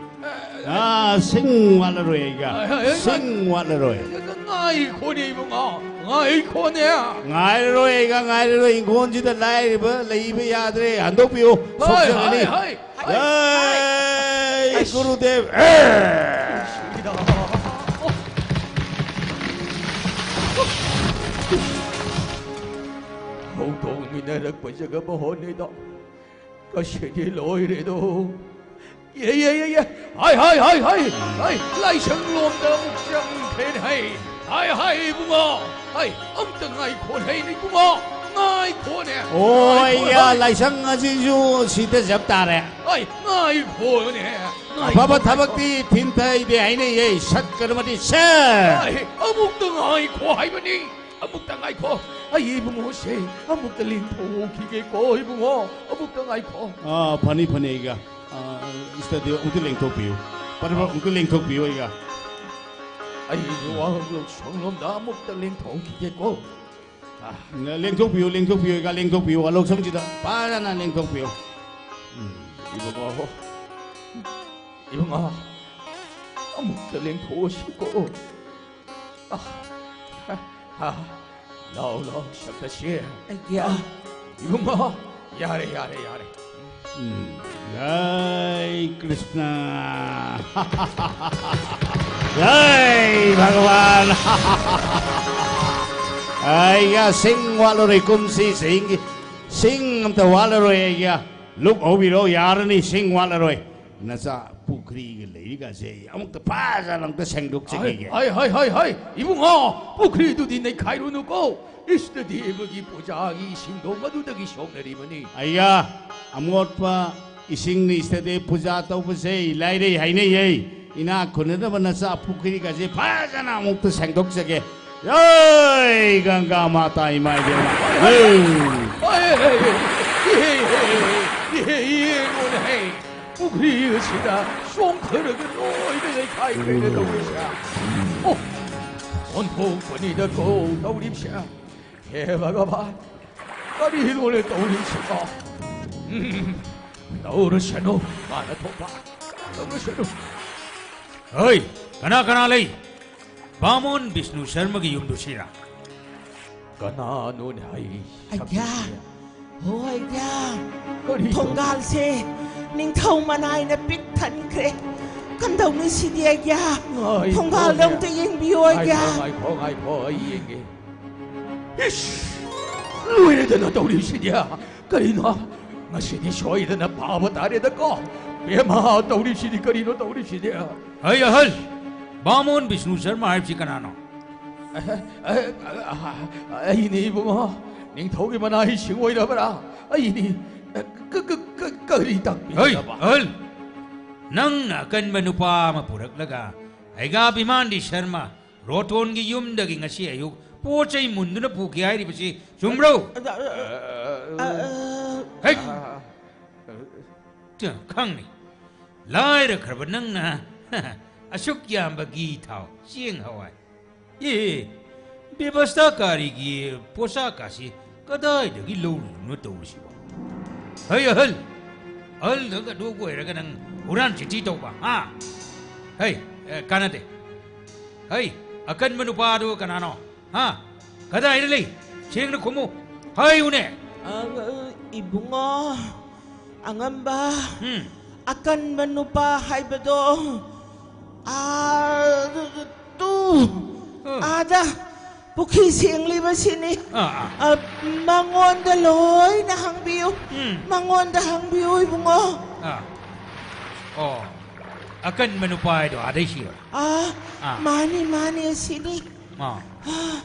ꯑꯥ, ꯁꯤꯡ ꯋꯥꯠꯂꯔꯣꯏ ꯑꯩꯒ꯫ ꯍꯣꯏ, ꯍꯣꯏ, ꯍꯣꯏ. ꯁꯤꯡ ꯋꯥꯠꯂꯔꯣꯏ꯫ ꯉꯥꯏꯈꯣꯅꯦ, ꯏꯕꯨꯡꯉꯣ꯫ ꯉꯥꯏꯈꯣꯅꯦ꯫ ꯉꯥꯏꯔꯔꯣꯏ ꯑꯩꯒ, ꯉꯥꯏꯔꯔꯣꯏ꯫ ꯏꯪꯈꯣꯜꯁꯤꯗ ꯂꯥꯏꯔꯕ ꯂꯩꯕ ꯌꯥꯗ꯭ꯔꯦ꯫ ꯍꯟꯗꯣꯛꯄꯤꯌꯨ꯫ ꯍꯣꯏ, ꯁꯣꯛꯆꯒꯅꯤ꯫ ꯍꯣꯏ, ꯍꯣꯏ. ꯖꯥꯏ ꯑꯁ꯫ ꯒꯨꯔꯨꯗꯦꯕ꯫ ꯑꯦ! ꯍꯧꯗꯣꯡꯃꯤꯟꯅꯔꯛꯄ ꯖꯒꯃꯣꯍꯟꯅꯤꯗꯣ꯫ ꯉꯁꯤꯗꯤ ꯂꯣꯏꯔꯦꯗꯣ꯫ ꯌꯦ, ꯌꯦ, ꯌꯦ, ꯌꯦ꯫ ꯍꯥꯏ, ꯍꯥꯏ, ꯍꯥꯏ, ꯍꯥꯏ꯫ ꯍꯥꯏ, ꯂꯥꯏꯁꯪ ꯂꯣꯝꯗ ꯑꯃꯨꯛ ꯆꯪꯈ꯭ꯔꯦꯅꯦ꯫ ꯍꯥꯏ, ꯍꯥꯏ, ꯍꯥꯏ, ꯏꯕꯨꯡꯉꯣ꯫ ꯍꯥꯏ, ꯑꯝꯇ ꯉꯥꯏꯈꯣꯅꯦ, ꯏꯕꯨꯡꯉꯣ꯫ ꯉꯥꯏꯈꯣꯅꯦ꯫ ꯑꯣ, ꯉꯥꯏꯈꯣꯅꯦ, ꯑꯩꯌꯥ, ꯍꯥꯏ꯫ ꯂꯥꯏꯁꯪ ꯑꯁꯤꯁꯨ ꯁꯤꯗ ꯖꯞ ꯇꯥꯔꯦ꯫ ꯍꯥꯏ, ꯉꯥꯏꯈꯣꯅꯦ꯫ ꯉꯥꯏꯈꯣ, ꯑꯐꯕ ꯉꯥꯏꯈꯣ꯫ ꯊꯕꯛꯇꯤ ꯊꯤꯟꯊꯩꯗꯦ ꯍꯥꯏꯅꯩꯌꯦ꯫ ꯁꯠ ꯀꯔꯃꯗꯤ ꯁꯠ꯫ ꯍꯥꯏ, ꯑꯃꯨꯛꯇ ꯉꯥꯏꯈꯣ ꯍꯥꯏꯕꯅꯤ꯫ ꯑꯃꯨꯛꯇ ꯉꯥꯏꯈꯣ꯫ ꯑꯩ ꯏꯕꯨꯡꯉꯣꯁꯦ ꯑꯃꯨꯛꯇ ꯂꯦꯡꯊꯣꯛꯈꯤꯒꯦꯀꯣ, ꯏꯕꯨꯡꯉꯣ꯫ ꯑꯃꯨꯛꯇ ꯉꯥꯏꯈꯣ꯫ ꯑꯥ, ꯐꯅꯤ, ꯐꯅꯤ, ꯑꯩꯒ꯫ ꯑꯥ, ꯏꯁꯇꯗꯤ ꯑꯃꯨꯛꯇ ꯂꯦꯡꯊꯣꯛꯄꯤꯌꯨ꯫ ꯄꯔꯕ ꯑꯃꯨꯛꯇ ꯂꯦꯡꯊꯣꯛꯄꯤꯌꯨ, ꯑꯩꯒ꯫ ꯑꯩꯒꯤ ꯋꯥꯍꯪꯂꯣꯛ ꯁꯣꯝꯂꯣꯝꯗ ꯑꯃꯨꯛꯇ ꯂꯦꯡꯊꯣꯛꯈꯤꯒꯦꯀꯣ꯫ ꯑꯥ꯫ ꯂꯦꯡꯊꯣꯛꯄꯤꯌꯨ, ꯂꯦꯡꯊꯣꯛꯄꯤꯌꯨ, ꯑꯩꯒ ꯂꯦꯡꯊꯣꯛꯄꯤꯌꯨ꯫ ꯋꯥꯂꯣꯛꯁꯪꯁꯤꯗ ꯐꯖꯅ ꯂꯦꯡꯊꯣꯛꯄꯤꯌꯨ꯫ ꯎꯝ꯫ ꯏꯕꯨꯡꯉꯣ꯫ ꯏꯕꯨꯡꯉꯣ꯫ ꯑꯃꯨꯛꯇ ꯂꯦꯡꯊꯣꯛꯑꯁꯤꯀꯣ꯫ ꯑꯥ, ꯑꯥ, ꯑꯥ, ꯂꯥꯎ, ꯂꯥꯎ, ꯁꯛꯇꯁꯤ꯫ ꯑꯩꯒꯤ꯫ ꯑꯥ, ꯏꯕꯨꯡꯉꯣ, ꯌꯥꯔꯦ, ꯌꯥꯔꯦ, ꯌꯥꯔꯦ꯫ ꯎꯝ, ꯖꯥꯏ ꯀ꯭ꯔꯤꯁꯅ꯫ ꯖꯥꯏ ꯚꯒꯋꯥꯟ꯫ ꯑꯩꯒ ꯁꯤꯡ ꯋꯥꯠꯂꯔꯣꯏ ꯀꯨꯝꯁꯤ, ꯁꯤꯡ, ꯁꯤꯡ ꯑꯝꯇ ꯋꯥꯠꯂꯔꯣꯏ ꯑꯩꯒ꯫ ꯂꯨꯞ ꯍꯧꯕꯤꯔꯣ, ꯌꯥꯔꯅꯤ, ꯁꯤꯡ ꯋꯥꯠꯂꯔꯣꯏ꯫ ꯅꯆꯥ ꯄꯨꯈ꯭ꯔꯤꯒ ꯂꯩꯔꯤꯒꯁꯦ ꯑꯃꯨꯛꯇ ꯐꯖꯅ ꯑꯝꯇ ꯁꯦꯡꯗꯣꯛꯆꯈꯤꯒꯦ꯫ ꯍꯥꯏ, ꯍꯥꯏ, ꯍꯥꯏ, ꯍꯥꯏ, ꯍꯥꯏ, ꯏꯕꯨꯡꯉꯣ, ꯄꯨꯈ꯭ꯔꯤꯗꯨꯗꯤ ꯅꯩꯈꯥꯏꯔꯨꯅꯨꯀꯣ꯫ ꯏꯁꯇꯗꯦꯕꯒꯤ ꯄꯨꯖꯥꯒꯤ ꯏꯁꯤꯡꯗꯣ ꯃꯗꯨꯗꯒꯤ ꯁꯣꯛꯅꯔꯤꯕꯅꯤ꯫ ꯑꯩꯌꯥ, ꯑꯃꯣꯠꯄ ꯏꯁꯤꯡꯅ ꯏꯁꯇꯗꯦ ꯄꯨꯖꯥ ꯇꯧꯕꯁꯦ ꯂꯥꯏꯔꯩ ꯍꯥꯏꯅꯩꯌꯦ꯫ ꯏꯅꯥꯛ ꯈꯨꯟꯅꯗꯕ ꯅꯆꯥ ꯄꯨꯈ꯭ꯔꯤꯒꯁꯦ ꯐꯖꯅ ꯑꯃꯨꯛꯇ ꯁꯦꯡꯗꯣꯛꯆꯒꯦ꯫ ꯖꯥꯏ ꯒꯪꯒꯥ ꯃꯥꯇꯥ ꯏꯃꯥ ꯏꯕꯦꯝꯃ꯫ ꯍꯩ! ꯍꯩ! ꯏꯍꯦ! ꯏꯍꯦ! ꯏꯍꯦ! ꯌꯦꯡꯉꯨꯅꯦ! ꯄꯨꯈ꯭ꯔꯤ ꯑꯁꯤꯗ ꯆꯣꯡꯊꯔꯒ ꯂꯣꯏꯅ ꯂꯩꯈꯥꯏꯈ꯭ꯔꯦꯅꯦ ꯇꯧꯔꯤꯁꯦ꯫ ꯑꯣ! ꯑꯣꯟꯊꯣꯛꯄꯅꯤꯗꯀꯣ ꯇꯧꯔꯤꯕꯁꯦ꯫ ꯍꯦ ꯚꯒꯕꯥꯟ! ꯀꯔꯤꯅꯣꯅꯦ ꯇꯧꯔꯤꯁꯤꯕꯣ? ꯎꯝ, ꯇꯧꯔꯁꯅꯨ, ꯃꯥꯅ ꯊꯣꯛꯄ ꯇꯧꯔꯁꯅꯨ꯫ ꯍꯣꯏ, ꯀꯅꯥ ꯀꯅꯥ ꯂꯩ? ꯕꯥꯃꯣꯟ ꯕꯤꯁꯅꯨ ꯁꯔꯃꯒꯤ ꯌꯨꯝꯗꯨ ꯁꯤꯔꯥ? ꯀꯅꯥꯅꯣꯅꯦ ꯍꯥꯏ? ꯑꯩꯌꯥ! ꯁꯛꯁꯤꯡꯁꯦ꯫ ꯍꯣ, ꯑꯩꯌꯥ! ꯀꯔꯤ ꯇꯧ- ꯊꯣꯡꯒꯥꯜꯁꯦ ꯅꯤꯡꯊꯧ ꯃꯅꯥꯏꯅ ꯄꯤꯛ ꯊꯟꯈ꯭ꯔꯦ꯫ ꯀꯝꯗꯧꯅꯤ ꯁꯤꯗꯤ, ꯑꯩꯌꯥ? ꯉꯥꯏꯈꯣ, ꯊꯣꯡꯒꯥꯜꯗ ꯉꯥꯏꯈꯣ꯫ ꯑꯝꯇ ꯌꯦꯡꯕꯤꯌꯨ, ꯑꯩꯌꯥ꯫ ꯉꯥꯏꯈꯣ, ꯉꯥꯏꯈꯣ, ꯉꯥꯏꯈꯣ, ꯑꯩ ꯌꯦꯡꯒꯦ꯫ ꯏꯁ! ꯂꯣꯏꯔꯦꯗꯅ ꯇꯧꯔꯤꯁꯤꯗꯤ꯫ ꯀꯔꯤꯅꯣ? ꯉꯁꯤꯗꯤ ꯁꯣꯏꯗꯅ ꯐꯥꯕ ꯇꯥꯔꯦꯗꯀꯣ꯫ ꯕꯦꯝꯃ, ꯇꯧꯔꯤꯁꯤꯗꯤ ꯀꯔꯤꯅꯣ ꯇꯧꯔꯤꯁꯤꯗꯤ? ꯍꯩ ꯑꯍꯜ! ꯕꯥꯃꯣꯟ ꯕꯤꯁꯅꯨ ꯁꯔꯃ ꯍꯥꯏꯕꯁꯤ ꯀꯅꯥꯅꯣ? ꯑ, ꯑ, ꯑ, ꯑ, ꯑꯩꯅꯤ ꯏꯕꯨꯡꯉꯣ, ꯅꯤꯡꯊꯧꯒꯤ ꯃꯅꯥꯏꯁꯤꯡ ꯑꯣꯏꯔꯕ꯭ꯔꯥ? ꯑꯩꯅꯤ, ꯑ, ꯀ-, ꯀ-, ꯀ-, ꯀꯔꯤ ꯍꯩ ꯇꯥꯛꯄꯤꯒꯗꯕ? ꯑꯍꯜ! ꯅꯪꯅ ꯑꯀꯟꯕ ꯅꯨꯄꯥ ꯑꯃ ꯄꯨꯔꯛꯂꯒ ꯍꯩꯒꯥ ꯕꯤꯃꯥꯟꯗꯤ ꯁꯔꯃ ꯔꯣꯇꯣꯟꯒꯤ ꯌꯨꯝꯗꯒꯤ ꯉꯁꯤ ꯑꯌꯨꯛ ꯄꯣꯠ ꯆꯩ ꯃꯨꯟꯗꯨꯅ ꯄꯨꯈꯤ ꯍꯥꯏꯔꯤꯕꯁꯤ ꯆꯨꯝꯕ꯭ꯔꯣ? ꯑ, ꯑ, ꯑ, ꯍꯩ! ꯑ, ꯈꯪꯅꯤ꯫ ꯂꯥꯏꯔꯈ꯭ꯔꯕ ꯅꯪꯅ ꯑꯁꯨꯛ ꯌꯥꯝꯕ ꯘꯤ ꯊꯥꯎ, ꯆꯦꯡ ꯍꯋꯥꯏ, ꯑꯦ, ꯕꯦꯕꯁꯊꯥꯀꯥꯔꯤꯒꯤ ꯄꯣꯠꯁꯥꯛ ꯑꯁꯤ ꯀꯗꯥꯏꯗꯒꯤ ꯂꯧꯔꯨꯕꯅꯣ ꯇꯧꯔꯤꯁꯤꯕꯣ? ꯍꯩ ꯑꯍꯜ! ꯑꯍꯜ ꯈꯛ ꯑꯗꯨ ꯑꯣꯏꯔꯒ ꯅꯪ ꯍꯨꯔꯥꯟ ꯆꯤꯟꯊꯤ ꯇꯧꯕ, ꯍꯥ? ꯍꯩ, ꯑꯦ, ꯀꯥꯟꯅꯗꯦ꯫ ꯍꯩ, ꯑꯀꯟꯕ ꯅꯨꯄꯥꯗꯨ ꯀꯅꯥꯅꯣ? ꯍꯥ? ꯀꯗꯥꯏꯗ ꯂꯩ? ꯁꯦꯡꯅ ꯈꯨꯝꯃꯨ꯫ ꯍꯥꯏꯌꯨꯅꯦ꯫ ꯑ, ꯏꯕꯨꯡꯉꯣ, ꯑꯉꯝꯕ, ꯎꯝ꯫ ꯑꯀꯟꯕ ꯅꯨꯄꯥ ꯍꯥꯏꯕꯗꯣ, ꯑꯥ, ꯇꯨ, ꯎꯝ꯫ ꯑꯥꯗ ꯄꯨꯈ꯭ꯔꯤ ꯁꯦꯡꯂꯤꯕꯁꯤꯅꯤ꯫ ꯑꯥ, ꯑꯥ꯫ ꯑ, ꯃꯉꯣꯟꯗ ꯂꯣꯏꯅ ꯍꯪꯕꯤꯌꯨ꯫ ꯎꯝ꯫ ꯃꯉꯣꯟꯗ ꯍꯪꯕꯤꯌꯨ, ꯏꯕꯨꯡꯉꯣ꯫ ꯑꯥ꯫ ꯑꯣ꯫ ꯑꯀꯟꯕ ꯅꯨꯄꯥ ꯍꯥꯏꯗꯣ ꯑꯥꯗꯩ ꯁꯤꯔꯣ? ꯑꯥ, ꯑꯥ꯫ ꯃꯥꯅꯤ, ꯃꯥꯅꯤ, ꯑꯁꯤꯅꯤ꯫ ꯑꯥ꯫ ꯑꯥ꯫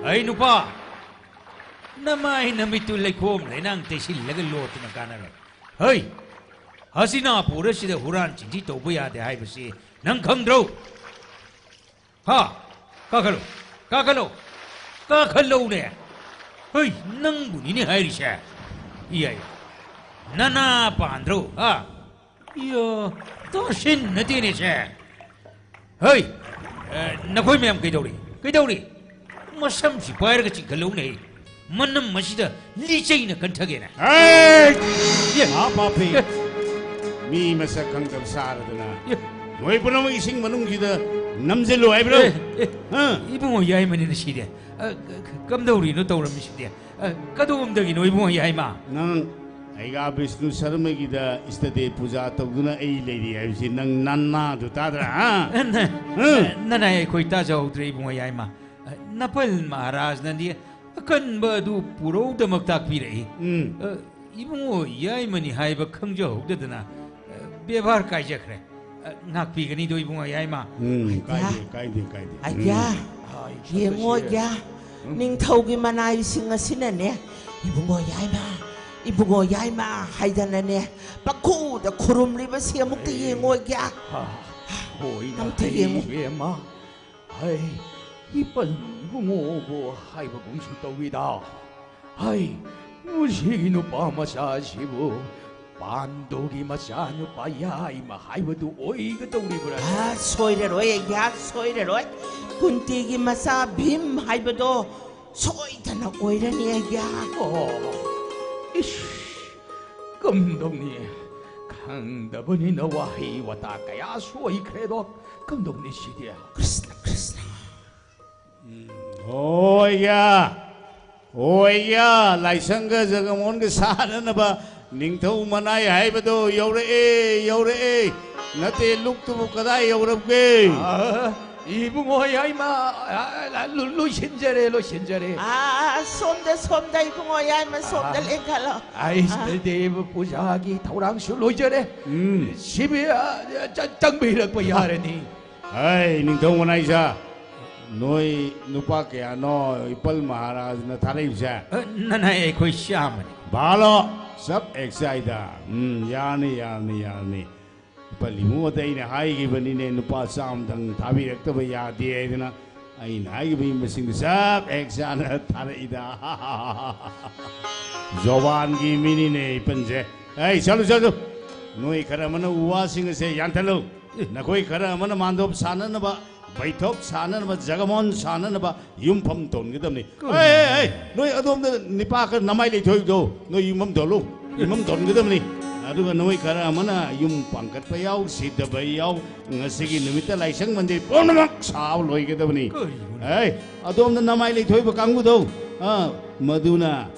ꯑꯩ ꯅꯨꯄꯥ, ꯅꯃꯥꯏ ꯅꯃꯤꯠꯇꯨ ꯂꯩꯈꯣꯝ ꯂꯩꯅꯥꯡ ꯇꯩꯁꯤꯜꯂꯒ ꯂꯣꯠꯇꯨꯅ ꯀꯥꯟꯅꯔꯣꯏ꯫ ꯍꯩ! ꯍꯁꯤꯅꯥꯄꯨꯔ ꯑꯁꯤꯗ ꯍꯨꯔꯥꯟ ꯆꯤꯟꯊꯤ ꯇꯧꯕ ꯌꯥꯗꯦ ꯍꯥꯏꯕꯁꯤ ꯅꯪ ꯈꯪꯗ꯭ꯔꯣ? ꯍꯥ? ꯀꯥꯈꯠꯂꯣ! ꯀꯥꯈꯠꯂꯣ! ꯀꯥꯈꯠꯂꯣꯅꯦ! ꯍꯩ! ꯅꯪꯕꯨꯅꯤꯅꯦ ꯍꯥꯏꯔꯤꯁꯦ! ꯏꯌꯥ! ꯅꯅꯥ ꯄꯥꯟꯗ꯭ꯔꯣ? ꯍꯥ? ꯏꯌꯥ! ꯇꯥꯁꯤꯟꯅꯗꯦꯅꯦ ꯁꯦ! ꯍꯩ! ꯑꯦ, ꯅꯈꯣꯏ ꯃꯌꯥꯝ ꯀꯩꯗꯧꯔꯤ? ꯀꯩꯗꯧꯔꯤ? ꯃꯁꯝꯁꯤ ꯄꯥꯏꯔꯒ ꯆꯤꯡꯈꯠꯂꯧꯅꯦ꯫ ꯃꯅꯝ ꯑꯁꯤꯗ ꯂꯤꯆꯩꯅ ꯀꯟꯊꯒꯦꯅ꯫ ꯑꯦ! ꯑꯦ! ꯃꯍꯥ ꯄꯥꯄꯤ! ꯑꯦ! ꯃꯤ ꯃꯁꯛ ꯈꯪꯗꯕ ꯁꯥꯔꯗꯅ ꯑꯦ! ꯅꯣꯏ ꯄꯨꯝꯅꯃꯛ ꯏꯁꯤꯡ ꯃꯅꯨꯡꯁꯤꯗ ꯅꯝꯁꯤꯜꯂꯨ ꯍꯥꯏꯕ꯭ꯔꯣ? ꯑꯦ! ꯑꯦ! ꯍꯥ? ꯏꯕꯨꯡꯉꯣ ꯌꯥꯏꯃꯅꯤꯅ ꯁꯤꯗꯤ꯫ ꯑ, ꯀ-, ꯀ-, ꯀꯝꯗꯧꯔꯤꯅꯣ ꯇꯧꯔꯝꯃꯤꯁꯤꯗꯤ? ꯑ, ꯀꯗꯣꯝꯗꯒꯤꯅꯣ ꯏꯕꯨꯡꯉꯣ ꯌꯥꯏꯃ? ꯅꯪ ꯑꯩꯒꯥ ꯕꯤꯁꯅꯨ ꯁꯔꯃꯒꯤꯗ ꯏꯁꯇꯗꯦ ꯄꯨꯖꯥ ꯇꯧꯗꯨꯅ ꯑꯩ ꯂꯩꯔꯤ ꯍꯥꯏꯕꯁꯤ ꯅꯪ ꯅꯅꯥꯗꯨ ꯇꯥꯗ꯭ꯔꯥ? ꯍꯥ? ꯑ, ꯅ-, ꯍꯥ? ꯅꯅꯥꯏ ꯑꯩꯈꯣꯏ ꯇꯥꯖꯍꯧꯗ꯭ꯔꯦ ꯏꯕꯨꯡꯉꯣ ꯌꯥꯏꯃ꯫ ꯑ, ꯅꯄꯜ ꯃꯍꯥꯔꯥꯖꯅꯗꯤ ꯑꯀꯟꯕ ꯑꯗꯨ ꯄꯨꯔꯧꯗꯃꯛ ꯇꯥꯛꯄꯤꯔꯛꯏ꯫ ꯎꯝ꯫ ꯑ, ꯏꯕꯨꯡꯉꯣ ꯌꯥꯏꯃꯅꯤ ꯍꯥꯏꯕ ꯈꯪꯖꯍꯧꯗꯗꯅ, ꯑ, ꯕꯦꯕꯥꯔ ꯀꯥꯏꯖꯈ꯭ꯔꯦ꯫ ꯑ, ꯉꯥꯛꯄꯤꯒꯅꯤꯗꯣ ꯏꯕꯨꯡꯉꯣ ꯌꯥꯏꯃ꯫ ꯎꯝ, ꯑꯩꯒ꯭ꯌꯥ꯫ ꯀꯥꯏꯗꯦ, ꯀꯥꯏꯗꯦ, ꯀꯥꯏꯗꯦ꯫ ꯑꯩꯒ꯭ꯌꯥ, ꯎꯝ꯫ ꯌꯦꯡꯉꯣ ꯑꯩꯒ꯭ꯌꯥ, ꯅꯤꯡꯊꯧꯒꯤ ꯃꯅꯥꯏꯁꯤꯡ ꯑꯁꯤꯅꯅꯦ ꯏꯕꯨꯡꯉꯣ ꯌꯥꯏꯃ, ꯏꯕꯨꯡꯉꯣ ꯌꯥꯏꯃ ꯍꯥꯏꯗꯅꯅꯦ ꯄꯪꯈꯨꯗ ꯈꯨꯔꯨꯝꯂꯤꯕꯁꯤ ꯑꯃꯨꯛꯇ ꯌꯦꯡꯉꯣ ꯑꯩꯒ꯭ꯌꯥ꯫ ꯍꯣꯏꯅ ꯑꯝꯇ ꯍꯩ ꯌꯦꯡꯉꯨ꯫ ꯏꯕꯦꯝꯃ꯫ ꯍꯩ, ꯏꯄꯟ ꯏꯕꯨꯡꯉꯣꯕꯨ ꯍꯥꯏꯕꯒꯨꯝꯁꯨ ꯇꯧꯏꯗ꯫ ꯍꯩ, ꯃꯁꯤꯒꯤ ꯅꯨꯄꯥ ꯃꯆꯥꯁꯤꯕꯨ ꯄꯥꯟꯗꯨꯒꯤ ꯃꯆꯥꯅꯨꯄꯥ ꯌꯥꯏꯃ ꯍꯥꯏꯕꯗꯨ ꯑꯣꯏꯒꯗꯧꯔꯤꯕ꯭ꯔꯥ? ꯑ, ꯁꯣꯏꯔꯔꯣꯏ ꯑꯩꯒ꯭ꯌꯥ, ꯁꯣꯏꯔꯔꯣꯏ꯫ ꯀꯨꯟꯇꯤꯒꯤ ꯃꯆꯥ ꯚꯤꯝ ꯍꯥꯏꯕꯗꯣ ꯁꯣꯏꯗꯅ ꯑꯣꯏꯔꯅꯤ ꯑꯩꯒ꯭ꯌꯥ꯫ ꯑꯣ, ꯏꯁ, ꯀꯝꯗꯧꯅꯤ? ꯈꯪꯗꯕꯅꯤꯅ ꯋꯥꯍꯩ ꯋꯥꯇꯥ ꯀꯌꯥ ꯁꯣꯏꯈ꯭ꯔꯦꯗꯣ꯫ ꯀꯝꯗꯧꯅꯤ ꯁꯤꯗꯤ? ꯀ꯭ꯔꯤꯁꯅ, ꯀ꯭ꯔꯤꯁꯅ꯫ ꯍꯣꯏꯌꯥ, ꯍꯣꯏꯌꯥ, ꯂꯥꯏꯁꯪꯒ ꯖꯒꯃꯣꯍꯟꯒ ꯁꯥꯅꯅꯕ ꯅꯤꯡꯊꯧ ꯃꯅꯥꯏ ꯍꯥꯏꯕꯗꯣ ꯌꯧꯔꯛꯑꯦ, ꯌꯧꯔꯛꯑꯦ꯫ ꯅꯠꯇꯦ, ꯂꯨꯛꯇꯨꯕꯨ ꯀꯗꯥꯏ ꯌꯧꯔꯕꯒꯦ? ꯑ, ꯏꯕꯨꯡꯉꯣ ꯌꯥꯏꯃ, ꯑ, ꯂꯣ-, ꯂꯣꯏꯁꯤꯟꯖꯔꯦ, ꯂꯣꯏꯁꯤꯟꯖꯔꯦ꯫ ꯑꯥ, ꯁꯣꯝꯗ, ꯁꯣꯝꯗ ꯏꯕꯨꯡꯉꯣ ꯌꯥꯏꯃ, ꯁꯣꯝꯗ ꯑꯥ꯫ ꯂꯦꯡꯈꯠꯂꯣ꯫ ꯑꯩꯁꯇ ꯗꯦꯕ ꯄꯨꯖꯥꯒꯤ ꯊꯧꯔꯥꯡꯁꯨ ꯂꯣꯏꯖꯔꯦ꯫ ꯎꯝ꯫ ꯁꯤꯕꯤ, ꯑ, ꯆ-, ꯆꯪꯕꯤꯔꯛꯄ ꯌꯥꯔꯅꯤ꯫ ꯍꯩ, ꯅꯤꯡꯊꯧ ꯃꯅꯥꯏꯁꯥ, ꯅꯣꯏ ꯅꯨꯄꯥ ꯀꯌꯥꯅꯣ ꯏꯄꯜ ꯃꯍꯥꯔꯥꯖꯅ ꯊꯥꯔꯛꯏꯕꯁꯦ? ꯑ, ꯅꯅꯥꯏ ꯑꯩꯈꯣꯏ ꯆꯥꯝꯃꯅꯤ꯫ ꯚꯥꯂꯣ, ꯆꯞ ꯍꯦꯛ ꯆꯥꯏꯗ꯫ ꯎꯝ, ꯌꯥꯔꯅꯤ, ꯌꯥꯔꯅꯤ, ꯌꯥꯔꯅꯤ꯫ ꯏꯄꯜ ꯏꯕꯨꯡꯉꯣꯗ ꯑꯩꯅ ꯍꯥꯏꯈꯤꯕꯅꯤꯅꯦ, ꯅꯨꯄꯥ ꯆꯥꯝꯃꯗꯪ ꯊꯥꯕꯤꯔꯛꯇꯕ ꯌꯥꯗꯦ ꯍꯥꯏꯗꯅ꯫ ꯑꯩꯅ ꯍꯥꯏꯈꯤꯕ ꯃꯁꯤꯡꯗꯨ ꯆꯞ ꯍꯦꯛ ꯆꯥꯅ ꯊꯥꯔꯛꯏꯗ꯫ ꯖꯣꯕꯥꯟꯒꯤ ꯃꯤꯅꯤꯅꯦ ꯏꯄꯟꯁꯦ꯫ ꯑꯩ ꯆꯠꯂꯨ, ꯆꯠꯂꯨ꯫ ꯅꯣꯏ ꯈꯔ ꯑꯃꯅ ꯎ ꯋꯥꯁꯤꯡ ꯑꯁꯦ ꯌꯥꯟꯊꯠꯂꯨ꯫ ꯅꯈꯣꯏ ꯈꯔ ꯑꯃꯅ ꯃꯥꯟꯗꯣꯞ ꯁꯥꯟꯅꯅꯕ ꯕꯩꯊꯣꯛ ꯁꯥꯟꯅꯅꯕ, ꯖꯒꯃꯣꯍꯟ ꯁꯥꯟꯅꯅꯕ ꯌꯨꯝꯐꯝ ꯊꯣꯟꯒꯗꯕꯅꯤ꯫ ꯀꯔꯤ? ꯑꯦ, ꯑꯦ, ꯑꯦ, ꯅꯣꯏ ꯑꯗꯣꯝꯗ ꯅꯤꯄꯥ ꯈꯔ ꯅꯃꯥꯏ ꯂꯩꯊꯣꯏꯗꯣ ꯅꯣꯏ ꯌꯨꯝꯐꯝ ꯊꯣꯜꯂꯨ, ꯌꯨꯝꯐꯝ ꯊꯣꯟꯒꯗꯕꯅꯤ꯫ ꯑꯗꯨꯒ ꯅꯣꯏ ꯈꯔ ꯑꯃꯅ ꯌꯨꯝ ꯄꯥꯟꯈꯠꯄ ꯌꯥꯎ, ꯁꯤꯗꯕ ꯌꯥꯎ, ꯉꯁꯤꯒꯤ ꯅꯨꯃꯤꯠꯇ ꯂꯥꯏꯁꯪ ꯃꯟꯗꯤꯔ ꯄꯨꯝꯅꯃꯛ ꯁꯥꯕ ꯂꯣꯏꯒꯗꯕꯅꯤ꯫ ꯀꯔꯤꯅꯣꯅꯦ? ꯑꯦ, ꯑꯗꯣꯝꯗ ꯅꯃꯥꯏ ꯂꯩꯊꯣꯏꯕ ꯀꯥꯡꯕꯨꯗꯣ, ꯑ, ꯃꯗꯨꯅ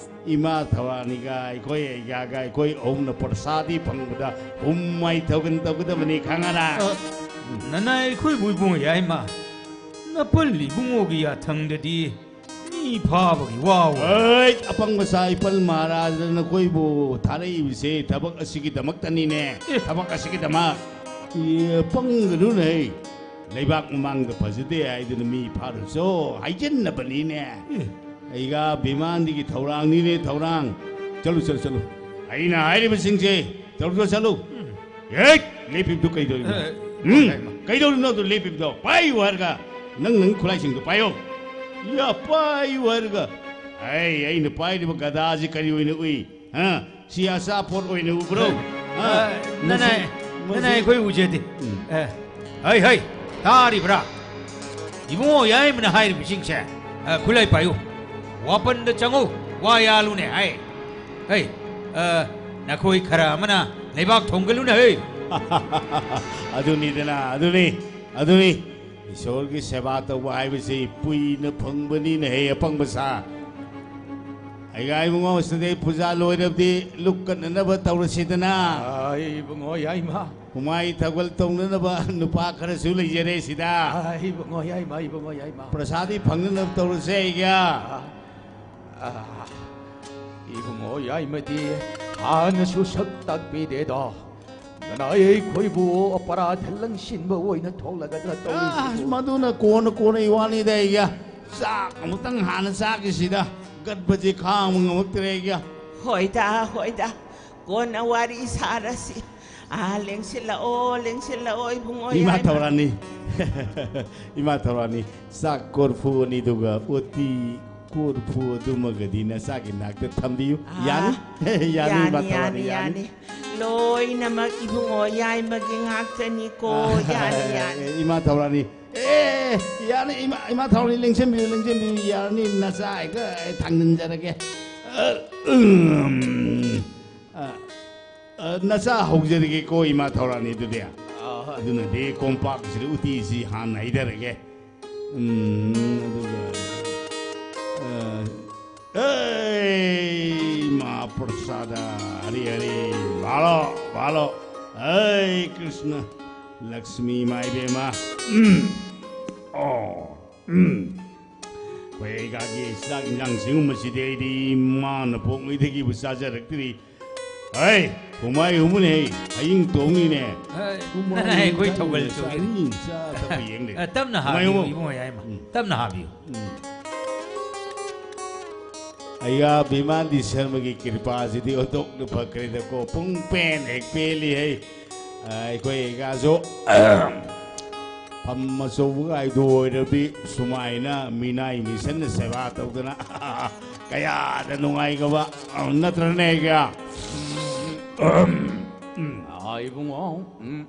ꯏꯃꯥ ꯊꯧꯔꯥꯅꯤꯒ ꯑꯩꯈꯣꯏ ꯑꯩꯒꯥꯒ ꯑꯩꯈꯣꯏ ꯑꯍꯨꯝꯅ ꯄ꯭ꯔꯁꯥꯗꯤ ꯐꯪꯕꯗ ꯍꯨꯝ ꯃꯥꯏ ꯊꯧꯒꯟ ꯇꯧꯒꯗꯕꯅꯤ, ꯈꯪꯉꯔꯥ? ꯑ, ꯅꯅꯥꯏ ꯑꯩꯈꯣꯏꯕꯨ ꯏꯕꯨꯡ ꯌꯥꯏꯃ, ꯅꯄꯜ ꯏꯕꯨꯡꯉꯣꯒꯤ ꯌꯥꯊꯪꯗꯗꯤ ꯃꯤ ꯐꯥꯕꯒꯤ ꯋꯥ ꯑꯣꯏ꯫ ꯑꯩ, ꯑꯄꯪꯕ ꯁꯥ ꯏꯄꯜ ꯃꯍꯥꯔꯥꯖꯅ ꯅꯈꯣꯏꯕꯨ ꯊꯥꯔꯛꯏꯕꯁꯦ ꯊꯕꯛ ꯑꯁꯤꯒꯤꯗꯃꯛꯇꯅꯤꯅꯦ꯫ ꯑꯦ꯫ ꯊꯕꯛ ꯑꯁꯤꯒꯤꯗꯃꯛ꯫ ꯑꯦ, ꯄꯪꯒꯅꯨꯅꯦ꯫ ꯂꯩꯕꯥꯛ ꯃꯃꯥꯡꯗ ꯐꯖꯗꯦ ꯍꯥꯏꯗꯨꯅ ꯃꯤ ꯐꯥꯔꯨꯆꯣ ꯍꯥꯏꯖꯤꯟꯅꯕꯅꯤꯅꯦ꯫ ꯑꯦ꯫ ꯑꯩꯒ ꯕꯤꯃꯥꯟꯗꯤꯒꯤ ꯊꯧꯔꯥꯡꯅꯤꯅꯦ, ꯊꯧꯔꯥꯡ꯫ ꯆꯠꯂꯨ, ꯆꯠꯂꯨ, ꯆꯠꯂꯨ꯫ ꯑꯩꯅ ꯍꯥꯏꯔꯤꯕꯁꯤꯡꯁꯦ ꯇꯧꯔꯨꯆꯣ, ꯆꯠꯂꯨ꯫ ꯎꯝ꯫ ꯍꯦꯛ ꯂꯦꯞꯄꯤꯕꯗꯨ ꯀꯩꯗꯧꯔꯤꯅꯣ? ꯑꯦ, ꯎꯝ? ꯀꯩꯅꯣ? ꯀꯩꯗꯧꯔꯤꯅꯣ ꯑꯗꯨ ꯂꯦꯞꯄꯤꯕꯗꯣ? ꯄꯥꯏꯌꯨ ꯍꯥꯏꯔꯒ ꯅꯪ, ꯅꯪ ꯈꯨꯠꯂꯥꯏꯁꯤꯡꯗꯣ ꯄꯥꯏꯌꯣ꯫ ꯌꯥ, ꯄꯥꯏꯌꯨ ꯍꯥꯏꯔꯒ꯫ ꯑꯩ, ꯑꯩꯅ ꯄꯥꯏꯔꯤꯕ ꯒꯗꯥꯁꯤ ꯀꯔꯤ ꯑꯣꯏꯅ ꯎꯏ? ꯍꯥ? ꯁꯤ ꯑꯆꯥꯄꯣꯠ ꯑꯣꯏꯅ ꯎꯕ꯭ꯔꯣ? ꯍꯥ? ꯑ, ꯃꯁꯤ, ꯅꯅꯥꯏ, ꯃꯁꯤ ꯅꯅꯥꯏ ꯑꯩꯈꯣꯏ ꯎꯖꯗꯦ꯫ ꯎꯝ꯫ ꯑꯦ, ꯍꯩ, ꯍꯩ, ꯇꯥꯔꯤꯕ꯭ꯔꯥ? ꯏꯕꯨꯡꯉꯣ ꯌꯥꯏꯃꯅ ꯍꯥꯏꯔꯤꯕꯁꯤꯡꯁꯦ, ꯑ, ꯈꯨꯠꯂꯥꯏ ꯄꯥꯏꯌꯨ꯫ ꯋꯥꯄꯟꯗ ꯆꯪꯉꯨ, ꯋꯥ ꯌꯥꯜꯂꯨꯅꯦ ꯍꯥꯏ꯫ ꯍꯩ, ꯑ, ꯅꯈꯣꯏ ꯈꯔ ꯑꯃꯅ ꯂꯩꯕꯥꯛ ꯊꯣꯡꯒꯜꯂꯨꯅꯦ ꯍꯩ꯫ ꯑꯗꯨꯅꯤꯗꯅ, ꯑꯗꯨꯅꯤ, ꯑꯗꯨꯅꯤ꯫ ꯏꯁꯣꯔꯒꯤ ꯁꯦꯕꯥ ꯇꯧꯕ ꯍꯥꯏꯕꯁꯤ ꯄꯨꯏꯅ ꯐꯪꯕꯅꯤꯅꯦꯍꯦ, ꯑꯄꯪꯕ ꯁꯥ꯫ ꯑꯩꯒ ꯏꯕꯨꯡꯉꯣ, ꯁꯤꯗꯩ ꯄꯨꯖꯥ ꯂꯣꯏꯔꯕꯗꯤ ꯂꯨꯛ ꯀꯠꯅꯅꯕ ꯇꯧꯔꯁꯤꯗꯅ꯫ ꯑꯥ, ꯏꯕꯨꯡꯉꯣ ꯌꯥꯏꯃ꯫ ꯍꯨꯃꯥꯏ ꯊꯧꯒꯜ ꯇꯧꯅꯅꯕ ꯅꯨꯄꯥ ꯈꯔꯁꯨ ꯂꯩꯖꯔꯦ ꯁꯤꯗ꯫ ꯑꯥ, ꯏꯕꯨꯡꯉꯣ ꯌꯥꯏꯃ, ꯏꯕꯨꯡꯉꯣ ꯌꯥꯏꯃ꯫ ꯄ꯭ꯔꯁꯥꯗꯤ ꯐꯪꯅꯅꯕ ꯇꯧꯔꯁꯦ ꯑꯩꯒ꯫ ꯑꯥ, ꯑꯥ, ꯏꯕꯨꯡꯉꯣ ꯌꯥꯏꯃꯗꯤ ꯍꯥꯟꯅꯁꯨ ꯁꯛ ꯇꯥꯛꯄꯤꯗꯦꯗꯣ꯫ ꯅꯅꯥꯏ ꯑꯩꯈꯣꯏꯕꯨ ꯑꯄꯔꯥꯙ ꯂꯪꯁꯤꯟꯕ ꯑꯣꯏꯅ ꯊꯣꯛꯂꯒꯗ꯭ꯔꯥ ꯑꯁ, ꯇꯧꯔꯤꯁꯤꯕꯨ? ꯃꯗꯨꯅ ꯀꯣꯟꯅ, ꯀꯣꯟꯅ ꯏ ꯋꯥꯅꯤꯗ ꯑꯩꯒ꯫ ꯆꯥꯛ ꯑꯃꯨꯛꯇꯪ ꯍꯥꯟꯅ ꯆꯥꯈꯤꯁꯤꯗ꯫ ꯒꯠꯄꯁꯦ ꯈꯥꯡꯕ ꯉꯝꯃꯛꯇ꯭ꯔꯦ ꯑꯩꯒ꯫ ꯍꯣꯏꯗ, ꯍꯣꯏꯗ, ꯀꯣꯟꯅ ꯋꯥꯔꯤ ꯁꯥꯔꯁꯤ꯫ ꯑꯥ, ꯂꯦꯡꯁꯤꯜꯂꯛꯑꯣ, ꯂꯦꯡꯁꯤꯜꯂꯛꯑꯣ, ꯏꯕꯨꯡꯉꯣ ꯏꯃꯥ ꯌꯥꯏꯃ꯫ ꯊꯧꯔꯥꯅꯤ꯫ ꯏꯃꯥ ꯊꯧꯔꯥꯅꯤ, ꯆꯥꯛ ꯀꯣꯔꯐꯨ ꯑꯅꯤꯗꯨꯒ ꯎꯇꯤ ꯀꯣꯔꯐꯨ ꯑꯗꯨꯃꯒꯗꯤ ꯅꯆꯥꯒꯤ ꯅꯥꯛꯇ ꯊꯝꯕꯤꯌꯨ꯫ ꯑꯥ, ꯌꯥꯅꯤ? ꯌꯥꯅꯤ, ꯏꯃꯥ ꯌꯥꯅꯤ, ꯊꯧꯔꯥꯅꯤ, ꯌꯥꯅꯤ, ꯌꯥꯅꯤ꯫ ꯌꯥꯅꯤ꯫ ꯂꯣꯏꯅꯃꯛ ꯏꯕꯨꯡꯉꯣ ꯌꯥꯏꯃꯒꯤ ꯉꯥꯛꯇꯅꯤꯀꯣ꯫ ꯌꯥꯅꯤ, ꯌꯥꯅꯤ꯫ ꯏꯃꯥ ꯊꯧꯔꯥꯅꯤ꯫ ꯑꯦ, ꯌꯥꯅꯤ, ꯏꯃꯥ, ꯏꯃꯥ ꯊꯧꯔꯥꯅꯤ, ꯂꯦꯡꯁꯤꯟꯕꯤꯌꯨ, ꯂꯦꯡꯁꯤꯟꯕꯤꯌꯨ, ꯌꯥꯔꯅꯤ, ꯅꯆꯥ ꯍꯦꯛꯇ ꯊꯥꯡꯖꯤꯟꯖꯔꯒꯦ꯫ ꯑ, ꯎꯝ, ꯑ, ꯑ, ꯅꯆꯥ ꯍꯧꯖꯔꯒꯦꯀꯣ, ꯏꯃꯥ ꯊꯧꯔꯥꯅꯤ, ꯑꯗꯨꯗꯤ꯫ ꯑꯥ, ꯍꯣꯏ꯫ ꯑꯗꯨꯅꯗꯤ ꯀꯣꯝꯄꯥꯛꯁꯤꯗ ꯎꯇꯤꯁꯤ ꯍꯥꯟꯅ ꯍꯩꯊꯔꯒꯦ꯫ ꯎꯝ, ꯑꯗꯨꯒ, ꯑ, ꯑꯦ, ꯃꯍꯥꯄ꯭ꯔꯁꯥꯗ, ꯍꯔꯤ ꯍꯔꯤ, ꯚꯥꯂꯣ, ꯚꯥꯂꯣ, ꯑꯦ, ꯀ꯭ꯔꯤꯁꯅ, ꯂꯛꯁꯃꯤ, ꯏꯃꯥ ꯏꯕꯦꯝꯃ, ꯎꯝ, ꯑꯣ, ꯎꯝ꯫ ꯑꯩꯈꯣꯏ ꯑꯩꯒꯥꯒꯤ ꯆꯥꯛ ꯏꯟꯖꯥꯡ ꯁꯤꯒꯨꯝꯕꯁꯤꯗꯤ ꯑꯩꯗꯤ ꯏꯃꯥꯅ ꯄꯣꯛꯉꯩꯗꯒꯤꯕꯨ ꯆꯥꯖꯔꯛꯇ꯭ꯔꯤ꯫ ꯍꯩ, ꯍꯨꯃꯥꯏ ꯍꯨꯃꯨꯅꯦ, ꯍꯌꯤꯡ ꯇꯣꯡꯅꯤꯅꯦ꯫ ꯍꯩ, ꯍꯨꯃꯥꯏ ꯅꯅꯥꯏ ꯑꯩꯈꯣꯏ ꯍꯨꯃꯨꯅ ꯊꯧꯒꯜ ꯆꯥꯅꯤꯡ ꯆꯥ ꯊꯛꯄ ꯌꯦꯡ ꯂꯩ꯫ ꯑ, ꯇꯞꯅ ꯍꯨꯃꯥꯏ ꯍꯥꯕꯤꯌꯨ, ꯍꯨꯃꯨ꯫ ꯏꯕꯨꯡꯉꯣ ꯌꯥꯏꯃ꯫ ꯎꯝ꯫ ꯇꯞꯅ ꯍꯥꯕꯤꯌꯨ꯫ ꯎꯝ꯫ ꯑꯩꯒꯥ ꯕꯤꯃꯥꯟꯗꯤ ꯁꯔꯃꯒꯤ ꯀ꯭ꯔꯤꯄꯥꯁꯤꯗꯤ ꯑꯣꯟꯊꯣꯛꯅ ꯐꯈ꯭ꯔꯦꯗꯀꯣ꯫ ꯄꯨꯡ ꯄꯦꯟ ꯍꯦꯛ ꯄꯦꯜꯂꯤ ꯍꯩ꯫ ꯑ, ꯑꯩꯈꯣꯏ ꯑꯩꯒꯥꯁꯨ ꯐꯝ ꯑꯆꯧꯕꯒꯥꯏꯗꯨ ꯑꯣꯏꯔꯕꯗꯤ ꯁꯨꯃꯥꯏꯅ ꯃꯤꯅꯥꯏ ꯃꯤꯁꯟꯅ ꯁꯦꯕꯥ ꯇꯧꯗꯅ ꯀꯌꯥꯗ ꯅꯨꯡꯉꯥꯏꯒꯕ, ꯅꯠꯇ꯭ꯔꯅꯦ ꯑꯩꯒꯥ? ꯑꯥ, ꯏꯕꯨꯡꯉꯣ, ꯎꯝ,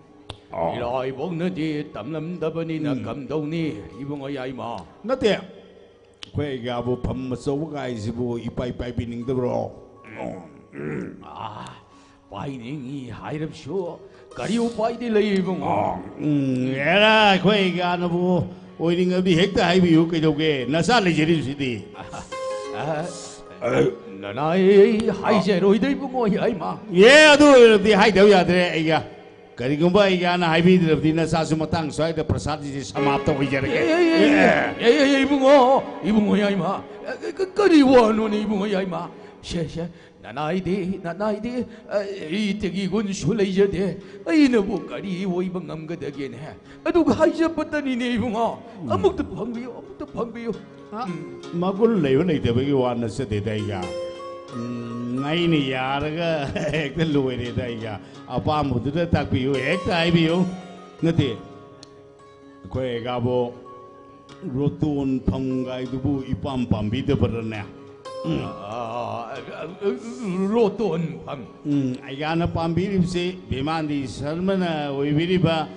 ꯑꯣ꯫ ꯏꯔꯥꯏꯕꯧꯅꯗꯤ ꯇꯝꯂꯝꯗꯕꯅꯤꯅ ꯎꯝ꯫ ꯀꯝꯗꯧꯅꯤ, ꯏꯕꯨꯡꯉꯣ ꯌꯥꯏꯃ? ꯅꯠꯇꯦ, ꯑꯩꯈꯣꯏ ꯑꯩꯒꯥꯕꯨ ꯐꯝ ꯑꯆꯧꯕꯒꯥꯏꯁꯤꯕꯨ ꯏꯄꯥꯏ ꯄꯥꯏꯕꯤꯅꯤꯡꯗꯕ꯭ꯔꯣ? ꯑꯥ, ꯄꯥꯏꯅꯤꯡꯉꯤ ꯍꯥꯏꯔꯕꯁꯨ ꯀꯔꯤ ꯎꯄꯥꯏꯗꯤ ꯂꯩ, ꯏꯕꯨꯡꯉꯣ? ꯑꯣ, ꯎꯝ, ꯑꯦꯔꯥ, ꯑꯩꯈꯣꯏ ꯑꯩꯒꯥꯅꯕꯨ ꯑꯣꯏꯅꯤꯡꯉꯕꯗꯤ ꯍꯦꯛꯇ ꯍꯥꯏꯕꯤꯌꯨ, ꯀꯩꯗꯧꯒꯦ? ꯅꯆꯥ ꯂꯩꯖꯔꯤꯕꯁꯤꯗꯤ꯫ ꯑ, ꯑ, ꯅꯅꯥꯏ ꯍꯥꯏꯖꯔꯣꯏꯗ, ꯏꯕꯨꯡꯉꯣ ꯌꯥꯏꯃ꯫ ꯑꯦ, ꯑꯗꯨ ꯑꯣꯏꯔꯕꯗꯤ ꯍꯥꯏꯗꯕ ꯌꯥꯗ꯭ꯔꯦ, ꯑꯩꯒꯥ꯫ ꯀꯔꯤꯒꯨꯝꯕ ꯑꯩꯒꯥꯅ ꯍꯥꯏꯕꯤꯗ꯭ꯔꯕꯗꯤ ꯅꯆꯥꯁꯨ ꯃꯇꯥꯡ ꯁ꯭ꯋꯥꯏꯗ ꯄ꯭ꯔꯁꯥꯗꯁꯤ ꯁꯃꯥꯞꯇ ꯑꯣꯏꯖꯔꯒꯦ꯫ ꯑꯦ, ꯑꯦ, ꯑꯦ, ꯑꯦ, ꯑꯦ, ꯑꯦ, ꯏꯕꯨꯡꯉꯣ, ꯏꯕꯨꯡꯉꯣ ꯌꯥꯏꯃ꯫ ꯑꯦ, ꯀ-, ꯀꯔꯤ ꯋꯥꯅꯣꯅꯦ, ꯏꯕꯨꯡꯉꯣ ꯌꯥꯏꯃ? ꯁꯦ, ꯁꯦ, ꯅꯅꯥꯏꯗꯤ, ꯅꯅꯥꯏꯗꯤ, ꯑꯩ ꯏꯇꯒꯤ ꯒꯨꯟꯁꯨ ꯂꯩꯖꯗꯦ꯫ ꯑꯩꯅꯕꯨ ꯀꯔꯤ ꯑꯣꯏꯕ ꯉꯝꯒꯗꯒꯦꯅꯦ? ꯑꯗꯨꯒ ꯍꯥꯏꯖꯕꯇꯅꯤꯅꯦ, ꯏꯕꯨꯡꯉꯣ꯫ ꯎꯝ꯫ ꯑꯃꯨꯛꯇ ꯐꯝꯕꯤꯌꯨ, ꯑꯃꯨꯛꯇ ꯐꯝꯕꯤꯌꯨ꯫ ꯑ, ꯎꯝ꯫ ꯃꯒꯨꯟ ꯂꯩꯕ ꯂꯩꯇꯕꯒꯤ ꯋꯥ ꯅꯠꯆꯗꯦꯗ ꯑꯩꯒ꯫ ꯎꯝ, ꯑꯩꯅ ꯌꯥꯔꯒ ꯍꯦꯛꯇ ꯂꯣꯏꯔꯦꯗ ꯑꯩꯒ꯫ ꯑꯄꯥꯝꯕꯗꯨꯗ ꯇꯥꯛꯄꯤꯌꯨ, ꯍꯦꯛꯇ ꯍꯥꯏꯕꯤꯌꯨ꯫ ꯅꯠꯇꯦ, ꯑꯩꯈꯣꯏ ꯑꯩꯒꯥꯕꯨ ꯔꯣꯇꯣꯟ ꯐꯝꯒꯥꯏꯗꯨꯕꯨ ꯏꯄꯥꯝ ꯄꯥꯝꯕꯤꯗꯕꯔꯅꯦ? ꯎꯝ꯫ ꯑ, ꯑ, ꯑ, ꯔꯣꯇꯣꯟ ꯐꯝ꯫ ꯎꯝ, ꯑꯩꯒꯥꯅ ꯄꯥꯝꯕꯤꯔꯤꯕꯁꯤ ꯚꯤꯃꯥꯟꯗꯤ ꯁꯔꯃꯅ ꯑꯣꯏꯕꯤꯔꯤꯕ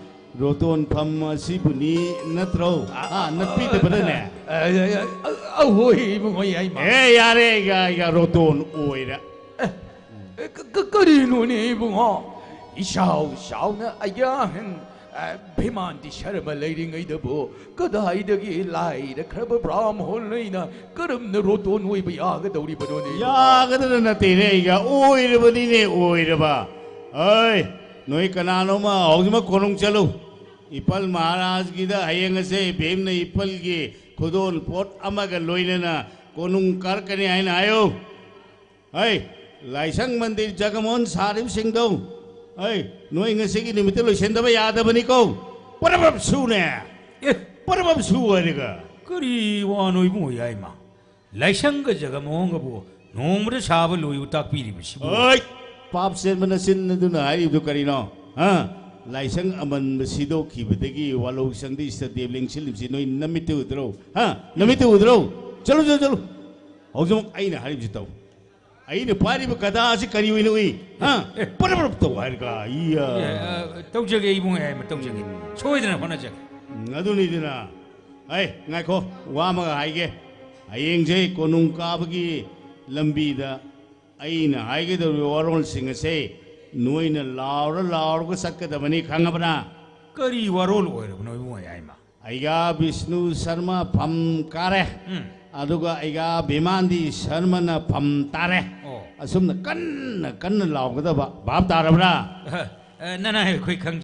ꯔꯣꯇꯣꯟ ꯐꯝ ꯑꯁꯤꯕꯨꯅꯤ ꯅꯠꯇ꯭ꯔꯣ? ꯑꯥ, ꯅꯠꯄꯤꯗꯕꯔꯅꯦ? ꯑ, ꯑ, ꯑ, ꯑꯍꯣꯏ, ꯏꯕꯨꯡꯉꯣ ꯌꯥꯏꯃ꯫ ꯑꯦ, ꯌꯥꯔꯦ, ꯑꯩꯒ, ꯑꯩꯒ ꯔꯣꯇꯣꯟ ꯑꯣꯏꯔꯦ꯫ ꯑꯦ, ꯀ-, ꯀ-, ꯀꯔꯤꯅꯣꯅꯦ ꯏꯕꯨꯡꯉꯣ? ꯏꯁꯥꯎ ꯁꯥꯎꯅ ꯑꯌꯥꯍꯟ, ꯑ, ꯚꯤꯃꯥꯟꯗꯤ ꯁꯔꯃ ꯂꯩꯔꯤꯉꯩꯗꯕꯨ ꯀꯗꯥꯏꯗꯒꯤ ꯂꯥꯏꯔꯈ꯭ꯔꯕ ꯕ꯭ꯔꯥꯝꯍꯣꯟ ꯑꯩꯅ ꯀꯔꯝꯅ ꯔꯣꯇꯣꯟ ꯑꯣꯏꯕ ꯌꯥꯒꯗꯧꯔꯤꯕꯅꯣꯅꯦ ꯏꯕꯨꯡꯉꯣ? ꯌꯥꯒꯗꯅ ꯅꯠꯇꯦꯅꯦ, ꯑꯩꯒ ꯑꯣꯏꯔꯕꯅꯤꯅꯦ, ꯑꯣꯏꯔꯕ꯫ ꯑꯩ, ꯅꯣꯏ ꯀꯅꯥꯅꯣꯃ ꯍꯧꯖꯤꯛꯃꯛ ꯀꯣꯅꯨꯡ ꯆꯠꯂꯨ꯫ ꯏꯄꯜ ꯃꯍꯥꯔꯥꯖꯒꯤꯗ ꯍꯌꯦꯡ ꯑꯁꯦ ꯚꯤꯝꯅ ꯏꯄꯜꯒꯤ ꯈꯨꯗꯣꯜ ꯄꯣꯠ ꯑꯃꯒ ꯂꯣꯏꯅꯅ ꯀꯣꯅꯨꯡ ꯀꯥꯔꯛꯀꯅꯤ ꯍꯥꯏꯅ ꯍꯥꯏꯌꯨ꯫ ꯍꯩ, ꯂꯥꯏꯁꯪ ꯃꯟꯗꯤꯔ ꯖꯒꯃꯣꯍꯟ ꯁꯥꯔꯤꯕꯁꯤꯡꯗꯣ, ꯍꯩ, ꯅꯣꯏ ꯉꯁꯤꯒꯤ ꯅꯨꯃꯤꯠꯇ ꯂꯣꯏꯁꯤꯟꯗꯕ ꯌꯥꯗꯕꯅꯤꯀꯣ꯫ ꯄꯔꯕꯞ ꯁꯨꯅꯦ꯫ ꯑꯦ, ꯄꯔꯕꯞ ꯁꯨ ꯍꯥꯏꯔꯒ꯫ ꯀꯔꯤ ꯋꯥꯅꯣ ꯏꯕꯨꯡꯉꯣ ꯌꯥꯏꯃ? ꯂꯥꯏꯁꯪꯒ ꯖꯒꯃꯣꯍꯟꯒꯕꯨ ꯅꯣꯡꯃꯗ ꯁꯥꯕ ꯂꯣꯏꯌꯨ ꯇꯥꯛꯄꯤꯔꯤꯕꯁꯤꯕꯨ? ꯑꯩ, ꯄꯥꯞ ꯆꯦꯟꯕ ꯅꯆꯤꯟ ꯑꯗꯨꯅ ꯍꯥꯏꯔꯤꯕꯗꯨ ꯀꯔꯤꯅꯣ? ꯍꯥ? ꯂꯥꯏꯁꯪ ꯑꯃꯟꯕ ꯁꯤꯗꯣꯛꯈꯤꯕꯗꯒꯤ ꯋꯥꯂꯧꯁꯪꯗ ꯏꯁꯇꯗꯤꯌꯝ ꯂꯦꯡꯁꯤꯜꯂꯤꯕꯁꯤ ꯅꯣꯏ ꯅꯃꯤꯠꯇ ꯎꯗ꯭ꯔꯣ? ꯍꯥ? ꯅꯃꯤꯠꯇ ꯎꯗ꯭ꯔꯣ? ꯆꯠꯂꯨ, ꯆꯠꯂꯨ, ꯆꯠꯂꯨ꯫ ꯍꯧꯖꯤꯛꯃꯛ ꯑꯩꯅ ꯍꯥꯏꯔꯤꯕꯁꯤ ꯇꯧ꯫ ꯑꯩꯅ ꯄꯥꯏꯔꯤꯕ ꯒꯗꯥ ꯑꯁꯤ ꯀꯔꯤ ꯑꯣꯏꯅ ꯎꯏ? ꯍꯥ? ꯄꯔꯞ ꯄꯔꯞ ꯇꯧ ꯍꯥꯏꯔꯒ, ꯏꯌꯥ꯫ ꯑꯦ, ꯑ, ꯇꯧꯖꯒꯦ ꯏꯕꯨꯡ ꯌꯥꯏꯃ, ꯇꯧꯖꯒꯦ꯫ ꯁꯣꯏꯗꯅ ꯍꯣꯠꯅꯖꯒꯦ꯫ ꯎꯝ, ꯑꯗꯨꯅꯤꯗꯅ꯫ ꯑꯩ, ꯉꯥꯏꯈꯣ, ꯋꯥ ꯑꯃꯒ ꯍꯥꯏꯒꯦ꯫ ꯍꯌꯦꯡꯁꯦ ꯀꯣꯅꯨꯡ ꯀꯥꯕꯒꯤ ꯂꯝꯕꯤꯗ ꯑꯩꯅ ꯍꯥꯏꯒꯗꯧꯔꯤꯕ ꯋꯥꯔꯣꯜꯁꯤꯡ ꯑꯁꯦ ꯅꯣꯏꯅ ꯂꯥꯎꯔ ꯂꯥꯎꯔꯒ ꯆꯠꯀꯗꯕꯅꯤ, ꯈꯪꯉꯕ꯭ꯔꯥ? ꯀꯔꯤ ꯋꯥꯔꯣꯜ ꯑꯣꯏꯔꯕꯅꯣ ꯏꯕꯨꯡ ꯌꯥꯏꯃ? ꯑꯩꯒꯥ ꯕꯤꯁꯅꯨ ꯁꯔꯃ ꯐꯝ ꯀꯥꯔꯦ꯫ ꯎꯝ꯫ ꯑꯗꯨꯒ ꯑꯩꯒꯥ ꯚꯤꯃꯥꯟꯗꯤ ꯁꯔꯃꯅ ꯐꯝ ꯇꯥꯔꯦ꯫ ꯑꯣ꯫ ꯑꯁꯨꯝꯅ ꯀꯟꯅ ꯀꯟꯅ ꯂꯥꯎꯒꯗꯕ꯫ ꯚꯥꯞ ꯇꯥꯔꯕ꯭ꯔꯥ? ꯑ, ꯑ, ꯅꯅꯥꯏ ꯑꯩꯈꯣꯏ ꯈꯪꯖ-